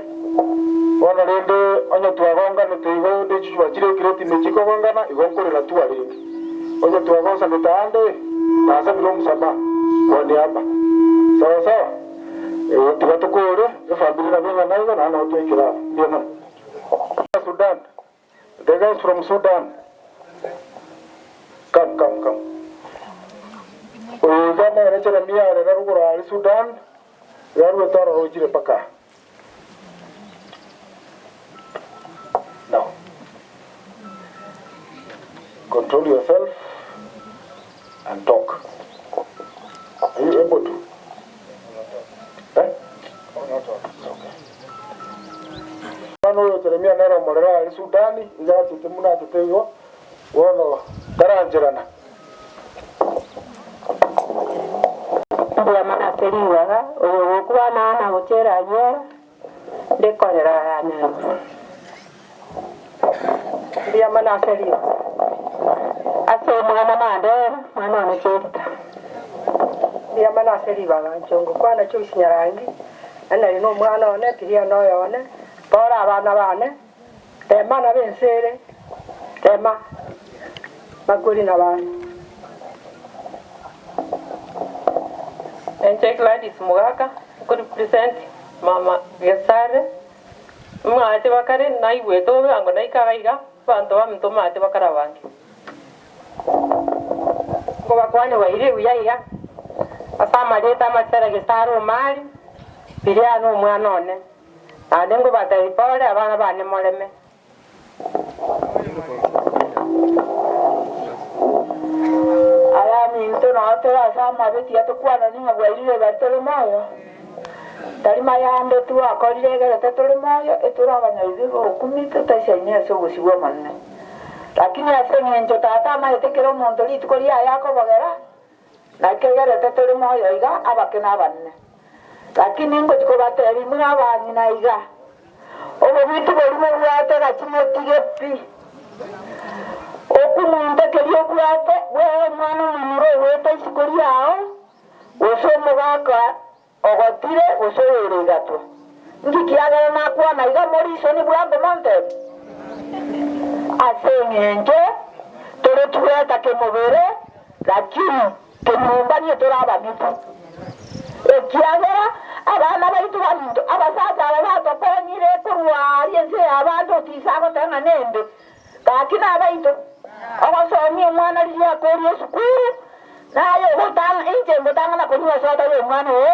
bono rende onye twagonganete igo onde chichuba chire ekireti ime chikogongana, igo nkorera twarenge. Onye twagosanete ande, nasabire omosamaha kwa niaba. Sawa sawa? Eh, tiga tokore, efamiri nabo eng'ana igo, naende nabo twaikera aba. Mbuya mono. Sudan, the guys from Sudan. Come, come, come. Oyo iga nere Jeremia arere rogoro aria Sudan, iga aruete ororo ochire mpaka aa. Now, control yourself and talk. Are you able to? Eh? Okay. Omwana oyo Jeremia nere omorero aria Sudani, iga achete buna achete igo, bono tarancherana. Mbuya mono ase ribaga, oyo ogokwana na gochera anyora, ndikorera ayanyarora. Mbuya mono ase ribaga. Ase omwana Mandera, mwana one Jepta. Mbuya mono ase ribaga, inche ngokwana Joyce Nyarangi, na nere nomwana one, tiria noyo one, bora abana bane, rema nabo ense ere, rema makori nabande. Inche Gladys Mogaka, nkorepresent mama Gesare, mwache bakare naigwete obe ango naika iga iga, abanto baminto mache bakare abange. Nkobakwania bwairire buya iga ase amarieta amachera Gesare Omari, Biria nomwana one, naende nkobatebia pore abana bane moreme. Abaminto nao tore ase amabe, tiga tokwanani ng'a bwairire baria tore moyo. Tari mayande twakorire egerete tore moyo, etore abanyabibe b'obokumia totaisaini ase obosio bw'Omonene. Lakini ase engencho Tata amaete kera omonto rituko riaye akobogera, Naki egerete tore moyo iga, abake na abanene. Lakini ngochia kobatebia inwe abang'ina iga, Obobiti boria mobwate gachie motige pi. Okung'unta keria obwate, bwee omwana omomura ogoeta isiko riao, gose omogaka ogotire, gose oyore igatwa. Nki kiagera nakwana iga more isoni bwango montebie? Ase engencho tore tibweta kemobere, lakini kenyomba nigo tore abamitu. Ekiagera abana baito baminto, abasacha aba batokonyire korwa aaria ense y'abanto otise agoteba ng'a nembe, gaki nabaito. Ogosomia omwana riria akoria esukuru, naye ogotang'a, inche ngotang'ana konywa esoda y'omwana oye,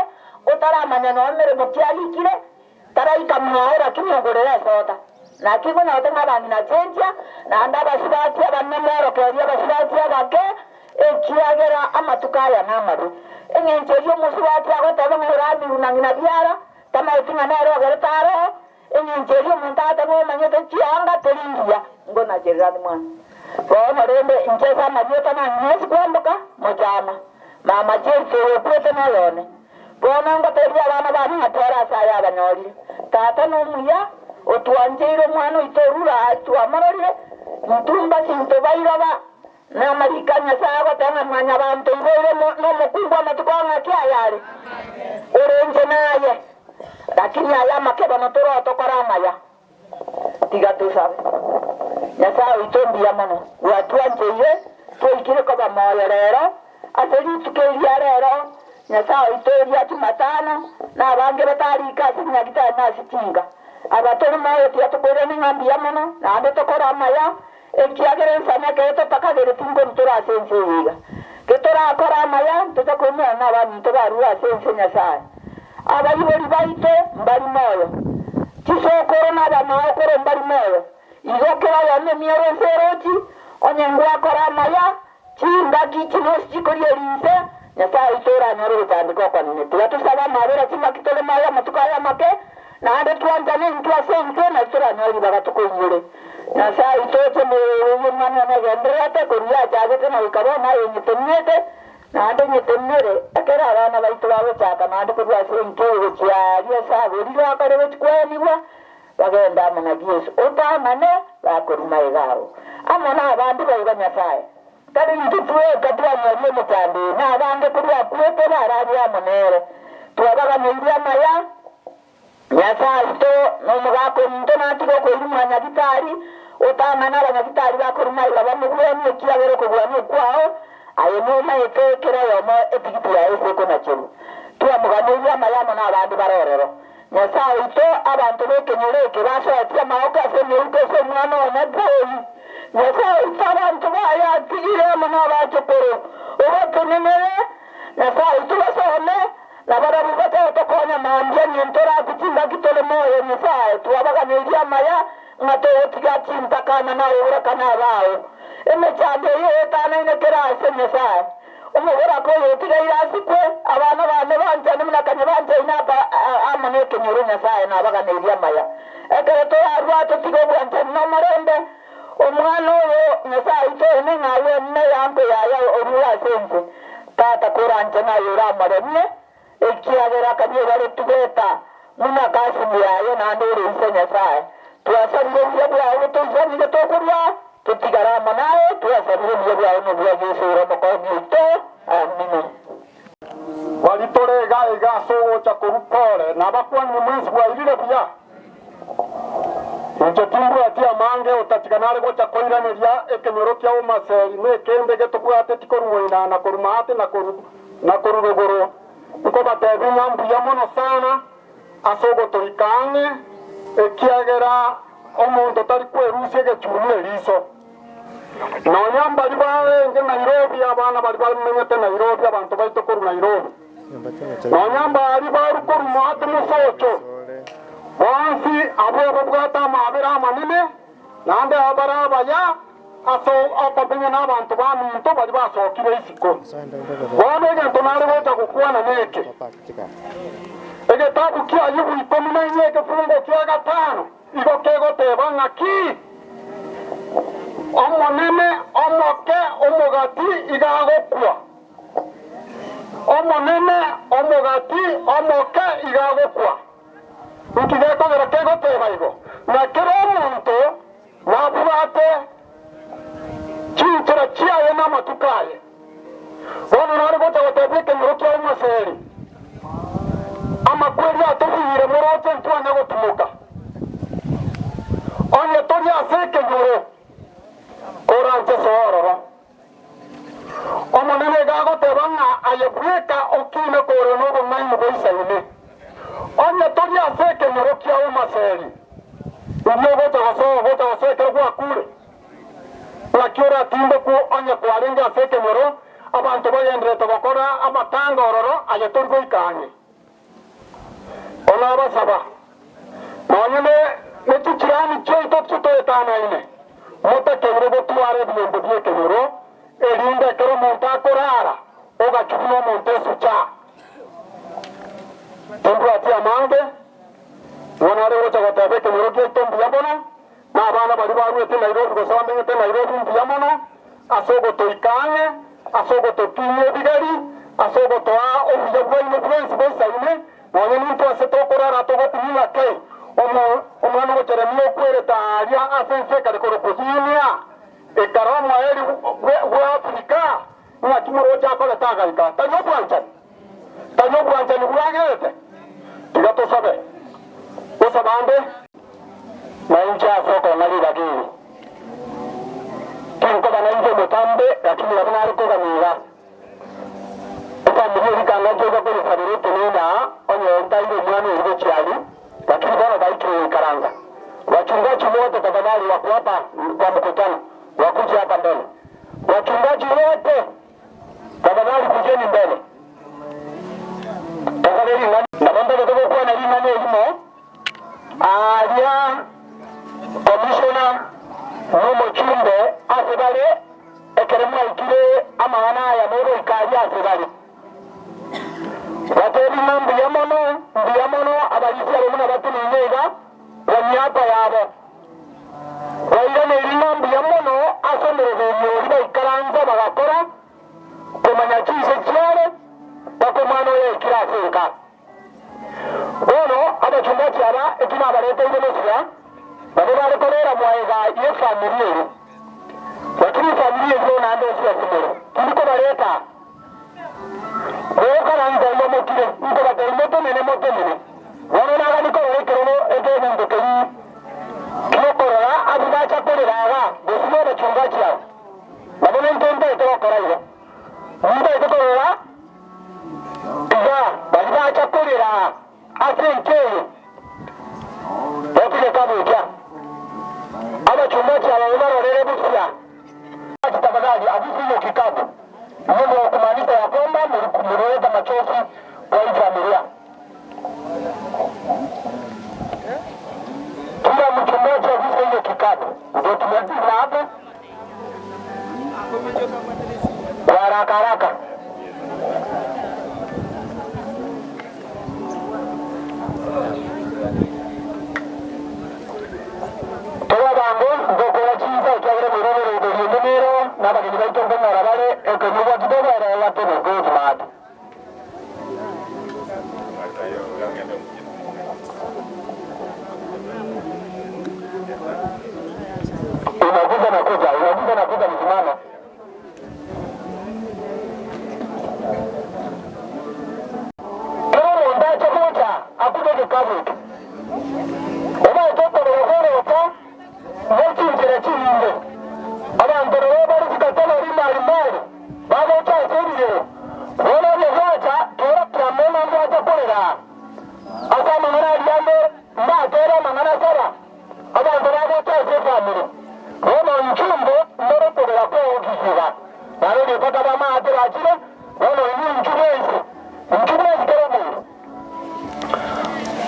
otaramanya nonya meremo ki arikire, taraika mwao lakini ogorere esoda. Naki nkonyorete ng'a abang'ina chenchia, naende abasubati abanene mworokererie abasubati abake, ekiagera amatuko aya namabe. Engencho eyio omosubati agoteba ng'a oramiru na ng'ina biara, tamaeti ng'a nere ogerete aroo, Engencho eria omonto agateba omanyete chianga teri ngiya, ngonachererani mwana. Bono rende inche ase amarieta na ng'ina ase kwamboka, mochama. Mama Chelsea oyo okwete noyone. Bono ngotebia abana bane ng'a tware ase aya abanyorire. Tata nomuya, otwancheire omwana oito orure aa twamororire, intwe mbasinto bairoba, Namariko a Nyasae agoteba ng'a mwanyabanto iboire nomokungu amatuko ang'aki ayare ore inche naye, lakini aya amake bono tore tokore amaya. Tiga tosabe. Nyasae oito mbuya mono, gwatwancheire twaikire koba moyo rero ase rituko eri ria rero, Nyasae oito ria Jumatano, na abange batarika ase chinyagitari na ase chinka. Aba tore moyo tiga tokoirane ng'a mbuya mono, naende tokore amaya, Ekiagera ensemo ekero totakagereti nkoru tore ase ense eye iga, getorakore amaya, ntocha koumera nabaminto barure ase ense Nyasae. Abaibori baito mbari moyo, chisokoro na abamaokoro mbari moyo, igo kera oyomo emioro ense erochi, onye ngwakora amaya, chingaki chinosi chikoria rinse, Nyasae oito oranyore ogochandeka okonene. Tiga tosabe amabera chingaki tore moyo amatuko aya amake, naende twanchane intwe ase intwe, nario toranyore ribaga tokoinyore. Nyasae oito oche moyo omwana one ogendererete korwa achagete na goika bono aye onyetenenete, naende onyetenenere, ekero abana baito bagochaka naende korwa ase enka eye gochia aaria ase aborire akare gochia kwenigwa, bagende amo na Yeso, otang'ane bakorwa magega abo, amo nabande boigo Nyasae. Tari intwe tweka twanyoria emechando eye, na abange korwa akwete bararue amo nere. Twabaganeirie amaya, Nyasae oito nomogaka ominto natige okoirumwa nyagitari, otang'ane abanyagitari bakoruma iga bamogwenie, ekiagera okogwania okwao aye nomaete kera oyomo etigiti yaye ase ekonacherwa. Twamoganeirie amaya amo nabande bare ororo. Nyasae oito, abanto b'ekenyoro eke basoetie amaboko ase emeuko ase omwana one bw'oyi. Nyasae oito, abanto baye atigire amo nabachokoro, obatenenere. Nyasae oito, basome, na barabwo bategotokonya mambia nintorakwe chingaki tore moyo. Nyasae, twabaganeirie amaya, ng'a togotiga chintakana na oborakana abao. Emechando eye etanaine kera ase Nyasae. Omoboraka oyo otigaire asikwe, abana bane banchane buna kanya banchaine apa amo nekenyoro Nyasae nabaganeirie amaya. Ekero torarue totige obwanchani na omorembe, omwana oyo Nyasae oito one ng'a agwenene eanko yaye orure ase ense. Tata koranche naye oramoremie, ekiagera akanyora ritugeta buna kasini yaye naende ore ise Nyasae. Twasabire obuya bwao botoisanire tokorua. Totigare amo naye, twasabire obuya bwao nobwa Yeso ore Omokonyi oito. Amina. Baria tore iga iga ase ogocha korwa Pole, nabakwanire mwensi bwairire buya. Inche timbwati amange, otatiga nare gocha koiraneria ekenyoro kia Omaseri na ekende getobwateti korwa moina na korwa maate na korwa rogoro. Nkobatebia ng'a mbuya mono sana ase ogotoika ang'e, ekiagera Omonto tari kwerusia egechuni eriso. Nonya mbaria barenge Nairobi, abana baria bamenyete Nairobi, abanto baito korwa Nairobi, nonya mbaria barwa korwa Moate Mosocho, bonsi abwo babwate amaabera amanene, naende abare abaya ase okomenya nabanto baminto baria basokire isiko. Bono egento nare gocha gokwana neke, Egetabu ki'Ayubu ikomi na inye egefungo kia gatano igo kegoteba ng'aki? Omonene omoke omogati iga agokwa. Omonene omogati omoke iga agokwa. Inki gekogera kegoteba igo? Na kera omonto nabwate chinchera chiaye na amatuko aye. Bono nare gocha gotebia ekenyoro kia Omoseri, Amakweri atobuire moroche ntwanya gotimoka. Onye tori ase ekenyoro, koranche soa ororo. Omonene iga agoteba ng'a aye bweka okine kore nobong'aini boisaine. Onye tori ase ekenyoro kia Omaseri, inki ogocha gosoa ogocha gosoa ekero gwakure? Naki oratindekwe onye kwarenge ase ekenyoro abanto bagendererete gokora amatanga ororo, aye tori goika ang'e? Bono abasaba, nonya ne chichirani chiaito chitoetanaine, motakeire gotwara ebinto bi'ekenyoro, erinde ekero omonto akorara, ogachwe buna omonto esucha. Timbwati amange, bono are gocha goteba ekenyoro giaito mbuya mono, na abana baria baruete Nairobi gose bamenyete Nairobi mbuya mono ase ogotoika ang'e, ase ogototinyia ebigari, ase ogotoa obuya bwaino bwensi boisaine, nonya nintwe ase tokorara togokumia ng'a kei, omwana o Jeremia okwerete aaria ase ense ekare korokwa Hiinia, ekare omoerio bw'Afrika, ng'aki moroche akorete agaika. Tari obwanchani? Tari obwanchani bwagerete? Tiga tosabe. Gosaba ande. Na inche ase okong'a ribaga eri, tinkoba nainche omotambe, lakini nabo nare kogania iga. Efamiri eria kanga nchoka koyesabera etenene aa, onye ntaire omwana oria gochia aria, lakini bono baikire goikaransa. Wachungaji wote tafadhali wako hapa kwa mkutano, wakuje hapa mbele. Wachungaji wote tafadhali kujeni mbele. Tokore ring'ana, nabo ntagete gokwana ring'ana erimo. Aaria komishona nomochumbe ase bare, ekero mwaikire amang'ana aya mogoika aria ase bare. Batebi ng'a mbuya mono, mbuya mono abarisia aba buna bateneine iga bw'emiaka yabo. Bairaneirie ng'a mbuya mono ase omoroberio oria baikaransa bagakora komanya chinse chiare mpaka omwana oyo aikire ase enka. Bono abachungaji aba eki nabareteire Mesia, nabo bare korera mwaega y'efamiri eye. Lakini efamiri eyio naende onsi ase more, tindi kobareta. Mogokaransa igo mokire, nkobatebia motenene, motenene. Bono nagani korora ekerogo eke'egento keria gi'okorora abwo bacha korera iga, gose nabachungaji aba. Nabo naintwe ntaete gokora igo. Nintaete korora Iga baria bacha korera ase enka eye batige kabucha. Abachungaji aba babarorere busia. Tafadhali agusie kikapu. Hiyo ndio kumaanisha ya kwamba mlileta machozi kwa hii familia. Kila mchungaji aguse hiyo kikapu. Ndio tumaliza hapo kwa haraka haraka. Tore abango ngokora chinsa ekiagera bwerobere igoro ende nero na abageni baito nkonyora bare ekenyugwa kidogo ere yatebe good mad. Unaguza na kuja, unaguza na kuja msimamo. Kera omonto ache gocha akube egekabu eke. Omaete okorora kw'orocha ne chinchera chinyinge. Abanto nabo bare chikategori mbali mbali bagocha ase ebirero. Bono onye gwacha kera kiameno mbwache korera aa. Ase amang'ana aria ande mbatebe amang'ana saba. Abanto bagocha ase efamiri, bono inchumbe mbore kogera kw'ogokigwa. Narorio mpaka bamaate bachire, bono inwe inchu bwensi, inchu bwensi kera omonto.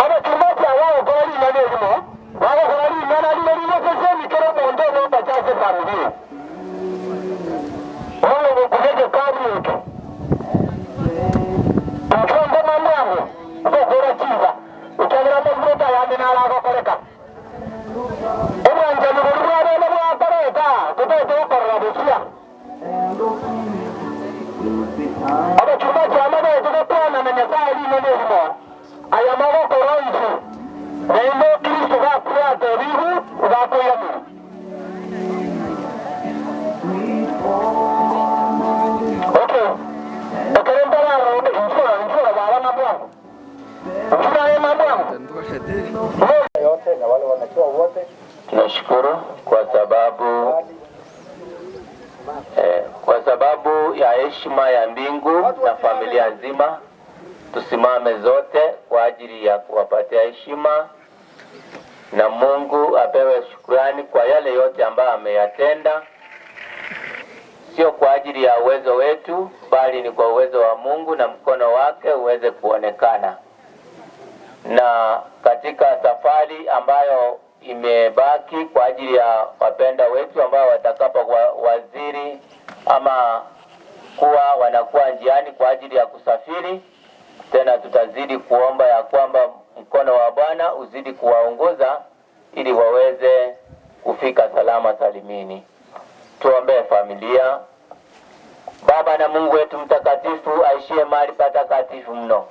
Abachumbachi aba bagokora ring'ana erimo, bagokora ring'ana rire rigoseseni kera omonto ogobacha ase efamiri eye. Bono gokuga egekabu eke, inchuo mbamambwango, ngokora chinsa. Ekiagera amaigwete ayande naro agokoreka. Obwanchani boria bwa bene bwakoreka, totaete gokorora bosia. Abachumba chiamabere. ring'ana erimo, Aya mogokora onsi, naende Kristo gakure atebigwe, iga akoiraneria. Okay, ekero ntararora, inchuo rora, inchuo rora, baba ng'a bwango. Inchuo naye ng'a bwango. Yote na wale wanachua wote. Tunashukuru kwa sababu eh, kwa sababu ya heshima ya mbingu na familia nzima, tusimame zote kwa ajili ya kuwapatia heshima, na Mungu apewe shukrani kwa yale yote ambayo ameyatenda, sio kwa ajili ya uwezo wetu, bali ni kwa uwezo wa Mungu na mkono wake uweze kuonekana. Na katika safari ambayo imebaki kwa ajili ya wapenda wetu ambao watakapo wa waziri ama kuwa wanakuwa njiani kwa ajili ya kusafiri, tena tutazidi kuomba ya kwamba mkono wa Bwana uzidi kuwaongoza ili waweze kufika salama salimini. Tuombee familia. Baba na Mungu wetu mtakatifu aishie mahali patakatifu mno,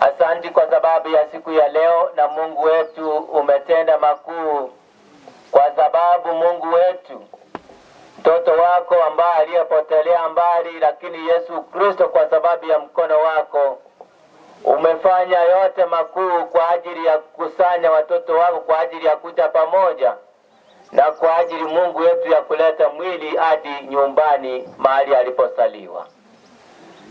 asanti kwa sababu ya siku ya leo, na Mungu wetu umetenda makuu, kwa sababu Mungu wetu mtoto wako ambaye aliyepotelea mbali, lakini Yesu Kristo kwa sababu ya mkono wako umefanya yote makuu kwa ajili ya kukusanya watoto wako kwa ajili ya kuja pamoja na kwa ajili Mungu wetu ya kuleta mwili hadi nyumbani mahali aliposaliwa.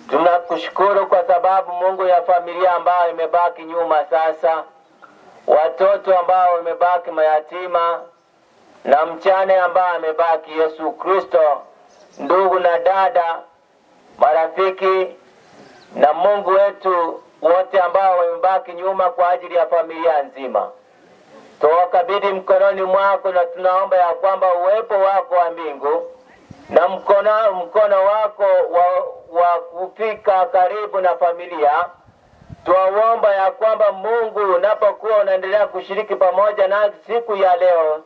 Tunakushukuru kwa sababu Mungu ya familia ambayo imebaki nyuma sasa, watoto ambao wamebaki mayatima na mchane ambaye amebaki Yesu Kristo, ndugu na dada, marafiki na Mungu wetu wote ambao wamebaki nyuma kwa ajili ya familia nzima, tuwakabidhi mkononi mwako, na tunaomba ya kwamba uwepo wako wa mbingu na mkono, mkono wako wa, wa kufika karibu na familia twaomba ya kwamba Mungu unapokuwa unaendelea kushiriki pamoja na siku ya leo,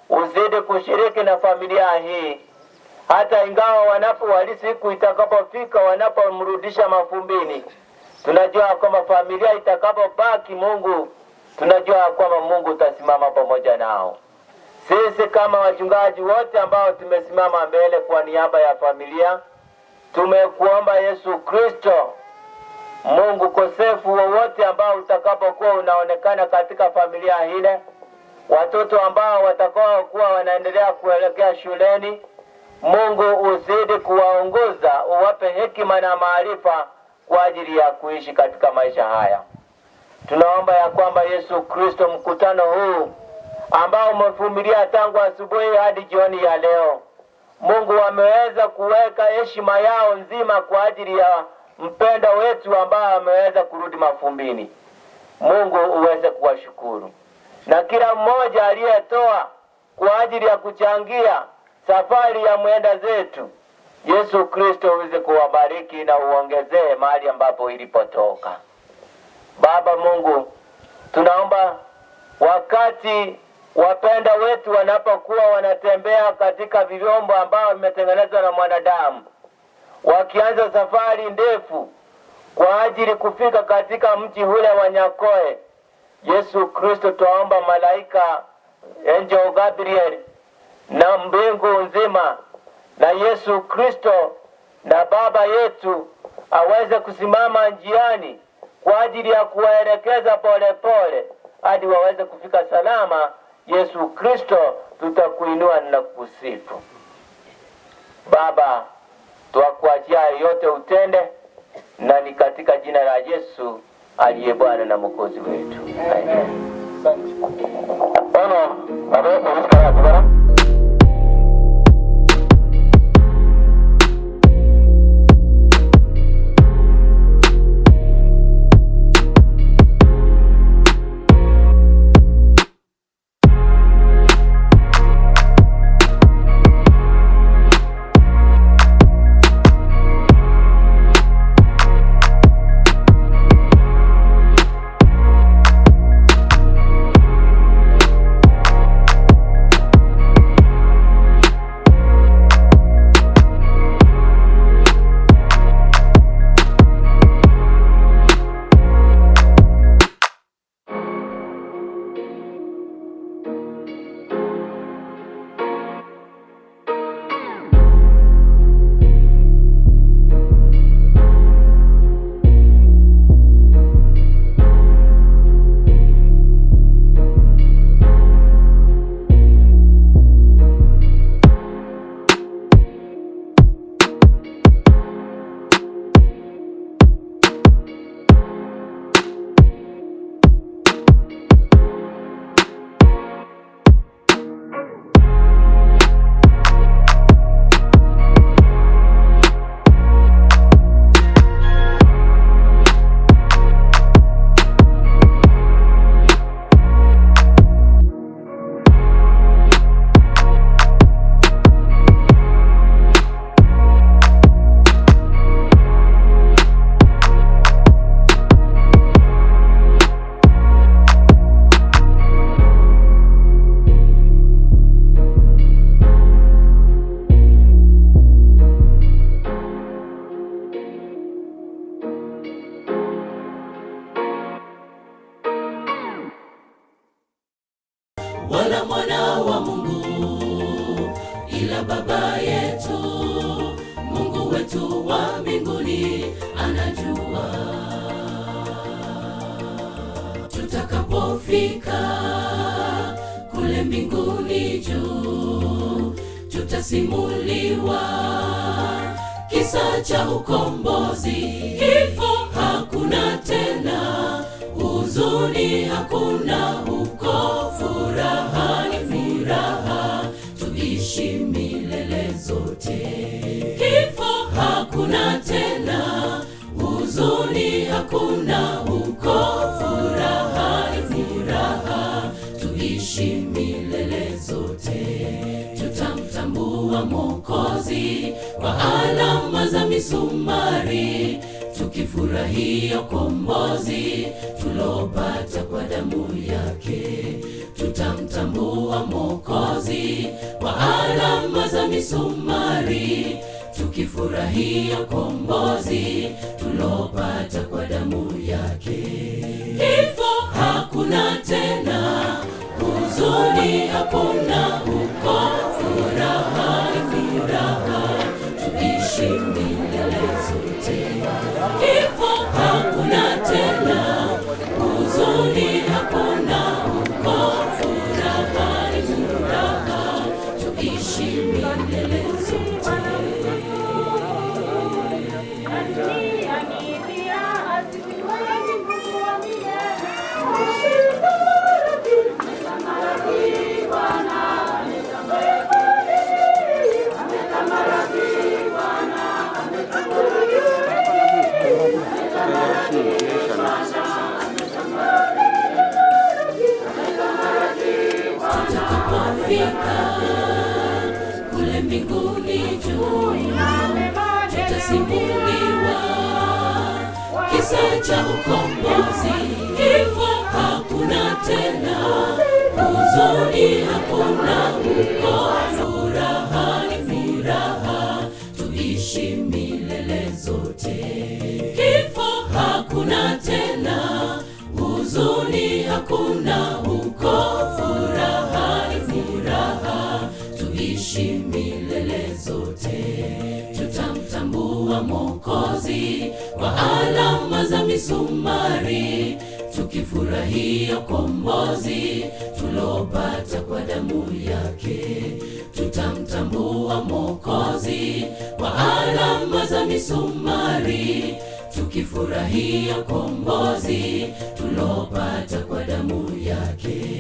uzidi kushiriki na familia hii, hata ingawa wanapo wali siku itakapofika wanapomrudisha mafumbini, tunajua kwamba familia itakapobaki Mungu, tunajua kwamba Mungu utasimama pamoja nao. Sisi kama wachungaji wote ambao tumesimama mbele kwa niaba ya familia, tumekuomba Yesu Kristo Mungu, kosefu wowote ambao utakapokuwa unaonekana katika familia ile, watoto ambao watakao kuwa wanaendelea kuelekea shuleni, Mungu uzidi kuwaongoza, uwape hekima na maarifa kwa ajili ya kuishi katika maisha haya. Tunaomba ya kwamba Yesu Kristo, mkutano huu ambao umevumilia tangu asubuhi hadi jioni ya leo, Mungu wameweza kuweka heshima yao nzima kwa ajili ya mpenda wetu ambaye ameweza kurudi mafumbini. Mungu uweze kuwashukuru na kila mmoja aliyetoa kwa ajili ya kuchangia safari ya mwenda zetu. Yesu Kristo uweze kuwabariki na uongezee mahali ambapo ilipotoka. Baba Mungu, tunaomba wakati wapenda wetu wanapokuwa wanatembea katika vyombo ambavyo vimetengenezwa na mwanadamu, wakianza safari ndefu kwa ajili kufika katika mji ule wa Nyakoe, Yesu Kristo, twaomba malaika Angel Gabriel na mbingu nzima na Yesu Kristo na Baba yetu aweze kusimama njiani kwa ajili ya kuwaelekeza polepole hadi waweze kufika salama. Yesu Kristo, tutakuinua na kukusifu. Baba, twakuachia yote utende, na ni katika jina la Yesu aliye Bwana na Mwokozi wetu. Amen. Ono, abe, obisikara tubara. wala mwana wa Mungu, ila Baba yetu Mungu wetu wa mbinguni anajua. Tutakapofika kule mbinguni juu, tutasimuliwa kisa cha ukombozi. Kifo hakuna tena, huzuni hakuna huko, furaha ni furaha, tuishi milele zote. Kifo hakuna tena, huzuni hakuna huko, furaha ni furaha, tuishi milele zote. Tutamtambua Mwokozi kwa alama za misumari, tukifurahia ukombozi tulopata kwa damu yake. Tutamtambua Mwokozi kwa alama za misumari, tukifurahia ukombozi tulopata kwa damu yake. Kifo hakuna tena, huzuni hakuna huko, furaha ni furaha, tuishi milele zote. Kifo hakuna tena, huzuni hakuna huko, furaha ni furaha, tuishi milele zote. Tutakapofika kule mbinguni juu, tutasimuliwa kisa cha ukombozi. Kifo hakuna tena, huzuni hakuna huko, furaha ni furaha, tuishi milele zote. Kifo hakuna tena, huzuni hakuna huko, furaha ni furaha, tuishi milele zote. Tutamtambua Mwokozi kwa alama za misumari, tukifurahia ukombozi tulopata kwa damu yake. Tutamtambua Mwokozi kwa alama za misumari, tukifurahia ukombozi tulopata kwa damu yake.